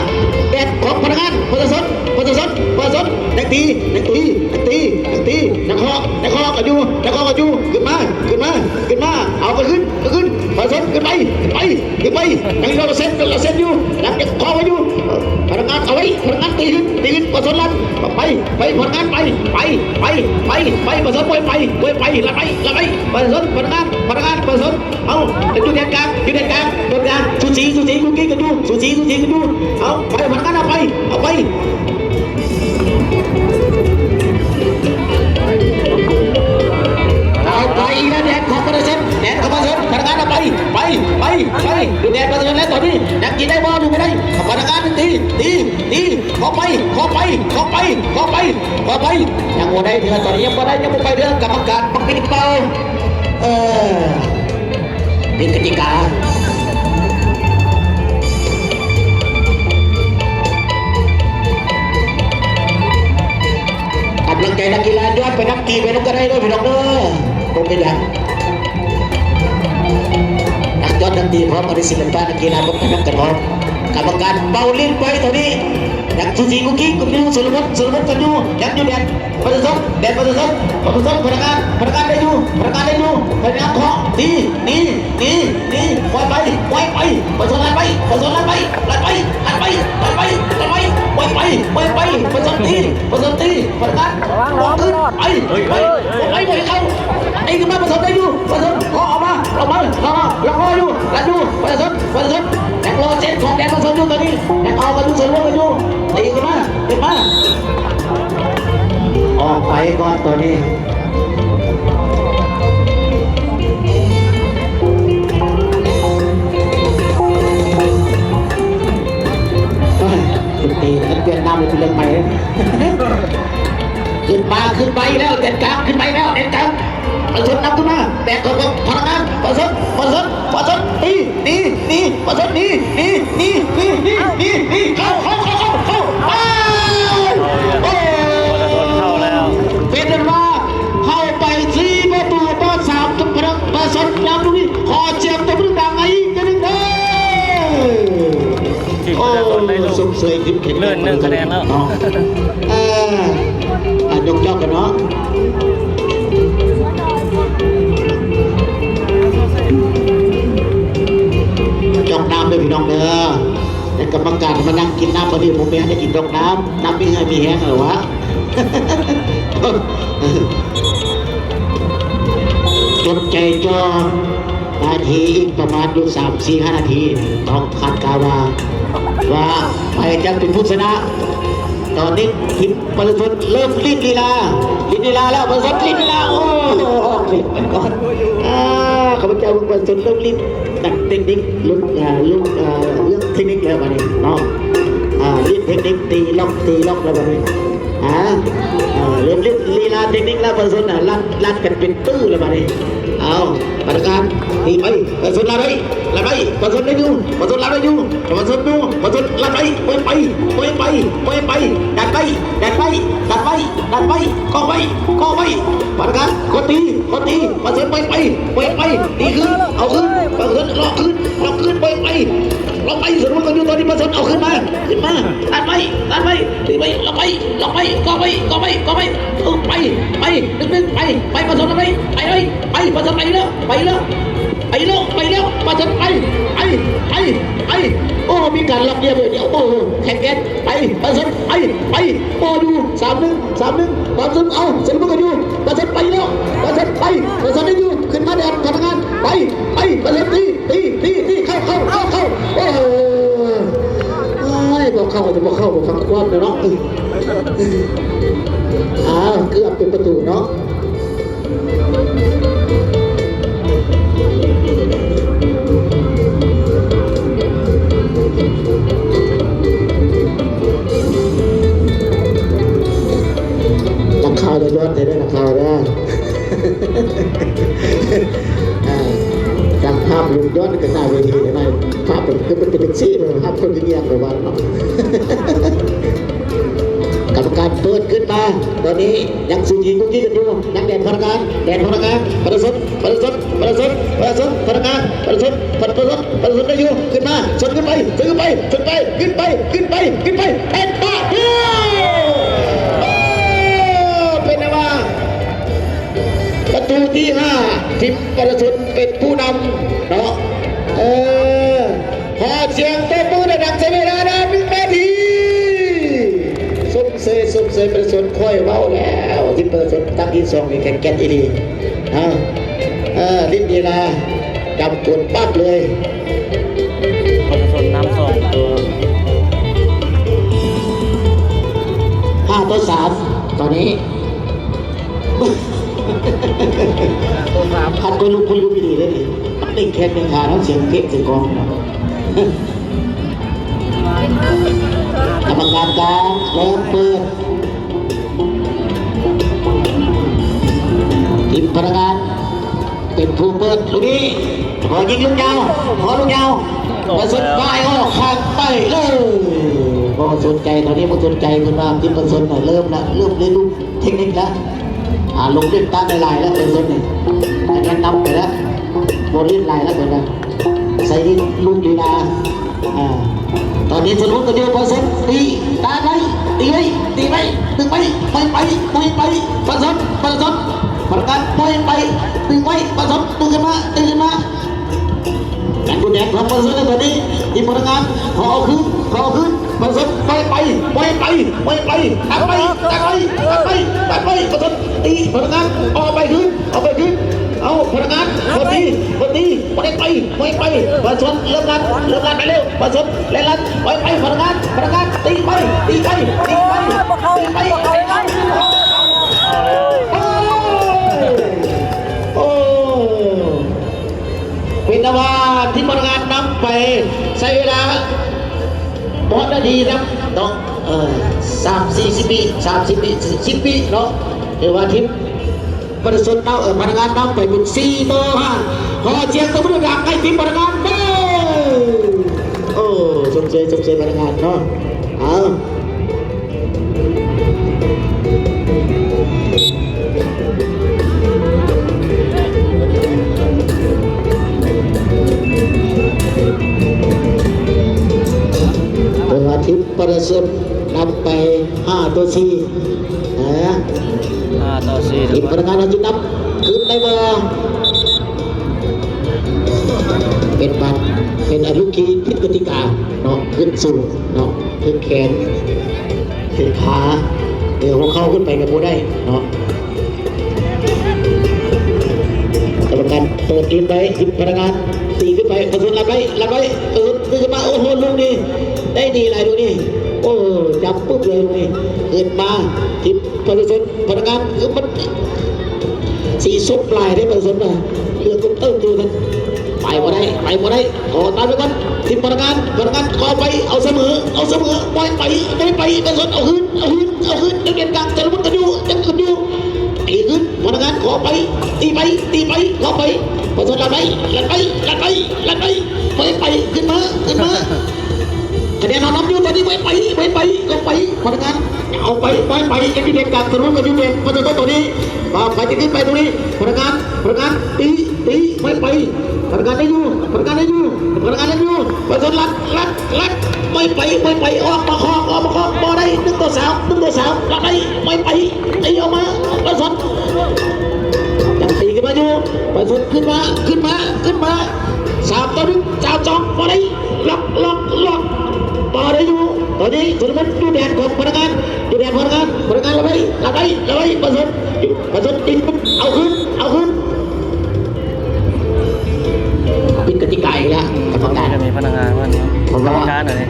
ແດດຂອງພະນັກງານ ປະຊາຊົນ ປະຊາຊົນ ປະຊາຊົນ ນັກຕີ ນັກຕີ ນັກຕີ ນັກຕີ ນັກຮອບ ນັກຮອບກັນຢູ່ ນັກຮອບກັນຢູ່ ຂຶ້ນມາ ຂຶ້ນມາ ຂຶ້ນມາ ເອົາ ຂຶ້ນ ຂຶ້ນ ປະຊາຊົນ ຂຶ້ນໄປ ຂຶ້ນໄປ ຂຶ້ນໄປ ຍັງເຫຼືອເຊັນ ເຫຼືອເຊັນຢູ່ ຍັງຄອໄວ້ຢູ່ ພະນັກງານເອົາໄວ້ ພະນັກງານຕີຂຶ້ນ ຕີຂຶ້ນ ປະຊາຊົນລັດ ໄປ ໄປ ພະນັກງານໄປ ໄປ ໄປ ໄປ ໄປ ປະຊາຊົນ ໄປ ໄປ ໄປ ລັດໄປ ລັດໄປ ປະຊາຊົນ ພະນັກງານ ພະນັກງານ ປະຊາຊົນ ເອົາ ຢູ່ແດນກາງ ຢູ່ແດນກາງ ແດນກາງ ສູສີ ສູສີ ກຸກກີກັນຢູ່ ສູສີ ສູສີກັນຢູ່ ເອົາ ໄປ ພະນັກງານ ເອົາໄປ ເອົາໄປ ເອົາໄປ ອີກແລ້ວ ແດນຂອງປະຊາຊົນ ແດນຂອງປະຊາຊົນ ພະນັກງານ ເອົາໄປ ໄປ ໄປ ໄປ ຢູ່ແດນປະຊາຊົນແລ້ວ ຕອນນີ້ຍັງກິນໄດ້ບໍ່ ຫຼືບໍ່ໄດ້ ພະນັກງານ ຕີ ຕີ ຕີ ເຂົ້າໄປ ເຂົ້າໄປ ເຂົ້າໄປ ເຂົ້າໄປ ເຂົ້າໄປ ຍັງບໍ່ໄດ້ເທື່ອ ຕອນນີ້ຍັງບໍ່ໄດ້ ຍັງບໍ່ໄປເທື່ອ ກຳມະການບັກປິດເປົ່າ ເອີ ຜິດກະຕິກາ ກຳລັງໃຈນັກກິລາ ຍ້ອນໄປນຳ ຕີໄປນຳກໍໄດ້ເດີພີ່ນ້ອງເດີ ບໍ່ເປັນຫຍັງ ນັກຍ້ອນນັກຕີພ້ອມ ອັນນີ້ສິລັບປະນັກກິລາ ໄປນຳກັນພ້ອມ ກຳມະການເປົ່າຫຼິ້ນໄປ ຕອນນີ້ຍັງສູສີກຸກກິກກັນຢູ່ ຊຸນລະມຸນ ຊຸນລະມຸນກັນຢູ່ ຍັງຢູ່ແດນ ປະຊາຊົນ ແດນປະຊາຊົນ ປະຊາຊົນ ພະນັກງານ ພະນັກງານໄດ້ຢູ່ ພະນັກງານໄດ້ຢູ່ ພະນັກງານເຄາະ ຕີ ຕີ ຕີ ຕີ ປ່ອຍໄປ ປ່ອຍໄປ ປະຊາຊົນລັດໄປ ປະຊາຊົນລັດໄປ ລັດໄປ ລັດໄປ ລັດໄປ ລັດໄປ ປ່ອຍໄປ ປ່ອຍໄປ ປະຊາຊົນຕີ ປະຊາຊົນຕີ ພະນັກງານ ລະວັງ ລະວັງ ຂຶ້ນ ລະວັງ ໄປ ໄປ ໄປ ບໍ່ໃຫ້ເຂົ້າ ຕີຂຶ້ນມາ ປະຊາຊົນໄດ້ຢູ່ ປະຊາຊົນເຄາະອອກມາ ອອກມາ ເຄາະມາ ລັກຄໍຢູ່ ລັກຢູ່ ປະຊາຊົນ ປະຊາຊົນ ຍັງລໍເຊັນຂອງແດນປະຊາຊົນຢູ່ຕອນນີ້ ຍັງເອົາກັນຢູ່ ສວນລວມກັນຢູ່ ຕີຂຶ້ນມາ ຂຶ້ນມາ ອອກໄປກ່ອນຕອນນີ້ ໂອ້ຍ ເຕະກັນຫວຽດນາມເປັນເລື່ອງໃໝ່ເລີຍ ຂຶ້ນມາ ຂຶ້ນໄປແລ້ວ ແດນກາງ ຂຶ້ນໄປແລ້ວ ແດນກາງ ປະຊາຊົນນຳຂຶ້ນມາ ແບກເຂົ້າພະນັກງານ ປະຊາຊົນ ປະຊາຊົນ ປະຊາຊົນ ຕີ ຕີ ຕີ ປະຊາຊົນ ຕີ ຕີ ຕີ ເຂົ້າ ເຂົ້າ ເຂົ້າ ເຂົ້າ ເຂົ້າ ປາດ ໂອ້ ປະຊາຊົນເຂົ້າແລ້ວ ເປັນອັນວ່າເຂົ້າໄປສີ່ປະຕູຕໍ່ສາມ ປະຊາຊົນນຳລູກນີ້ ຂໍສຽງຕົບມືດັງໆໃຫ້ອີກເທື່ອໜຶ່ງເດີ. ໂອ້ ຊົມເຊີຍ ເລີນໜຶ່ງຄະແນນແລ້ວເນາະ ເອີ ອ່າ ຍົກຈອກກັນເນາະ ຈອກນ້ຳເດີພີ່ນ້ອງເດີ ໃຫ້ກຳມະການມານັ່ງກິນນ້ຳ ບໍ່ດີບໍ່ແມ່ນໄດ້ກິນຈອກນ້ຳ ນ້ຳມີເຫື່ອມີແຮງແລ້ວວະ ຈົດໃຈຈ່ອ ນາທີອີກປະມານຢູ່ສາມສີ່ຫ້ານາທີ ຕ້ອງຄາດການວ່າ ວ່າໃຜຈະເປັນຜູ້ຊະນະ. ຕອນນີ້ທີມປະຊາຊົນເລີ່ມຫຼິ້ນລີລາ ຫຼິ້ນລີລາແລ້ວ ປະຊາຊົນຫຼິ້ນລີລາ ໂອ້ ອອກຫຼິ້ນໄປກ່ອນ ອາ ຂ້າພະເຈົ້າເບິ່ງປະຊາຊົນເລີ່ມຫຼິ້ນ ນັກເຕັກນິກລຸ້ນ ອາ ລຸ້ນ ອາ ເລື່ອງເຕັກນິກແລ້ວບາດນີ້ເນາະ ອາ ຫຼິ້ນເຕັກນິກ ຕີລັອກ ຕີລັອກແລ້ວບາດນີ້ ອາ ເລີ່ມຫຼິ້ນລີລາເຕັກນິກແລ້ວ ປະຊາຊົນນະ ລັດ ລັດກັນເປັນຕື້ແລ້ວບາດນີ້ ເອົາ ພະນັກງານ ຕີໄປ ປະຊາຊົນລັດໄປ ລັດໄປ ປະຊາຊົນໄດ້ຢູ່ ປະຊາຊົນລັດໄດ້ຢູ່ ປະຊາຊົນຢູ່ ປະຊາຊົນລັດໄປ ປ່ອຍໄປ ປ່ອຍໄປ ປ່ອຍໄປ ດັນໄປ ດັນໄປ ດັນໄປ ດັນໄປ ເກາະໄວ້ ເກາະໄວ້ ພະນັກງານ ກົດຕີ ກົດຕີ ປະຊາຊົນປ່ອຍໄປ ປ່ອຍໄປ ຕີຄືນ ເອົາຄືນ ປະຊາຊົນລັອກຄືນ ລັອກຄືນ ປ່ອຍໄປ ລັອກໄປ ສະຫຼຸບກັນຢູ່ຕອນນີ້ ປະຊາຊົນເອົາຄືນມາ ຂຶ້ນມາ ຕັດໄວ້ ຕັດໄວ້ ຕີໄວ້ ລັອກໄວ້ ລັອກໄວ້ ເກາະໄວ້ ເກາະໄວ້ ເກາະໄວ້ ເອີ ໄປ ໄປ ດຶງໆ ໄປ ໄປ ປະຊາຊົນໄປ ໄປເລີຍ ໄປ ປະຊາຊົນໄປແລ້ວ ໄປແລ້ວ ໄປແລ້ວ ໄປແລ້ວ ປະຊາຊົນໄປ ໄປ ໄປ ໄປ ໂອ້ ມີການລັກເລຍບເລີຍ ໂອ້ ແຂນແຂນ ໄປ ປະຊາຊົນໄປ ໄປ ໂອ້ ຢູ່ ສາມໜຶ່ງ ສາມໜຶ່ງ ປະຊາຊົນ ເອົາ ສະຫຼຸບກັນຢູ່ ປະຊາຊົນໄປແລ້ວ ປະຊາຊົນໄປ ປະຊາຊົນໄດ້ຢູ່ ຂຶ້ນມາແດນ ພະນັກງານ ໄປ ໄປ ປະຊາຊົນຕີ ຕີ ຕີ ຕີ ເຂົ້າ ເຂົ້າ ເຂົ້າ ເຂົ້າ ໂອ້ ໂອ້ຍ ບໍ່ເຂົ້າ ຈະບໍ່ເຂົ້າ ບໍ່ຟັງຄວາມເນາະ ອ້າວ ເກືອບເປັນປະຕູເນາະ ນັກຂ່າວຢ່າຍ້ອນໃຫ້ເດີ ນັກຂ່າວເດີ. ອ່າ ຈາກພາບລຸງຍ້ອນຂຶ້ນໜ້າເວທີໄດ້ໄໝ? ພາບເປັນ ຄືເປັນ ເປັນຈັ່ງຊີ້ ພາບຄົນທີ່ແຍກໄປວັດເນາະ. ກຳມະການເປີດຂຶ້ນມາ ຕອນນີ້ຍັງສູສີກຸກກິກກັນຢູ່ ຍັງແດນພະນັກງານ ແດນພະນັກງານ ປະຊາຊົນ ປະຊາຊົນ ປະຊາຊົນ ພະນັກງານ ປະຊາຊົນ ປະຊາຊົນ ປະຊາຊົນໄດ້ຢູ່ ຂຶ້ນມາ ຊົນຂຶ້ນໄປ ຊົນຂຶ້ນໄປ ຊົນໄປ ຂຶ້ນໄປ ຂຶ້ນໄປ ຂຶ້ນໄປ ແປດປະຕູ ໂອ້ ເປັນແນວວ່າ ປະຕູທີຫ້າ ທີມປະຊາຊົນເປັນຜູ້ນຳເນາະ ເອີ ຂໍສຽງຕົບມືດັງໆ ໃຊ້ເວລານານໜຶ່ງນາທີ ຊົມເຊີຍ ຊົມເຊີຍປະຊາຊົນ ຂ້ອຍເວົ້າແລ້ວ ທີມປະຊາຊົນຕັ້ງທີສອງນີ້ແຂງແກ່ນອີ່ຫຼີ ເອົາ ເອີ ລິດລີລາ ຈຳກວນປັບເລີຍ ປະຊາຊົນນຳສອງປະຕູ ຫ້າຕໍ່ສາມ ຕອນນີ້ ຄັນຂ້ອຍລຸກ ຂ້ອຍລຸກອີ່ຫຼີເດ້ນີ້ ມັນເຕັ້ງແຂນເຕັ້ງຂາເນາະ ສຽງເພງສຽງກອງ ກຳມະການກາງເລີ່ມເປີດ ທີມພະນັກງານເປັນຜູ້ເປີດລູກນີ້ ຂໍຍິງລູກຍາວ ຂໍລູກຍາວ ປະສົດປາຍອອກຂ້າງໄປເລີຍ ບໍ່ສົນໃຈ ຕອນນີ້ບໍ່ສົນໃຈ ເພິ່ນວ່າທີມປະຊົນນະເລີ່ມລະ ເລີ່ມເລີຍລຸກ ເທັກນິກລະ ອ່າ ລົງເຫຼັ້ນຕາມຫຼາຍໆແລ້ວ ເປັນຕົ້ນນີ້ ອາຈານນຳໄປແລ້ວ ບໍ່ຫຼິ້ນຫຼາຍແລ້ວເພິ່ນວ່າ ໃສ່ລູກລີລາ ອ່າ ຕອນນີ້ສະຫຼຸບກັນຢູ່ ປະຊົນຕີ ຕາໄວ້ ຕີໄວ້ ຕີໄວ້ ດຶງໄວ້ ປ່ອຍໄປ ປ່ອຍໄປ ປະຊົນ ປະຊົນ ປະກັນ ປ່ອຍໄປ ດຶງໄວ້ ປະຊົນ ດຶງຂຶ້ນມາ ດຶງຂຶ້ນມາ ແດນ ແດນຂອງປະຊາຊົນຕອນນີ້ ທີມພະນັກງານ ຂໍເອົາຄືນ ຂໍເອົາຄືນ ປະຊາຊົນ ປ່ອຍໄປ ປ່ອຍໄປ ປ່ອຍໄປ ຕັດໄປ ຕັດໄປ ຕັດໄປ ຕັດໄປ ປະຊາຊົນ ຕີ ພະນັກງານ ເອົາໄປຄືນ ເອົາໄປຄືນ ເອົາ ພະນັກງານ ບໍ່ຕີ ບໍ່ຕີ ບໍ່ໄດ້ໄປ ບໍ່ໄດ້ໄປ ປະຊາຊົນ ເລີ່ມລັດ ເລີ່ມລັດໄປເລັວ ປະຊາຊົນ ແລ່ນລັດ ປ່ອຍໄປ ພະນັກງານ ພະນັກງານ ຕີໄປ ຕີໄປ ຕີໄປ ຕີໄປ ຕີໄປ ໂອ້ ໂອ້ ເປັນອັນວ່າທີມພະນັກງານນຳໄປ ໃຊ້ເວລາບໍ່ຮອດນາທີນຳເນາະ ເອີ ສາມສີ່ສິບວິ ສາມສິບວິ ສິບວິເນາະ ຖືວ່າທີມປະຊາຊົນເນາະ ເອີ ພະນັກງານນຳໄປເປັນສີ່ຕໍ່ຫ້າ ຂໍສຽງຕົບມືດັງໆໃຫ້ທີມພະນັກງານເດີ ໂອ້ ຊົມເຊີຍ ຊົມເຊີຍພະນັກງານເນາະ ເອົາ. ເວລາທີມປະຊາຊົນນຳໄປຫ້າຕໍ່ສີ່ ເອີ ຫ້າຕໍ່ສີ່ ທີມພະນັກງານເຮົາຈະນຳຄືນໄດ້ບໍ່? ເປັນບາດ ເປັນອາວຸດທີ່ຜິດກະຕິກາເນາະ ຂຶ້ນສູງເນາະ ຖືກແຂນ ຖືກຂາ ເອີ ຫົວເຂົ່າຂຶ້ນໄປກໍບໍ່ໄດ້ເນາະ ກຳມະການເປີດດິນໄວ້ ທີມພະນັກງານຕີຂຶ້ນໄປ ປະຊາຊົນລັດໄວ້ ລັດໄວ້ ເອີ ຕື່ນຂຶ້ນມາ ໂອ້ໂຫ ລູກນີ້ໄດ້ດີຫຼາຍ ລູກນີ້ ໂອ້ ຈັບປຶບເລີຍ ລູກນີ້ ຂຶ້ນມາ ທີມປະຊາຊົນ ພະນັກງານ ເອີ ມັນ ສີສົບຫຼາຍເດ້ ປະຊາຊົນນະ ເລືອດຕົກເຕີກຢູ່ນັ້ນ ໄປບໍ່ໄດ້ ໄປບໍ່ໄດ້ ຂໍຕັດໄວ້ກ່ອນ ທີມພະນັກງານ ພະນັກງານ ຂໍໄປ ເອົາສະເໝີ ເອົາສະເໝີ ປ່ອຍໄປ ປ່ອຍໄປ ປະຊາຊົນ ເອົາຄືນ ເອົາຄືນ ເອົາຄືນ ຍັງເໜັດກັນ ຈະຫຼຸບກັນຢູ່ ຍັງກັນຢູ່ ຕີຄືນ ພະນັກງານ ຂໍໄປ ຕີໄປ ຕີໄປ ຂໍໄປ ປະຊາຊົນລັດໄປ ລັດໄປ ລັດໄປ ລັດໄປ ໄປ ໄປ ຂຶ້ນມາ ຂຶ້ນມາ ຄະແນນເຮົານຳຢູ່ຕອນນີ້ ໄປ ໄປ ໄປ ໄປ ເຂົ້າໄປ ພະນັກງານ ເອົາໄປ ໄປ ໄປ ຍັງຢູ່ແດນກາງ ຖະໜົນກໍຢູ່ແດນປະຊາຊົນຕອນນີ້ ວ່າໃຜຈະຂຶ້ນໄປຕົງນີ້ ພະນັກງານ ພະນັກງານ ຕີ ຕີ ໄປ ໄປ ພະນັກງານໄດ້ຢູ່ ພະນັກງານໄດ້ຢູ່ ພະນັກງານໄດ້ຢູ່ ປະຊາຊົນລັດ ລັດ ລັດ ໄປ ໄປ ໄປ ໄປ ອອກມາຄອກ ອອກມາຄອກ ບໍ່ໄດ້ ໜຶ່ງຕໍ່ສາມ ໜຶ່ງຕໍ່ສາມ ລັດໄປ ໄປ ໄປ ຕີອອກມາ ປະຊາຊົນ ຍັງຕີຂຶ້ນມາຢູ່ ປະຊາຊົນຂຶ້ນມາ ຂຶ້ນມາ ຂຶ້ນມາ ສາມຕໍ່ໜຶ່ງ ສາມສອງ ບໍ່ໄດ້ ລັອກ ລັອກ ລັອກ ບໍ່ໄດ້ຢູ່ ຕອນນີ້ຊຸນລະມຸນຢູ່ແດນຂອງພະນັກງານ ຢູ່ແດນພະນັກງານ ພະນັກງານລັດໄປ ລັດໄປ ລັດໄປ ປະຊາຊົນ ປະຊາຊົນຕິດ ເອົາຄືນ ເອົາຄືນ ຜິດກະຕິກາອີກແລ້ວ ກຳມະການ ນີ້ກໍມີພະນັກງານເພິ່ນ ເພາະວ່າ ກຳມະການອັນນີ້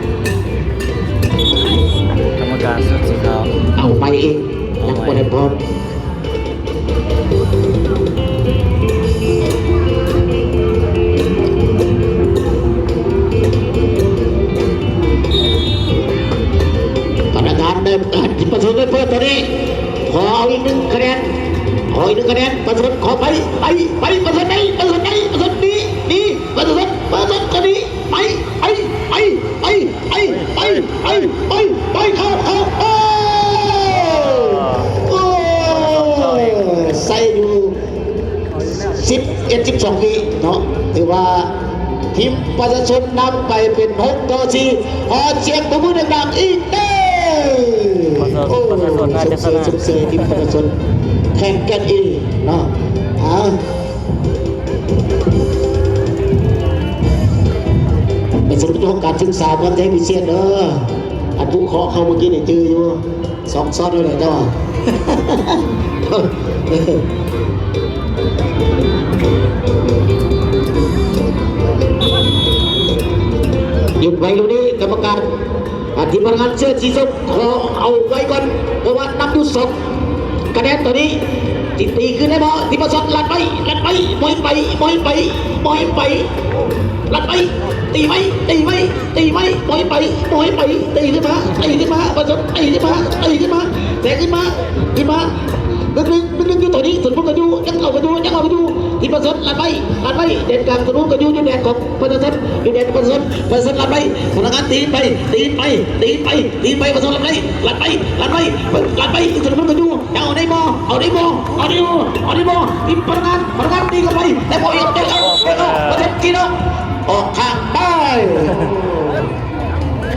ກຳມະການຊຸດສີຂາວ ເອົາໄປອີກ ຍັງບໍ່ໄດ້ພ້ອມ ພະນັກງານໄດ້ ເອີ ທີ່ປະຊຸມໄດ້ເປີດຕອນນີ້ ຂໍເອົາອີກໜຶ່ງຄະແນນ ຂໍອີກໜຶ່ງຄະແນນ ປະຊາຊົນຂໍໄປ ໄປ ໄປ ປະຊາຊົນໄດ້ ປະຊາຊົນໄດ້ ປະຊາຊົນໜີ ໜີ ປະຊາຊົນ ປະຊາຊົນກໍໜີ ໄປ ໄປ ໄປ ໄປ ໄປ ໄປ ໄປ ໄປ ໄປ ເຂົ້າ ເຂົ້າ ໂອ້ ໂອ້ ໃສ່ຢູ່ ສິບເອັດ ສິບສອງວິເນາະ ຖືວ່າທີມປະຊາຊົນນຳໄປເປັນຫົກຕໍ່ສີ່ ຂໍສຽງປະມືດັງໆອີກເດີ້ ປະຊາ ໂອ້ ປະຊາຊົນໜ້າຈະຊະນະ ຊົມເຊີຍ ຊົມເຊີຍທີມປະຊາຊົນ ແຂ່ງກັນອີກເນາະ ເອົາ ໄປສະຫຼຸບໂຕການສຶກສາເມືອງໄທພິເສດເດີ້ ອັນຜູ້ເຄາະເຂົ້າເມື່ອກີ້ນີ້ຈື່ຢູ່ ສອງຊອດເລີຍເຈົ້າ ຢຸດໄວ້ຢູ່ນີ້ ກຳມະການ ອາ ທີມງານເສື້ອສີສົ້ມ ຂໍເອົາໄວ້ກ່ອນ ເພາະວ່ານຳຢູ່ສອງຄະແນນຕອນນີ້ ຊິຕີຄືນໄດ້ບໍ່? ທີມປະຊາຊົນລັດໄປ ລັດໄປ ບໍ່ໃຫ້ໄປ ບໍ່ໃຫ້ໄປ ບໍ່ໃຫ້ໄປ ລັດໄປ ຕີໄປ ຕີໄປ ຕີໄປ ບໍ່ໃຫ້ໄປ ບໍ່ໃຫ້ໄປ ຕີຂຶ້ນມາ ຕີຂຶ້ນມາ ປະຊາຊົນ ຕີຂຶ້ນມາ ຕີຂຶ້ນມາ ແຊງຂຶ້ນມາ ຂຶ້ນມາ ລຶກໆ ລຶກໆ ຢູ່ຕອນນີ້ ສົມພົນກັນຢູ່ ຍັງເອົາກັນຢູ່ ຍັງເອົາກັນຢູ່ ທີມປະຊາຊົນລັດໄປ ລັດໄປ ແດນກາງ ສົມພົນກັນຢູ່ ຢູ່ແດນຂອງປະຊາຊົນ ຢູ່ແດນປະຊາຊົນ ປະຊາຊົນລັດໄປ ພະນັກງານຕີໄປ ຕີໄປ ຕີໄປ ຕີໄປ ປະຊາຊົນລັດໄປ ລັດໄປ ລັດໄປ ລັດໄປ ສົມພົນກັນຢູ່ ເອົາໄດ້ບໍ່? ເອົາໄດ້ບໍ່? ເອົາໄດ້ບໍ່? ເອົາໄດ້ບໍ່? ທີມພະນັກງານ ພະນັກງານຕີເຂົ້າໄປ ແຕ່ບໍ່ອອກ ແຕ່ເຂົ້າ ແຕ່ເຂົ້າ ປະຊາຊົນກິນອອກ ອອກຂ້າງໄປ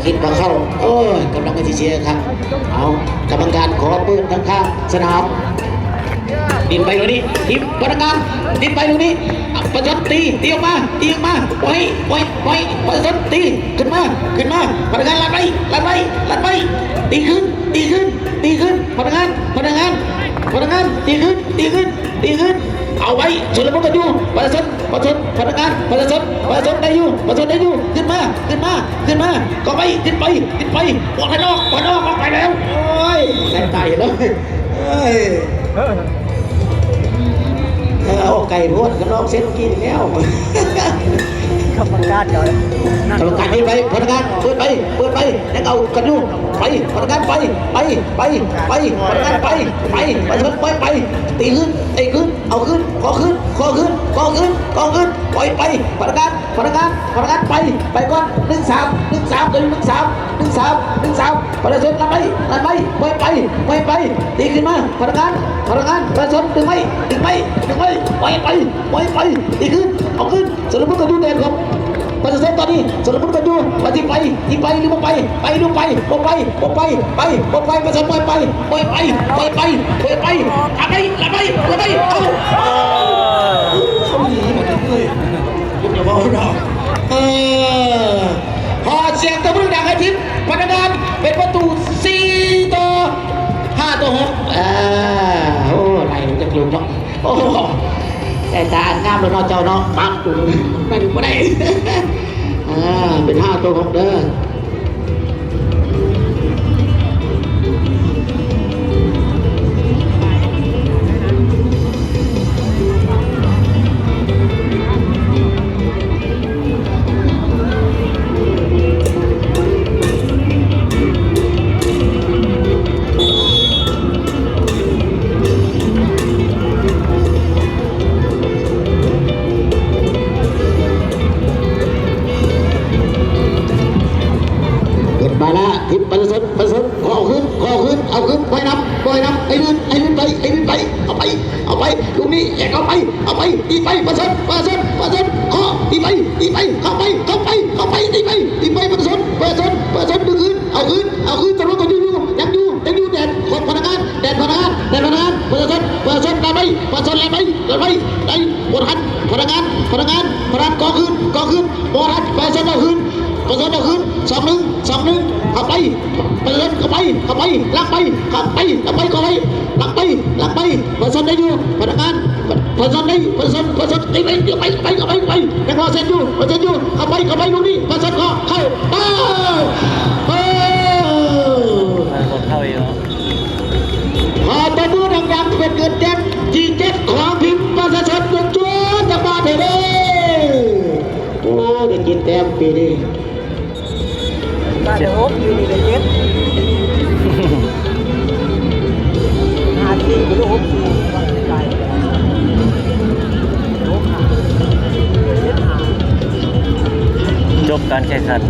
ຄິດວ່າເຂົ້າ ໂອ້ຍ ກຳລັງຊິເຊຍຄັກ ເອົາ ກຳມະການຂໍເປີດທາງຂ້າງສະໜາມ ດິນໄປໂລດນີ້ ທີມພະນັກງານ ດິນໄປໂລດນີ້ ປະຊາຊົນຕີ ຕີອອກມາ ຕີອອກມາ ໄປ ໄປ ໄປ ປະຊາຊົນຕີ ຂຶ້ນມາ ຂຶ້ນມາ ພະນັກງານລັດໄປ ລັດໄປ ລັດໄປ ຕີຄືນ ຕີຄືນ ຕີຄືນ ພະນັກງານ ພະນັກງານ ພະນັກງານ ຕີຄືນ ຕີຄືນ ດີຂຶ້ນ ເອົາໄວ້ ຊຸນລະມຸນກັນຢູ່ ປະຊາຊົນ ປະຊາຊົນ ພະນັກງານ ປະຊາຊົນ ປະຊາຊົນໄດ້ຢູ່ ປະຊາຊົນໄດ້ຢູ່ ຂຶ້ນມາ ຂຶ້ນມາ ຂຶ້ນມາ ເຂົ້າໄປ ຂຶ້ນໄປ ຂຶ້ນໄປ ອອກທາງນອກ ອອກທາງນອກ ອອກໄປແລ້ວ ໂອ້ຍ ແຊງຕາຍເລີຍ ເອີຍ ເອີ ອອກໄກໂພດ ຂ້າງນອກເສັ້ນກີ້ແລ້ວ ກຳມະການເຂົາ ກຳມະການນີ້ໄປ ພະນັກງານ ເປີດໄປ ເປີດໄປ ຍັງເອົາກັນຢູ່ ໄປ ພະນັກງານໄປ ໄປ ໄປ ໄປ ພະນັກງານໄປ ໄປ ປະຊາຊົນໄປ ໄປ ຕີຂຶ້ນ ຕີຂຶ້ນ ເອົາຂຶ້ນ ຂໍຂຶ້ນ ຂໍຂຶ້ນ ຂໍຂຶ້ນ ຂໍຂຶ້ນ ປ່ອຍໄປ ພະນັກງານ ພະນັກງານ ພະນັກງານໄປ ໄປກ່ອນ ໜຶ່ງສາມ ໜຶ່ງສາມ ຕົວນີ້ ໜຶ່ງສາມ ໜຶ່ງສາມ ໜຶ່ງສາມ ປະຊາຊົນລັດໄປ ລັດໄປ ປ່ອຍໄປ ປ່ອຍໄປ ຕີຂຶ້ນມາ ພະນັກງານ ພະນັກງານ ປະຊາຊົນດຶງໄວ້ ດຶງໄວ້ ດຶງໄວ້ ປ່ອຍໄປ ປ່ອຍໄປ ຕີຂຶ້ນ ເອົາຂຶ້ນ ສາລະບຸນກໍຢູ່ແດນຂອງ ປະຊາຊົນຕອນນີ້ ສາລະບຸນກໍຢູ່ ວ່າຊິໄປ ຊິໄປຫຼືບໍ່ໄປ ໄປຫຼືໄປ ບໍ່ໄປ ບໍ່ໄປ ໄປ ບໍ່ໄປ ປະຊາຊົນປ່ອຍໄປ ປ່ອຍໄປ ປ່ອຍໄປ ປ່ອຍໄປ ອັດໄປ ລັດໄປ ລັດໄປ ເອົາ ເອີ ເອົາດີ ເອີ ຂໍສຽງຕົບມືດັງໃຫ້ທີມພະນັກງານ ເປັນປະຕູ ສີ່ຕໍ່ ຫ້າຕໍ່ ຫົກ ອ່າ ໂອ້ ໄລ່ມັນຈາກລຸ່ມເນາະ ໂອ້ ສາຍຕາອັນງາມແລ້ວເນາະເຈົ້າເນາະ ປັບ ໄດ້ຫຼືບໍ່ໄດ້ ອ່າ ເປັນ ຫ້າຕໍ່ ຫົກ ເດີ. ໄອ້ລື່ນ ໄອ້ລື່ນໄປ ໄອ້ລື່ນໄປ ເຂົ້າໄປ ເຂົ້າໄປ ລູກນີ້ແຫກເຂົ້າໄປ ເຂົ້າໄປ ຕີໄປ ປະຊາຊົນ ປະຊາຊົນ ປະຊາຊົນ ເຄາະ ຕີໄປ ຕີໄປ ເຂົ້າໄປ ເຂົ້າໄປ ເຂົ້າໄປ ຕີໄປ ຕີໄປ ປະຊາຊົນ ປະຊາຊົນ ປະຊາຊົນ ດຶງຄືນ ເອົາຄືນ ເອົາຄືນ ຕຳຫຼວດກໍຢູ່ ຢູ່ ຍັງຢູ່ ຍັງຢູ່ ແດນຂອງພະນັກງານ ແດນພະນັກງານ ແດນພະນັກງານ ປະຊາຊົນ ປະຊາຊົນ ແລ່ນໄປ ປະຊາຊົນ ແລ່ນໄປ ແລ່ນໄປ ໄດ້ ບໍ່ທັນ ພະນັກງານ ພະນັກງານ ພະນັກງານ ກໍຄືນ ກໍຄືນ ບໍ່ທັນ ປະຊາຊົນ ເອົາຄືນ ປະຊາຊົນ ເອົາຄືນ ສອງໜຶ່ງ ສອງໜຶ່ງ ເຂົ້າໄປ ປະຊາຊົນ ເຂົ້າໄປ ເຂົ້າໄປ ຫຼັກໄປ ເຂົ້າໄປ ເຂົ້າໄປ ເຂົ້າໄປ ຫຼັກໄປ ຫຼັກໄປ ປະຊາຊົນໄດ້ຢູ່ ພະນັກງານ ປະຊາຊົນໄດ້ ປະຊາຊົນ ປະຊາຊົນ ໄປ ໄປ ໄປ ໄປ ໄປ ຍັງລໍເຊັນຢູ່ ປະຊາຊົນຢູ່ ເຂົ້າໄປ ເຂົ້າໄປ ລູກນີ້ ປະຊາຊົນເຂົ້າ ເຂົ້າ ໄປ ເອີ ເຂົ້າອີກແລ້ວ ຂໍຕົບມືດັງໆ ເປັນເງິນເຈັດ ທີເຈັດ ຂອງທີມປະຊາຊົນ ຈົວດໆ ຈັກບາດເດີ ໂອ້ ໄດ້ເຈັດແຕ້ມປີນີ້. ບາດເດີຫົກ ປີນີ້ໄດ້ເຈັດ ຫ້າສີ່ ບໍ່ຮູ້ ຫົກສີ່ ໄປ ຫົກຫ້າ ເຈັດຫ້າ ຈົບການແຂ່ງຂັນ.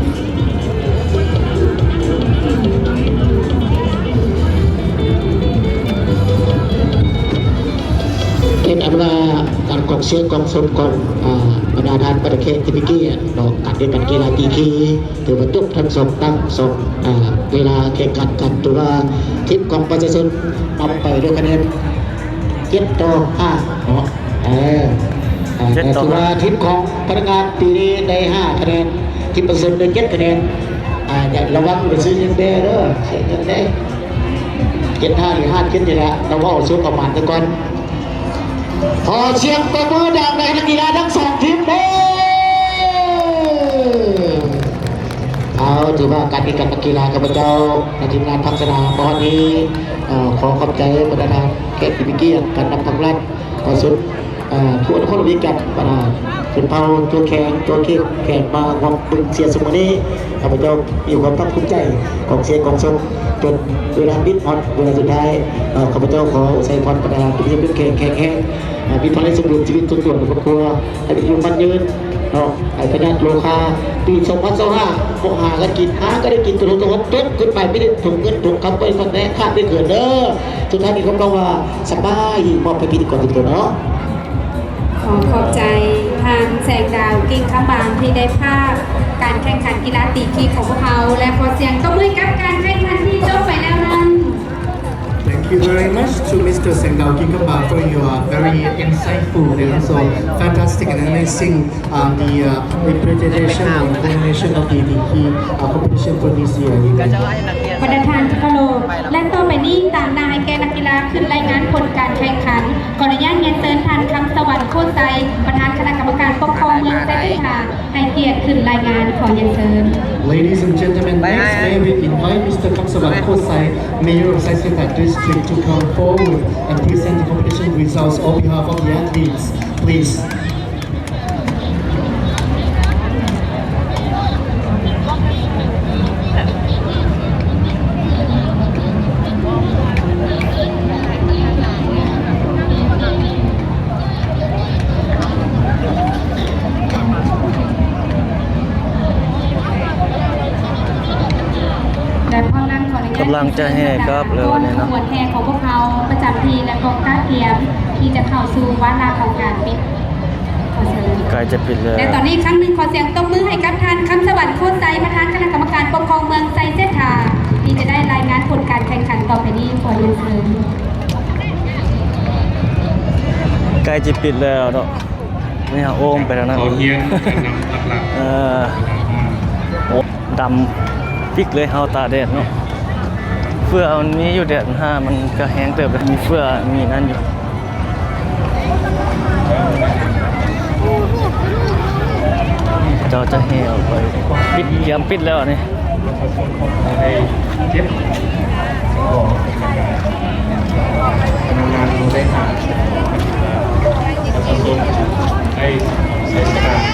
ເປັນອັນວ່າການກອງເຊຍກອງຊົມຂອງ ອາ ບັນດາທ່ານປະເທດທີ່ມີກຽດເນາະ ການແຂ່ງຂັນກິລາຕີຄີ ຖືວ່າຈົບທັງສອງຕັ້ງ ສອງ ອາ ເວລາແຂ່ງຂັນກັນ ຖືວ່າທີມຂອງປະຊາຊົນນຳໄປດ້ວຍຄະແນນ ເຈັດຕໍ່ຫ້າເນາະ ເອີ ເຈັດຕໍ່ຫ້າ ຖືວ່າທີມຂອງພະນັກງານປີນີ້ໄດ້ຫ້າຄະແນນ ທີມປະຊາຊົນໄດ້ເຈັດຄະແນນ ອາ ລະວັງໄປຊື້ເງິນແດ່ເດີ ໃຊ້ເງິນແດ່ ເຈັດຫ້າ ຫຼື ຫ້າເຈັດ ນີ້ແຫຼະ ລະເວົ້າສຸກເອົາໝານຊະກ່ອນ ຂໍສຽງຕົບມືດັງໃຫ້ນັກກິລາທັງສອງທີມເດີ ເອົາ ຖືວ່າການແຂ່ງຂັນນັກກິລາ ຂ້າພະເຈົ້າ ໃນທີມງານພັກສະໜາມ ມາຮອດນີ້ ເອີ ຂໍຂອບໃຈບັນດາທ່ານແຂກທີ່ມີກຽດ ການນຳພັກລັດ ປະຊາຊົນ ເອີ ທົ່ວນະຄອນຫຼວງວຽງຈັນ ບັນດາຊົນເຜົ່າ ທົ່ວແຂວງ ທົ່ວເຂດ ແຂວງ ມາຮ່ວມເບິ່ງເຊຍຊຸມມື້ນີ້ ຂ້າພະເຈົ້າມີຄວາມພາກພູມໃຈ ກອງເຊຍກອງຊົມ ຈົນເວລາປິດຮອດເວລາສຸດທ້າຍ ເອີ ຂ້າພະເຈົ້າຂໍອວຍພອນບັນດາທຸກຄົນເຂັ້ມແຂງ ແຂງແຮງ ມີພະລັງສົມບູນ ຊີວິດສົມບູນ ໃນຄອບຄົວ ໃຫ້ອາຍຸໝັ້ນຍືນເນາະ ໃຫ້ພະຍາດໂລຄາ ປີສອງພັນຊາວຫ້າ ບໍ່ຫາກັນກິນ ຫາກໍໄດ້ກິນ ຕົວໂຕຕົວຫົກ ຕົກຂຶ້ນໄປມີແຕ່ຖົງເງິນຖົງຄຳ ໄປໝົດແນ່ ຂາດໄປເກີນເດີ ສຸດທ້າຍນີ້ ຂໍບອກວ່າ ສະບາຍດີ ມອບໃຫ້ພິທີກອນທຸກຄົນເນາະ. ຂໍຂອບໃຈທ່ານແສງດາວ ກິ່ງຄຳບາງ ທີ່ໄດ້ພາກການແຂ່ງຂັນກິລາຕີຄີຂອງພວກເຮົາ ແລະ ຂໍສຽງຕົບມືໃຫ້ກັບການແຂ່ງຂັນທີ່ຈົບໄປແລ້ວນັ້ນ. Thank you very much to Mister Sengdao Kingkambang for your very insightful and also fantastic and amazing, uh, the, uh, representation and coordination of the, the, uh, competition for this year. ບັນດາທ່ານທີ່ເຄົາລົບ ແລະ ຕໍ່ໄປນີ້ຕາງໜ້າໃຫ້ແກ່ນັກກິລາຂຶ້ນລາຍງານຜົນການແຂ່ງຂັນ. ຂໍອະນຸຍາດຮຽນເຊີນທ່ານ ຄຳສະຫວັນ ໂຄດໄຊ ປະທານຄະນະກຳມະການປົກຄອງເມືອງໄຊເສດຖາ ໃຫ້ກຽດຂຶ້ນລາຍງານ. ຂໍຮຽນເຊີນ. Ladies and gentlemen, next may we invite Mister Kamsawan Khotsai, Mayor of Saisetha District, to come forward and present the competition results on behalf of the athletes, please. ແລະ ພ້ອມນັ້ນ ຂໍອະນຸຍາດ ກຳລັງຈະແຫ່ກັບແລ້ວ ເຊີນ ນີ້ເນາະ ຂະບວນແຫ່ຂອງພວກເຮົາປະຈຳທີ່ ແລະ ກໍກະກຽມທີ່ຈະເຂົ້າສູ່ວາລະຂອງການປິດ ຂໍເຊີນ ໃກ້ຈະປິດແລ້ວ ແລະ ຕອນນີ້ອີກຄັ້ງໜຶ່ງ ຂໍສຽງຕົບມືໃຫ້ກັບທ່ານ ຄຳສະຫວັນ ໂຄດໄຊ ປະທານຄະນະກຳມະການປົກຄອງເມືອງໄຊເສດຖາ ທີ່ຈະໄດ້ລາຍງານຜົນການແຂ່ງຂັນຕໍ່ໄປນີ້. ຂໍຮຽນເຊີນ. ໃກ້ຈະປິດແລ້ວເນາະ. ນີ້ເຮົາໂອ້ມໄປທາງນັ້ນ ຂໍຮຽນການນຳຫຼັກໆ ເອີ ໂອ້ ດຳປິກເລີຍ ເຮົາຕາກແດດເນາະ ເຟື້ອມັນມີຢູ່ ແດດມັນຫ້າ ມັນກະແຮງເຕີບເລີຍ ມີເຟື້ອ ມີນັ້ນຢູ່ ເຈົ້າຈະແຫ່ອອກໄປ ປິດ ກຽມປິດແລ້ວອັນນີ້. ປະຊາຊົນຂອງເຮົາໄດ້ເຈັດ ແລ້ວກໍພະນັກງານເຮົາໄດ້ຫ້າ ປະຊາຊົນໄດ້ສອງ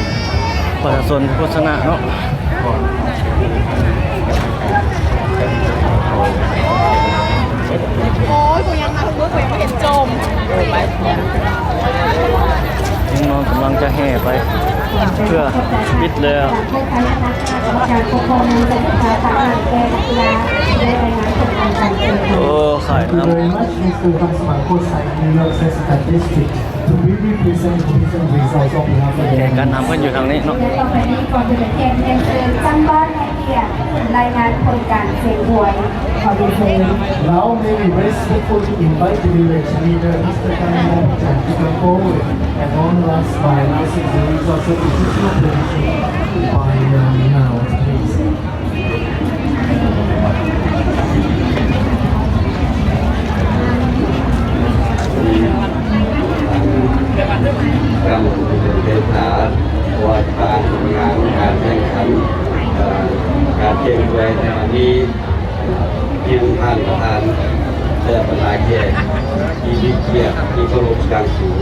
ປະຊາຊົນຜູ້ຊະນະເນາະ. ໂອ້ຍ ກູຍັງມາເບິ່ງ ກູຍັງບໍ່ເຫັນຈົມ. ນ້ອງກຳລັງຈະແຫ່ໄປ ເພື່ອປິດແລ້ວ. ໂອ້ ຂາຍນ້ຳ Thank you very much, Mister Rangsman Kosai, New York State Secretary District, to be represent the results of the ແກການນຳເພິ່ນຢູ່ທາງນີ້ເນາະ ແລະຕໍ່ໄປນີ້ກໍຈະເປັນກຽດຮຽນເຊີນຈາກບ້ານໃຫ້ກຽດລາຍງານຜົນການສຽງຫວຍ ຂໍຮຽນເຊີນ. Now may we respectfully invite the village leader, Mister Kami Wongpachan, to come forward and honor us by announcing the results of the district election by, uh, now, please. ກຳເປັນເລຂາ ວ່າການທຳງານການແຂ່ງຂັນ ເອີ ການແຂ່ງແຂວນໃນວັນນີ້ ຮຽນທ່ານປະທານ ແລະ ບັນດາແຂກທີ່ມີກຽດທີ່ເຄົາລົບຢ່າງສູງ.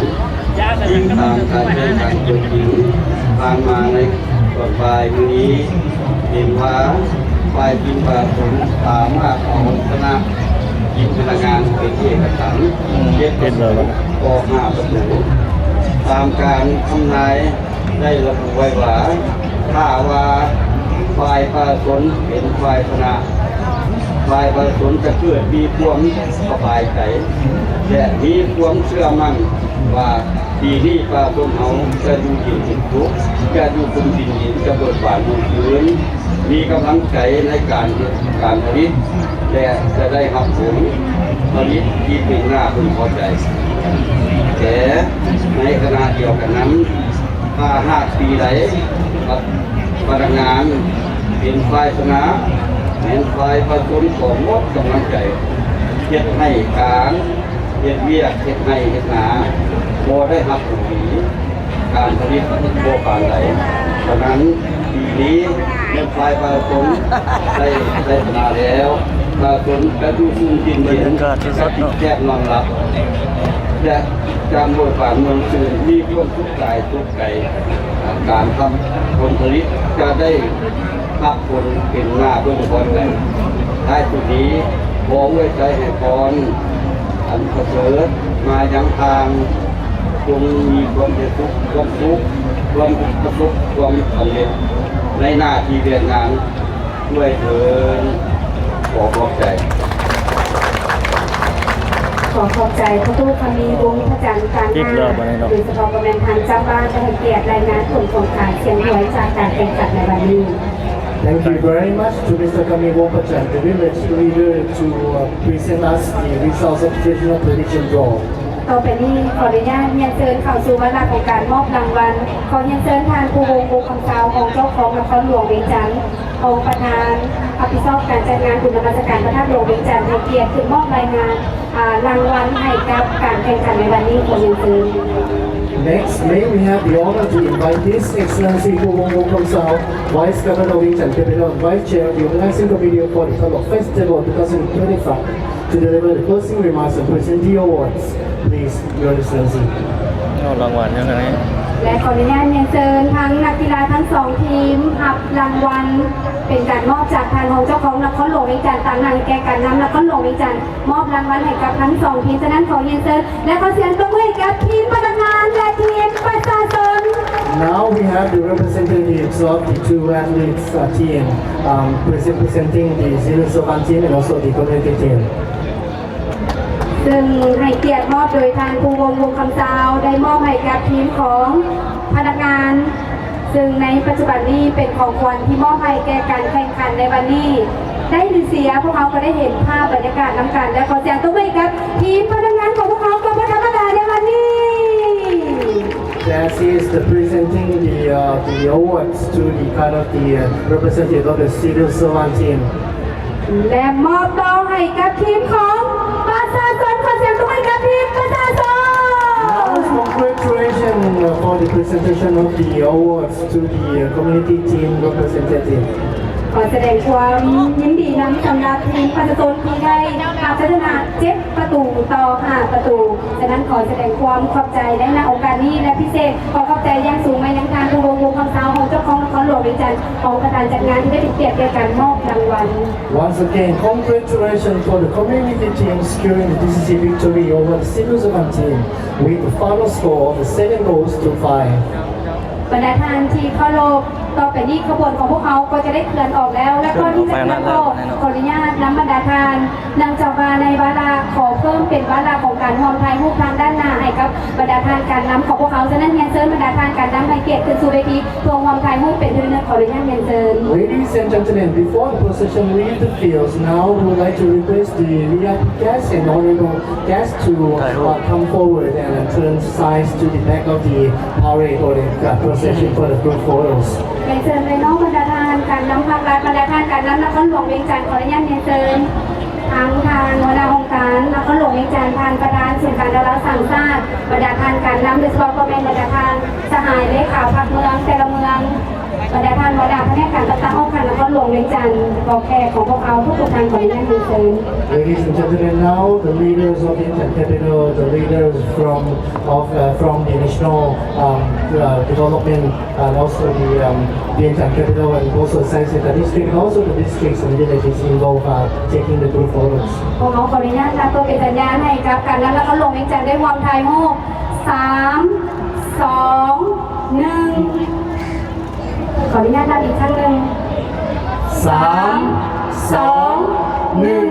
ອີງຕາມການແຂ່ງຂັນຕົວຈິງຜ່ານມາໃນຕອນບ່າຍມື້ນີ້ ເຫັນວ່າຝ່າຍທີມປະຊາຊົນສາມາດເອົາຊະນະທີມພະນັກງານເປັນເອກະສັນ ເຈັດປະຕູຕໍ່ຫ້າປະຕູ. ຕາມການທຳນາຍໄດ້ລະບຸໄວ້ວ່າ ຖ້າວ່າຝ່າຍປະຊາຊົນເປັນຝ່າຍຊະນະ, ຝ່າຍປະຊາຊົນຈະເກີດມີຄວາມສະບາຍໃຈ ແລະ ມີຄວາມເຊື່ອໝັ້ນວ່າ ປີນີ້ປະຊາຊົນເຮົາຈະຢູ່ເຢັນເປັນສຸກ, ຈະຢູ່ສຸກກິນດີ, ຈະເບີກບານມ່ວນຊື່ນ, ມີກຳລັງໃຈໃນການເຮັດການຜະລິດ ແລະ ຈະໄດ້ຮັບຜົນຜະລິດທີ່ເປັນໜ້າເພິ່ງພໍໃຈ. ແຕ່ໃນຂະນະດຽວກັນນັ້ນ, ຖ້າຫາກປີໃດ ພະນັກງານເປັນຝ່າຍຊະນະ, ແມ່ນຝ່າຍປະຊາຊົນກໍໝົດກຳລັງໃຈ ເຮັດໃຫ້ການ ເຮັດວຽກເຮັດໄຮ່ເຮັດນາບໍ່ໄດ້ຮັບຜົນດີ, ການຜະລິດບໍ່ປານໃດ. ສະນັ້ນ, ປີນີ້ແມ່ນຝ່າຍປະຊາຊົນໄດ້ໄຊຊະນະແລ້ວ, ປະຊາຊົນກະຢູ່ຊຸ່ມກິນເຢັນ ແລະ ແຄບນອນຫຼັບ ແລະ ຈະເບີກບານມ່ວນຊື່ນ, ມີຄວາມສຸກກາຍສຸກໃຈ. ການຮັບຜົນຜະລິດຈະໄດ້ຮັບຜົນເປັນໜ້າເບິ່ງພອນໃດ. ທ້າຍສຸດນີ້ ຂໍອວຍໄຊໃຫ້ພອນອັນປະເສີດມາຍັງທ່ານ, ຈົ່ງມີຄວາມເປັນສຸກ, ຄວາມສຸກ, ຄວາມປະສົບຄວາມສຳເລັດໃນໜ້າທີ່ວຽກງານດ້ວຍເທີ້ນ. ຂໍຂອບໃຈ. ຂໍຂອບໃຈພະຕູ້ຄຳມີ ວົງພະຈັນ ຕາງໜ້າ, ໂດຍສະເພາະກໍແມ່ນທ່ານເຈົ້າບ້ານ ໄດ້ໃຫ້ກຽດລາຍງານຜົນຂອງການສຽງຫວຍຈາກການແຂ່ງຂັນໃນວັນນີ້. Thank you very much to Mister Kami Wongpachan, the village leader, to, uh, present us the results of traditional prediction draw. ຕໍ່ໄປນີ້ ຂໍອະນຸຍາດຮຽນເຊີນເຂົ້າສູ່ວາລະຂອງການມອບລາງວັນ. ຂໍຮຽນເຊີນທ່ານ ພູວົງ ວົງຄຳຊາວ ຮອງເຈົ້າຄອງນະຄອນຫຼວງວຽງຈັນ, ຮອງປະທານຮັບຜິດຊອບການຈັດງານບຸນນະມັດສະການພະທາດຫຼວງວຽງຈັນ ໃຫ້ກຽດຂຶ້ນມອບລາຍງານ ອາ ລາງວັນໃຫ້ກັບການແຂ່ງຂັນໃນວັນນີ້. ຂໍຮຽນເຊີນ. Next, may we have the honor to invite His Excellency Pu Vung Vung Kham Sao, Vice Governor of Vientiane Capital and Vice Chair of the Organizing Committee for the Khalok Festival twenty twenty-five, to deliver the closing remarks and present the awards. Please, Your Excellency. ເອົາລາງວັນຫຍັງອັນນີ້? ແລະ ຂໍອະນຸຍາດຮຽນເຊີນທັງນັກກິລາທັງສອງທີມຮັບລາງວັນ ເປັນການມອບຈາກທ່ານຮອງເຈົ້າຄອງນະຄອນຫຼວງວຽງຈັນ ຕາງໜ້າແກ່ການນຳນະຄອນຫຼວງວຽງຈັນ ມອບລາງວັນໃຫ້ກັບທັງສອງທີມ. ສະນັ້ນ ຂໍຮຽນເຊີນ ແລະ ຂໍສຽງຕົບມືໃຫ້ກັບທີມພະນັກງານ ແລະ ທີມປະຊາຊົນ. Now we have the representatives of the two athletes, uh, team, um, present-, presenting the civil servant team and also the community team. ຊຶ່ງໃຫ້ກຽດມອບໂດຍທ່ານ ພູວົງ ວົງຄຳຊາວ ໄດ້ມອບໃຫ້ກັບທີມຂອງພະນັກງານ ຊຶ່ງໃນປັດຈຸບັນນີ້ເປັນຂອງຂວັນທີ່ມອບໃຫ້ແກ່ການແຂ່ງຂັນໃນວັນນີ້. ໄດ້ຫຼືເສຍ ພວກເຮົາກໍໄດ້ເຫັນພາບບັນຍາກາດນຳກັນ ແລະ ຂໍສຽງຕົບມືໃຫ້ກັບທີມພະນັກງານຂອງພວກເຮົາກໍບໍ່ທຳມະດາໃນວັນນີ້. That is the presenting the, uh, the awards to the kind of the, uh, representative of the civil servant team. ແລະ ມອບຕໍ່ໃຫ້ກັບທີມຂອງປະຊາຊົນ. ຂໍສຽງຕົບມືໃຫ້ກັບທີມປະຊາຊົນ. Now, congratulations for the presentation of the awards to the community team representative. ຂໍສະແດງຄວາມຍິນດີນຳສຳລັບທີມປະຊາຊົນທີ່ໄດ້ຮັບໄຊຊະນະເຈັດປະຕູຕໍ່ຫ້າປະຕູ. ສະນັ້ນ ຂໍສະແດງຄວາມຂອບໃຈໃນໂອກາດນີ້ ແລະ ພິເສດ ຂໍຂອບໃຈຢ່າງສູງມາຍັງທ່ານ ພູວົງ ວົງຄຳຊາວ ຮອງເຈົ້າຄອງນະຄອນຫຼວງວຽງຈັນ ຮອງປະທານຈັດງານທີ່ໄດ້ເປັນກຽດແກ່ການມອບລາງວັນ. Once again, congratulations for the community team securing the D C C victory over the civil servant team with the final score of seven goals to five. ບັນດາທ່ານທີ່ເຄົາລົບ, ຕໍ່ໄປນີ້ຂະບວນຂອງພວກເຮົາກໍຈະໄດ້ເຄື່ອນອອກແລ້ວ ແລະ ກ່ອນທີ່ຈະເຄື່ອນອອກ ຂໍອະນຸຍາດນຳບັນດາທ່ານ ເນື່ອງຈາກວ່າໃນວາລະຂໍເພີ່ມເປັນວາລະຂອງການຮ່ວມຖ່າຍຮູບທາງດ້ານໜ້າໃຫ້ກັບບັນດາທ່ານການນຳຂອງພວກເຮົາ, ສະນັ້ນ ຮຽນເຊີນບັນດາທ່ານການນຳໃຫ້ກຽດຂຶ້ນສູ່ເວທີເພື່ອຮ່ວມຖ່າຍຮູບເປັນທີ່ລະນຶກ. ຂໍອະນຸຍາດຮຽນເລີຍ. Ladies and gentlemen, before the procession leave the fields, now we would like to request the V I P guests and honorable guests to, uh, come forward and, uh, turn sides to the back of the parade or the, uh, procession for the group photos. ຮຽນເຊີນພີ່ນ້ອງບັນດາທ່ານການນຳພັກລັດ, ບັນດາທ່ານການນຳນະຄອນຫຼວງວຽງຈັນ, ຂໍອະນຸຍາດຮຽນເຊີນ ທາງທ່ານຫົວໜ້າອົງການນະຄອນຫຼວງວຽງຈັນ, ທ່ານປະທານສູນການດາລາສັງຊາດ, ບັນດາທ່ານການນຳ ໂດຍສະເພາະກໍແມ່ນບັນດາທ່ານສະຫາຍເລຂາພັກເມືອງແຕ່ລະເມືອງ, ບັນດາທ່ານຫົວໜ້າພະແນກການຈັດຕັ້ງຫ້ອງການນະຄອນຫຼວງວຽງຈັນ, ກໍແຂກຂອງພວກເຮົາທຸກໆທ່ານ ຂໍອະນຸຍາດຮຽນເຊີນ. Ladies and gentlemen, now the leaders of Vientiane Capital, the leaders from, of, uh, from the national, um, uh, development and also the, um, Vientiane Capital and also Saiseta District and also the districts and villages involved are taking the group photos. ພວກເຮົາຂໍອະນຸຍາດນັບເພື່ອເປັນສັນຍານໃຫ້ກັບການນຳນະຄອນຫຼວງວຽງຈັນໄດ້ຮ່ວມຖ່າຍຮູບ. ສາມ ສອງ ໜຶ່ງ ຂໍອະນຸຍາດນັບອີກຄັ້ງໜຶ່ງ. ສາມ ສອງ ໜຶ່ງ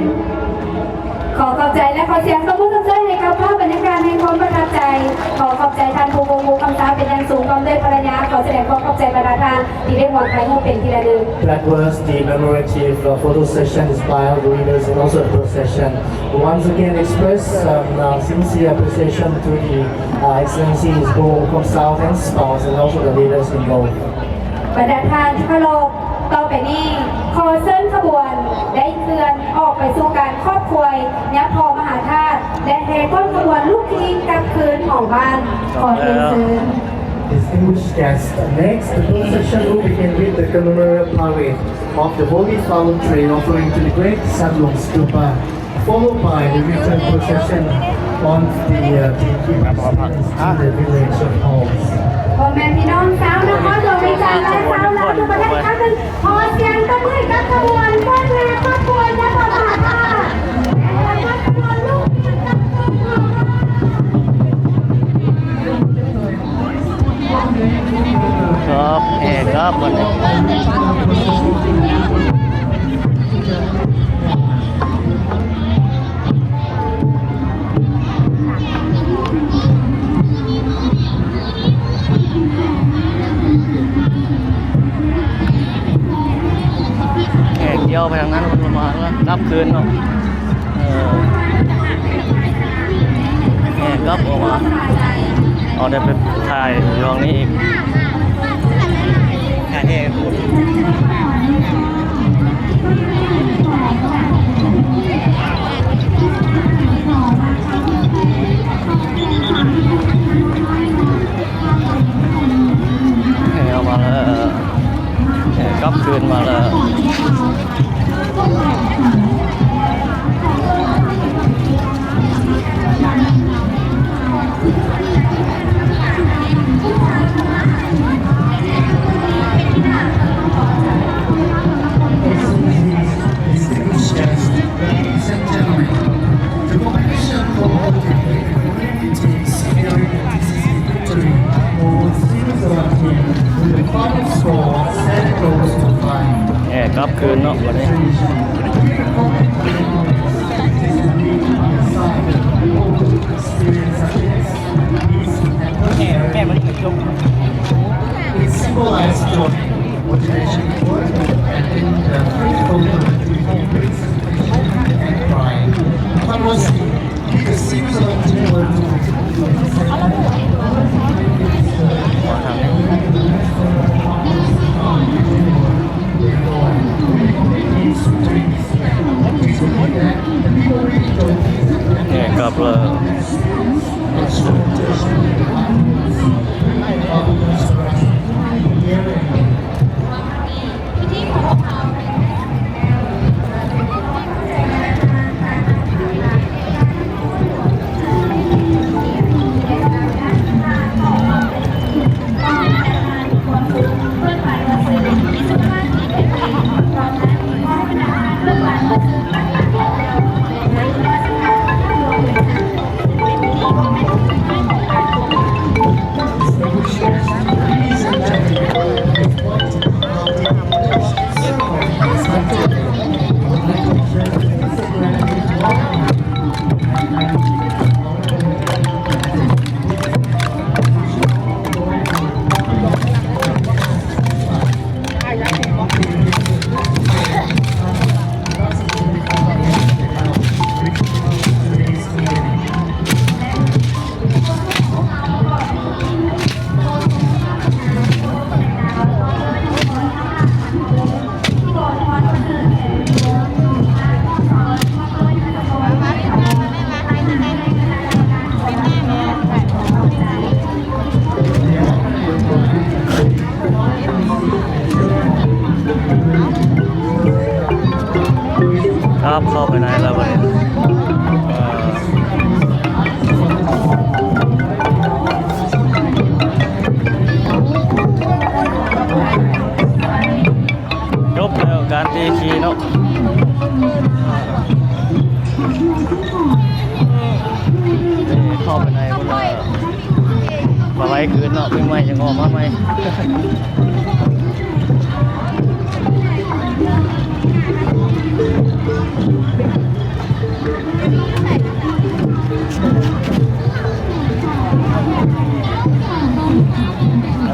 ຂໍຂອບໃຈ ແລະ ຂໍສຽງຕົບມືຊົມເຊີຍໃຫ້ກັບພາບບັນຍາກາດແຫ່ງຄວາມປະທັບໃຈ. ຂໍຂອບໃຈທ່ານຜູ້ວົງ ວົງຄຳຊາເປັນຢ່າງສູງ ພ້ອມດ້ວຍພັນລະຍາ. ຂໍສະແດງຄວາມຂອບໃຈບັນດາທ່ານທີ່ໄດ້ຮ່ວມຖ່າຍຮູບເປັນທີ່ລະນຶກ. That was the commemorative, uh, photo session inspired leaders and also the procession. Once again, express, um, uh, sincere appreciation to the, uh, Excellencies Pu Vung Kum South and spouse and also the leaders involved. ບັນດາທ່ານທີ່ເຄົາລົບ, ຕໍ່ໄປນີ້ ຂໍເຊີນຂະບວນໄດ້ເຄື່ອນອອກໄປສູ່ການຂອບຄວາຍຍາພໍ່ມະຫາທາດ ແລະ ແຫ່ກ້ອນຂະບວນລູກຄີງກັບຄືນຫອງບ້ານ. ຂໍຮຽນເຊີນ. Distinguished guests, next, the procession will begin with the commemorative parade of the Holy Flower Trail offering to the Great Satlong Stupa, followed by the return procession on the, uh, pilgrim experience to the village of Halls. ພໍ່ແມ່ພີ່ນ້ອງຊາວນະຄອນຫຼວງວຽງຈັນ ແລະ ຊາວລາວທຸກປະເທດອີກຄັ້ງໜຶ່ງ ຂໍສຽງຕົບມືໃຫ້ກັບຂະບວນ ຂະບວນແຫ່ຂອບຄຸນ ແລະ ຂອບຄຸນ ກັບຂະບວນລູກ ກັບຂະບວນ ກັບແຫ່ກັບບັດນີ້ ແຫ່ກ່ຽວໄປທາງນັ້ນ ມັນມາກັບຄືນເນາະ. ເອີ ແຫ່ກັບອອກມາ ເອົາ ໄດ້ໄປຖ່າຍຢູ່ຫ້ອງນີ້ອີກ ຖ່າຍແຫ່ ແຫ່ອອກມາແລ້ວ ແຫ່ກັບຄືນມາແລ້ວ. ແຫ່ກັບຄືນເນາະ ບັດນີ້ ແມ່ ແມ່ມັນກະຈົກ It symbolizes joy, motivation, and, uh, faith for the and pride. One more thing, the symbols of joy. ແຫ່ກັບແລ້ວ. ແ ປັບເຂົ້າໄປໃນແລ້ວບັດນີ້ ເອີ ຈົບແລ້ວການຕີຂີ້ເນາະ ເຂົ້າໄປໃນພຸ້ນລະ ໄປໄວເກີນເນາະ ປີໃໝ່ຍັງອອກມາໃໝ່. ເ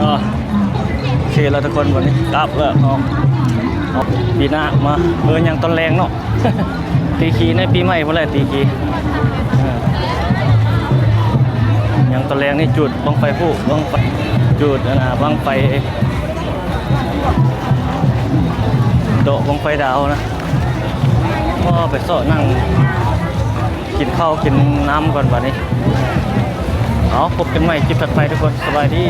ອີ ໂອເຄແລ້ວທຸກຄົນ ບັດນີ້ກັບແລ້ວເນາະ ເນາະ ປີໜ້າມາ ເອີ ຍັງຕອນແລງເນາະ ຕີຂີ້ໃນປີໃໝ່ພຸ້ນແຫຼະ ຕີຂີ້ ເອີ ຍັງຕອນແລງນີ້ ຈູດບັ້ງໄຟພຸ ບັ້ງໄຟ ຈູດ ອັນນ່າ ບັ້ງໄຟ ເດາະບັ້ງໄຟດາວນະ ກໍໄປເຊາະນັ່ງກິນເຂົ້າກິນນ້ຳກ່ອນບັດນີ້ ເອົາ ພົບກັນໃໝ່ຄລິບຖັດໄປທຸກຄົນ ສະບາຍດີ.